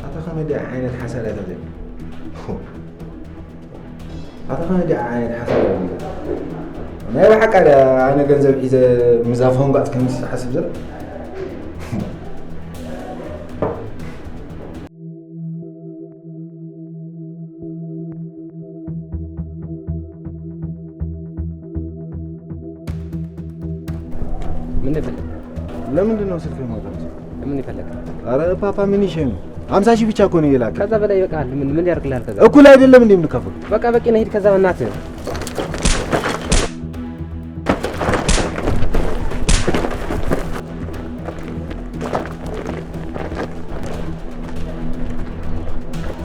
ኣታ ከመይ ዓይነት ሓሳድ እያ ተብለኒ? ኣታ ከመይ ዓይነት ሓሳብ እያ? ናይ ብሓቃ ድያ ኣነ ገንዘብ ሒዘ ምዛ ፈንጓጥ ከምዚ ዝሓስብ ዘሎ? ምን ይፈልግ? ለምንድን ነው ስልክ የማውጣት? ምን ይፈልግ? ኧረ ፓፓ ምን ይሸኝ? ሀምሳ ሺህ ብቻ እኮ ነው የላከ። ከዛ በላይ ይበቃል። ምን፣ ምን ያደርግልሃል ከዛ? እኩል አይደለም እንዴ የምንከፍለው? በቃ በቂ ነው። ሂድ ከዛ በእናትህ።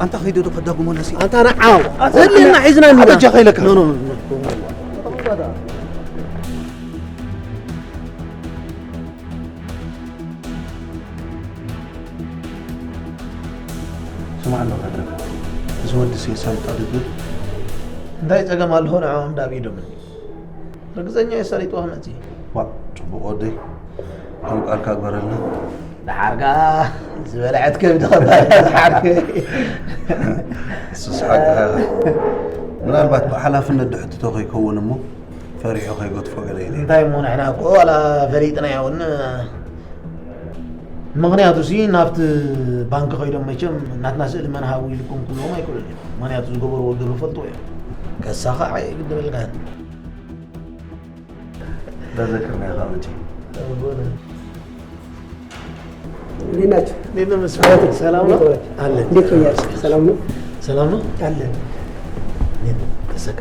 ኣንታ ኸይደ ዶ ከዳጉመና ሲ? ኣንታ ንዓው። ኣንታ ዘለና ሒዝና እንዲና። ኣበጃ ኸይለካ። ኖ፣ ኖ፣ ኖ፣ ኖ። ስማዕ ኣሎ ካድረካ። እዚ ወዲ ሲ የሳልጣ ድብል። እንታይ ጸገም ኣለዎ ንዕኦም ዳብ ኢዶምኒ? ርግጸኛ የሳሊጥዋ ክመጽእ እዩ። ዋእ፣ ጽቡቕ ወደይ። ከም ቃልካ ግበረልና። ደሓር ከኣ ዝበልዐት ከብዲ ኸባርያ ደሓር ከ-፣ እሱስ ሓቅኻ ኢኻ። ምናልባት ብሓላፍነት ድሕትቶ ከይከውን እሞ ፈሪሑ ከይገድፎ ገለ ኢለ። እንታይ እሞ ንሕና እኮ ዋላ ፈሊጥናዮ እውን ምኽንያቱ ሲ ናብቲ ባንክ ከይዶም መቸም ናትና ስእሊ መን ሃቡ ኢልኩም ክብልዎም ኣይክእሉን እዮም። ምኽንያቱ ዝገበርዎ ግብሪ ይፈልጥዎ እዮም። ከሳኻ ዓየ ግድበልካን። እንዳዘከርናዮ ከዓ መቸም። ኣቦና። እንዴት ናችሁ? እንዴት ነው መስፍን? ሰላም ነው? እንዴት ዋላችሁ? አለን። እንዴት ሆኛችሁ? ሰላም ነው? ሰላም ነው? አለን። እንዴት ነው? ተሳካ?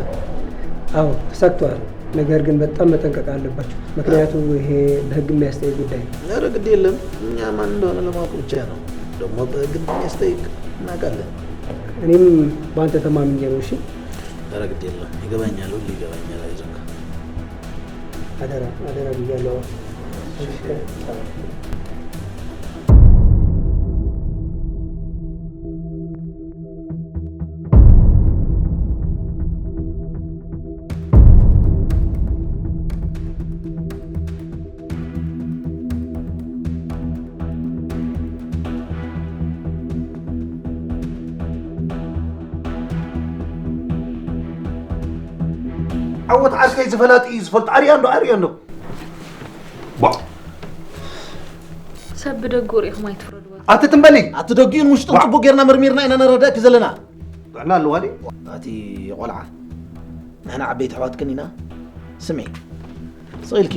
አዎ ተሳክቷል። ነገር ግን በጣም መጠንቀቅ አለባችሁ። ምክንያቱ ይሄ በህግ የሚያስጠይቅ ጉዳይ ነው። ኧረ ግድ የለም፣ እኛ ማን እንደሆነ ለማወቅ ብቻ ነው። ደግሞ በህግ እንደሚያስጠይቅ እናውቃለን። እኔም በአንተ ተማምኜ ነው። እሺ ኧረ ግድ የለም፣ ይገባኛል፣ ሁሉ ይገባኛል። አይዞህ። አደራ አደራ ብያለሁ። ዓወት ዓርከይ ዝፈላጥ እዩ ዝፈልጦ። ኣርያ እንዶ ኣርያ እንዶ። ሰብ ብደጉ ርኢኹም ኣይትፍረድዎ። ኣቲ ትንበሊ። ኣቲ ደጊኡን ውሽጡን ጽቡቅ ጌርና መርሚርና ኢና ነረዳእኪ ዘለና። ጥዕና ኣለዋ ድዩ? ኣቲ ቆልዓ፣ ንሕና ዓበይቲ ኣሕዋትክን ኢና። ስምዒ፣ ስቕ ኢልኪ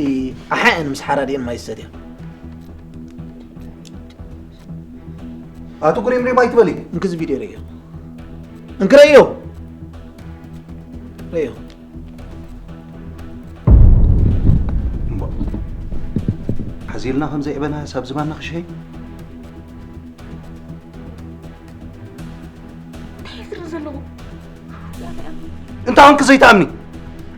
ኣሓኤን ምስ ሓራዲኤን ማይ ዝሰትያ። ኣቲ ጉሪምሪም ኣይትበሊ። እንክዚ ቪድዮ ረዮ፣ እንክረዮ ረዮ። ሓዚልና ከም ዘይዕበና ሳብ ዝባና ክሽሀይ። እንታይ ትርኢ ዘለኹ? እንታይ ኾንኪ ዘይትኣምኒ?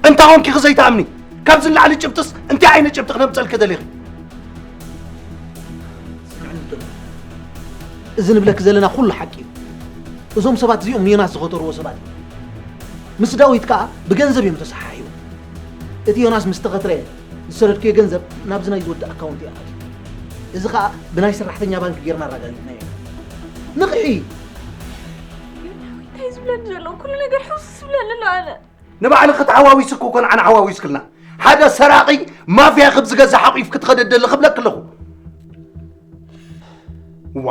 እንታይ ኾንኪ ዘይትኣምኒ? ካብዚ ንላዕሊ ጭብጥስ እንታይ ዓይነት ጭብጢ ክነምፀልኪ ደሊኺ? እዚ ንብለኪ ዘለና ኩሉ ሓቂ እዩ። እዞም ሰባት እዚኦም ንዮናስ ዝኸተርዎ ሰባት እዮም። ምስ ዳዊት ከዓ ብገንዘብ እዮም ተሰሓሒቦም። እቲ ዮናስ ምስ ተኸትረ ዝሰደድክዮ ገንዘብ ናብዚ ናይ ዝወዲ ኣካውንት እዩ ኣትዩ። እዚ ከዓ ብናይ ሰራሕተኛ ባንክ ጌርና ኣረጋጊፅናዮ። ንቕሒ! እንታይ ዝብለኒ ዘሎ? ኩሉ ነገር ሕውስ ዝብለኒ ኣሎ ኣነ። ንባዕልኺ ተሓዋዊስኪ እኮ ንዓና ሓዋዊስክልና። ሓደ ሰራቒ ማፍያ ክብ ዝገዛ ሓቂፍ ክትኸደ ደሊ ክብለክ ኣለኹ። ዋ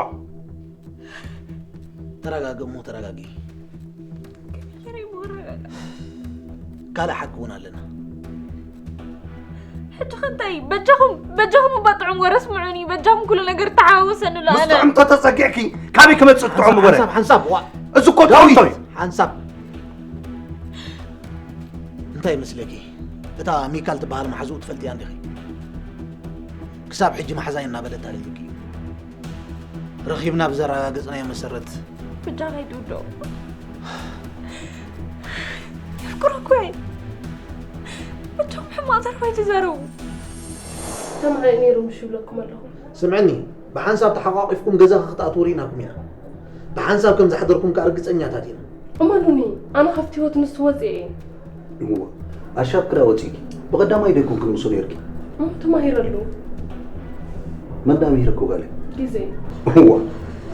ተረጋጊ እሞ ተረጋጊ። ካልእ ሓቂ እውን ኣለና። ሕጂ ከ እንታይ በጃኹም በጃኹም እባ ጥዑም ወረ ስምዑኒ በጃኹም ኩሉ ነገር ተሓዋወሰኒ ኣሎ ምስ ኣነ ጥዑም ተተፀጊዕኪ ካበይ ክመፅእ ጥዑም ወረ? ሓንሳብ ሓንሳብ ዋ እዚ እኮ ጥዑም እንተዩ ሓንሳብ እንታይ ይመስለኪ? እታ ሚካል ትበሃል መሓዝኡ ትፈልጥያ እንዲኺ? ክሳብ ሕጂ መሓዛይ እናበለት ኣለኪ። ረኺብና ብዘረጋገጽናዮ መሰረት ብጃኻይ ድውዶ የፍቅሮ እኮ እየ። እቶም ሕማቕ ዘረባ ኣይትዛረቡ። ተማሃይ ነይሩ ምሽ ይብለኩም ኣለኹ። ስምዕኒ፣ ብሓንሳብ ተሓቋቒፍኩም ገዛኺ ክትኣትዉ ርኢናኩም ኢና። ብሓንሳብ ከም ዝሓደርኩም ከኣ ርግጸኛታት ኢና። እመኑኒ፣ ኣነ ካብቲ ህይወት ንሱ ወፂኤ እየ። እዋ ኣሻብ ክዳ ወፂእኪ ብቐዳማይ ዶ ኣይኮንክን ምስኡ ነይርኪ? እሞ ተማሂረሉ። መን ዳ ምሂረኩ ጋለ? ግዜ። እዋ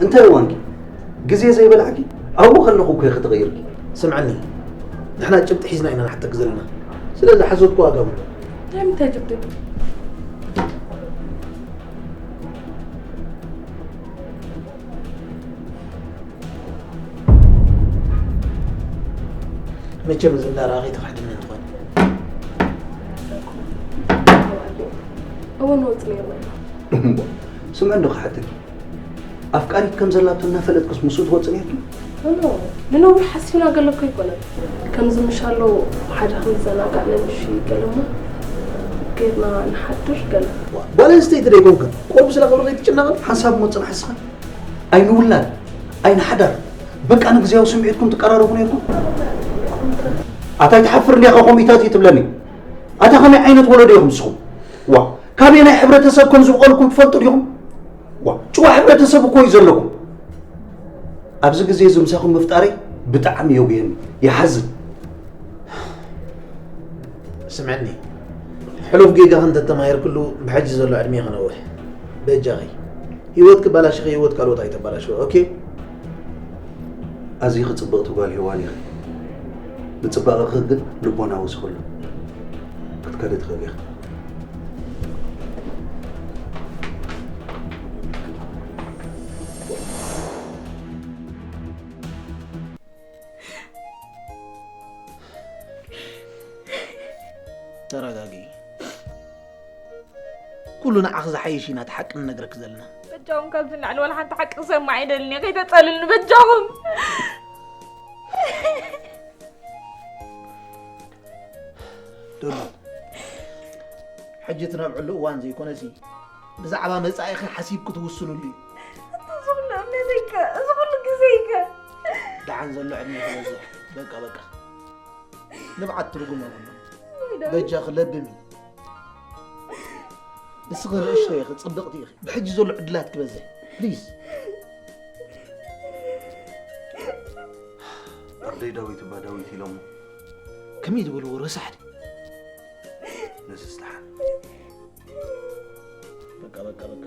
እንታይ እዋንኪ ግዜ ዘይበላዕኪ ኣብኡ ከለኹ እኮ ኢኺ ተቐይርኪ። ስምዕኒ፣ ንሕና ጭብጢ ሒዝና ኢና ንሓተኪ ዘለና። ስለዚ ሓሶት ከ ዋጋ የብሉን። ናይ ምንታይ ጭብጢ? መቸም እዚ እንዳረኣኺ ትኽሕድኒ ትኾኒ። እወ ንወፅ ነይርና ኢና። እምቧ ስምዒ እንዶ ክሓተኪ ኣፍቃሪት ከም ዘላቶ እናፈለጥክስ ምስኡ ትወፂ ነይርኪ? ኖ ንነዊሕ ሓሲብና ገለ እኮ ኣይኮነን። ከምዚ ምሻሎ ሓደ ክንዘናጋዕ ነምሺ ገለሞ ጌርና ንሓድር ገለ። ጓል ኣንስተይቲ ዶ ኣይኮንክን? ቁሩብ ስለ ክብሪ ከይትጭነቕን? ሓንሳብ እሞ ፅናሕ እስኸ ኣይንውላድ ኣይንሓዳር በቃ ንግዝያዊ ስምዒትኩም ትቀራረቡ ነይርኩም? ኣታ ኣይትሓፍር እንዲኻ ከምኢታት እዩ ትብለኒ? ኣታ ከመይ ዓይነት ወለዶ ኢኹም ንስኹም? ዋ ካበየናይ ሕብረተሰብ ከም ዝበቐልኩም ትፈልጡ ዲኹም? ዋ ጭዋ ሕብረተሰብ እኮ እዩ ዘለኩም። ኣብዚ ግዜ እዚ ምሳኹም ምፍጣረይ ብጣዕሚ የጉየኒ፣ ይሓዝን። ስምዕኒ፣ ሕሉፍ ጌጋኺ እንተተማሂርክሉ ብሕጂ ዘሎ ዕድሜ ክነውሕ። በጃኺ ህይወት ክባላሽኺ ህይወት ካልኦት ኣይተባላሽዎ። ኦኬ? ኣዚኺ ጽብቕቲ ጓል ሄዋን ኢኺ። ንጽባቐኺ ግን ልቦና ወሲኹሉ። ክትከዲ ትኽእሊ ኢኺ። ተረጋጊ። ኩሉ ንዓኺ ዝሓይሽ ኢና እቲ ሓቂ ንነግረኪ ዘለና። በጃኹም ካብዚ ንላዕሊ ዋላ ሓንቲ ሓቂ ክሰምዕ ኣይደልን እየ። ከይተጸልሉኒ በጃኹም። ዶሎ፣ ሕጂ ትነብዕሉ እዋን ዘይኮነሲ፣ ብዛዕባ መጻኢኺ ሓሲብኪ ትውስንሉ እዩ። እዚ ኩሉ እምነተይከ፣ እዚ ኩሉ ግዜይከ? ደሓን ዘሎ ዕድሜ ክበዝሕ። በቃ፣ በቃ። ንብዓት ትርጉም የብሉን። በጃኺ ለብሚ። ንስኺ ንእሽቶ ኢኺ፣ ጽብቕቲ ኢኺ። ብሕጂ ዘሎ ዕድላት ክበዝሕ። ፕሊዝ። ወደይ ዳዊት እባ ዳዊት ኢሎሞ። ከመይ ዝበልዎ ረሳሕ ድዩ? ነስስተሓ። በቃ፣ በቃ፣ በቃ።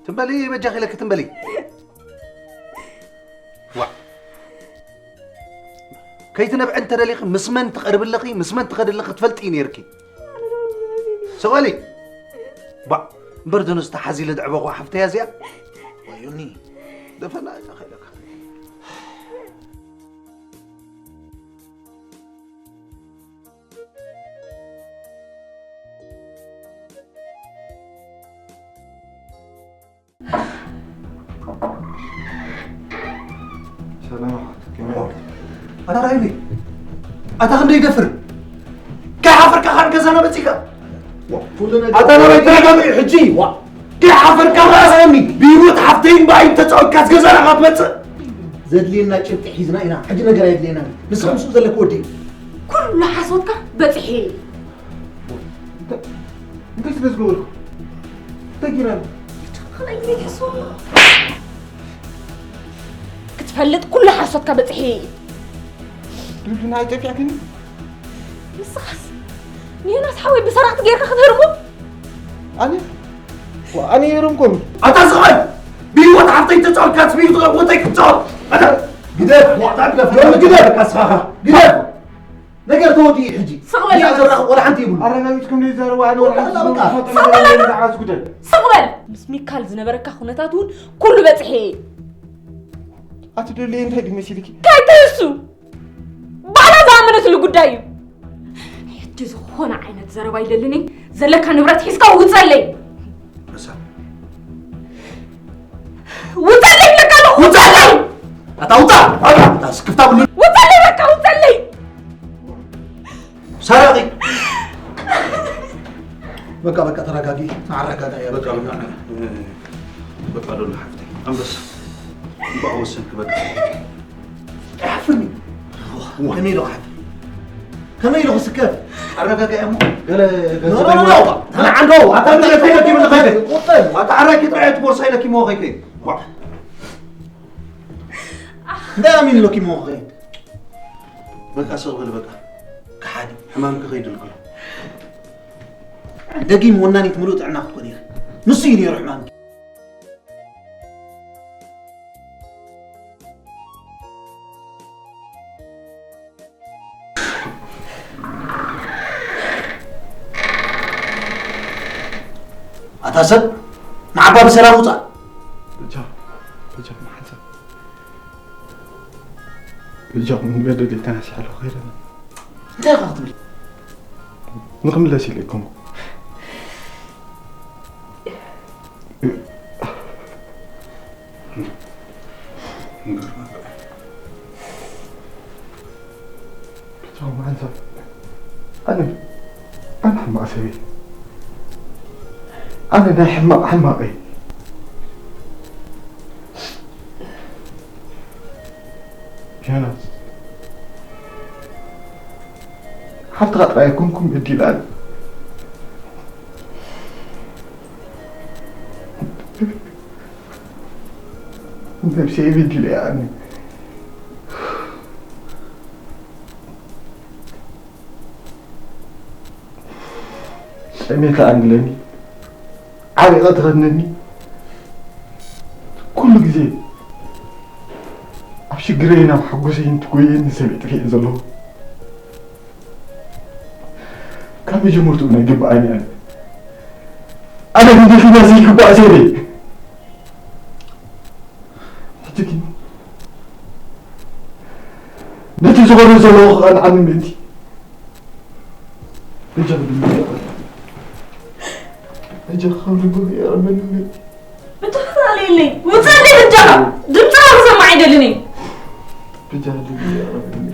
ትንበሊ በጃኺ ኢለኪ ትንበሊ። ዋ። ከይትነብዒ እንተደሊኺ ምስ መን ትቐርቢ ኣለኺ፣ ምስ መን ትኸዲ ኣለኺ ክትፈልጢ እዩ ነይርኪ። ስቕ በሊ። ባ፣ እምበር ደኖ ዝተሓዚለ ድዕበኹ ሓፍተያ እዚኣ። ወዩኒ። ደፈና እዛ ከይለካ። ሰላም ኣሓት፣ ከመይ ዋልካ? ኣታ ራይሊ፣ ኣታ ክንደይ ይደፍር? ከይሓፈርካ ካን ገዛና መጺካ? ኣታ ናባይ ተረጋጊ ሕጂ፣ ዋ። ከይሓፈርካ ከኣ ሰኒ፣ ብሂወት ሓፍተይን ብኣይን ተጻዊትካስ ገዛና ክትመጽእ? ዘድልየና ጭብጢ ሒዝና ኢና። ሕጂ ነገር ኣየድልየና። ንስኻ ምስኡ ዘለክ ወዲ። ኩሉ ሓሶትካ በጺሐ እየ። እንታይ ስለ ዝገበርኩ? እንታይ ጌራ? ክትፈልጥ ኩሉ ሓሶትካ በጺሐ እየ። ዱዱና ኣይጠፊዕክኒ? ንስኻስ ንዮናስ ሓወይ ብሰራቕቲ ጌርካ ክትህርሞ? ኣነ? ዋ፣ ኣነ የርምኩም። ኣታ ስቕ በል! ብህይወት ሓፍተይ ተጻወትካ፣ ስቢሉ ትቐወጠይ ክትጻወት። ኣታ ግደፍ፣ ዋዕታ ግደፍ፣ ሎሚ ግደፍ፣ ካስኻኻ፣ ግደፍ። ነገር ተወዲኡ ሕጂ። ስቕ በል! እዚኣ ዘራኽብ ወላ ሓንቲ ይብሉ። ኣረጋጊጽኩም ዘይዛረቡ ኣነ ወላ ሓንቲ በቃ። ዝፈልጦ ስቕ ነገር በል! የለን፣ ዝዓዝኩ ደል። ስቕ በል! ምስ ሚካል ዝነበረካ ኩነታት እውን ኩሉ በጽሐ እየ። ኣቲ ዶልየ እንታይ ድዩ መሲልኪ? ከይትህሱ! ባዕላ ዝኣመነትሉ ጉዳይ እዩ። ሕጂ ዝኾነ ዓይነት ዘረባ ይደልን እየ። ዘለካ ንብረት ሒዝካ ውፀለይ። እሳ ውፀለይ ይብለካ ኣለኹ፣ ውፀለይ! ኣታ ውፃ! ኣታ ስክፍታ ብሉ! ውፀለይ በቃ ውፀለይ! ሰራቂ! በቃ፣ በቃ፣ ተረጋጊ። ንዓረጋጋ እያ። በቃ በቃ። በቃ ዶሎ ሓፍተይ። ኣንበሳ። እምበኣ ወሰንክ በቃ። ኣይሓፍርኒ። ከመይ ኢሉ ክሓፍር? ከመይ ኢሉ ክስከፍ? ኣረጋጋ እሞ ገለ ገንዘብ ኖ፣ ኖ፣ ኖ። ኣታ ንዓንዶ፣ ኣታ ንዓንዶ፣ ከይደ። ኣታ ኣራኪ ጥራይ እቲ ቦርሳ ኢለኪ እሞ ከይከይድ። ዋ። እንታይ ኣሚንሎኪ እሞ ከይድ? በቃ ስቕ በል በቃ። ከሓዲ ሕማምኪ ከይድልክሎ። ደጊም ወናኒት ምሉእ ጥዕና ክትኮን ኢኺ። ንሱ እዩ ነይሩ ሕማምኪ። ኣታ ሰብ ንዓባ ብሰላም ውፃእ። በጃ በጃ መሓንሳ በጃ ምን በደል ተናሲሕ ኣለኹ ከይደ እንታይ ኢኻ ክትብል? ንክምለስ ኢለ ኣይኮንኩ። ቻው መሓንሳ። ኣነ ኣነ ሕማቕ ሰብ እየ። ኣነ ናይ ሕማቕ ሕማቕ እየ። ዮናስ፣ ሓፍትኻ ጥራይ ኣይኮንኩን በዲላኒ። ነብሰይ በዲለያ ኣነ። ጠሜታ ኣንግለኒ፣ ዓሪቐ ትኸድነኒ። ኩሉ ግዜ ኣብ ሽግረይን ኣብ ሓጎሰይን ትጎየኒ ሰበይቲ እየ ዘለኹ። ካብ መጀመርትኡ ናይ ግብኣኒ ኣነ። ኣነ ንደኺና ዘይግባእ ሰብ እየ። ሕጂ ግን ነቲ ዝኾነ ዘለኹ ክቐንዓኒ ምእንቲ በጃ ብድምፅ ጀኻ ልጉህ የቕርበልኒ። ብትኽክል የለይ ውፅእ እንደ ብጃኻ ድምፅኻ ክሰማዕ ኣይደልን እዩ። ብጃኻ ልጉህ የቕርበልኒ።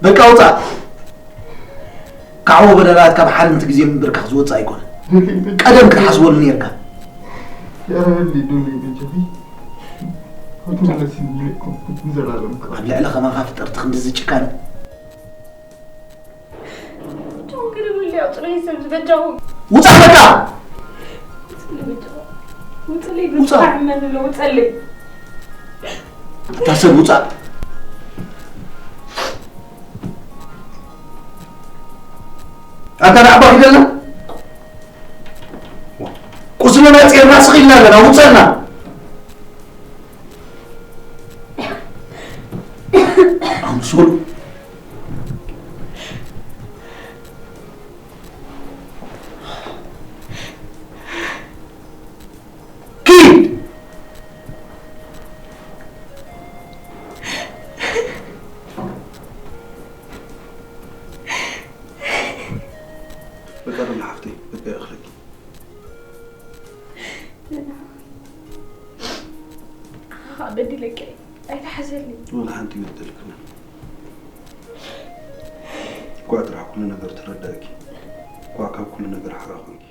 በቃ ውፃእ። ካዕቦ በደላት ካብ ሓልምቲ ግዜ ምብርካኽ ዝወፅእ ኣይኮነ። ቀደም ክትሓስበሉ ነርካ። የቕርበልኒ ዱሊ ብጃኺ። ክትመለስኒ ይለኩም ንዘላለም ክራ ኣብ ልዕሊ ከማኻ ፍጠርቲ ክንድዚ ጭካነ። ቶም ግድብሉ ያው ጥለይ ሰብ ዝበጃኹ ውፃእ በቃ። ውፅለይ ብቻ ሕመን ኣሎ ውፀለይ እታ ሰብ ውፃእ። ኣታ ንዓባ ኪደልና ቁስልና ፂርና ስኺልና ኣለና ውፀልና። ኣምሶሉ ኪድ። በቃ ደም ሓፍተይ በቃ ይኣኽለኪ። በዲለኪ ኣይትሓዘኒ ወላ ሓንቲ ይበደልክን እኳ ጥራሕ ኩሉ ነገር ተረዳእኪ እኳ ካብ ኩሉ ነገር ሓራ ኮንኪ።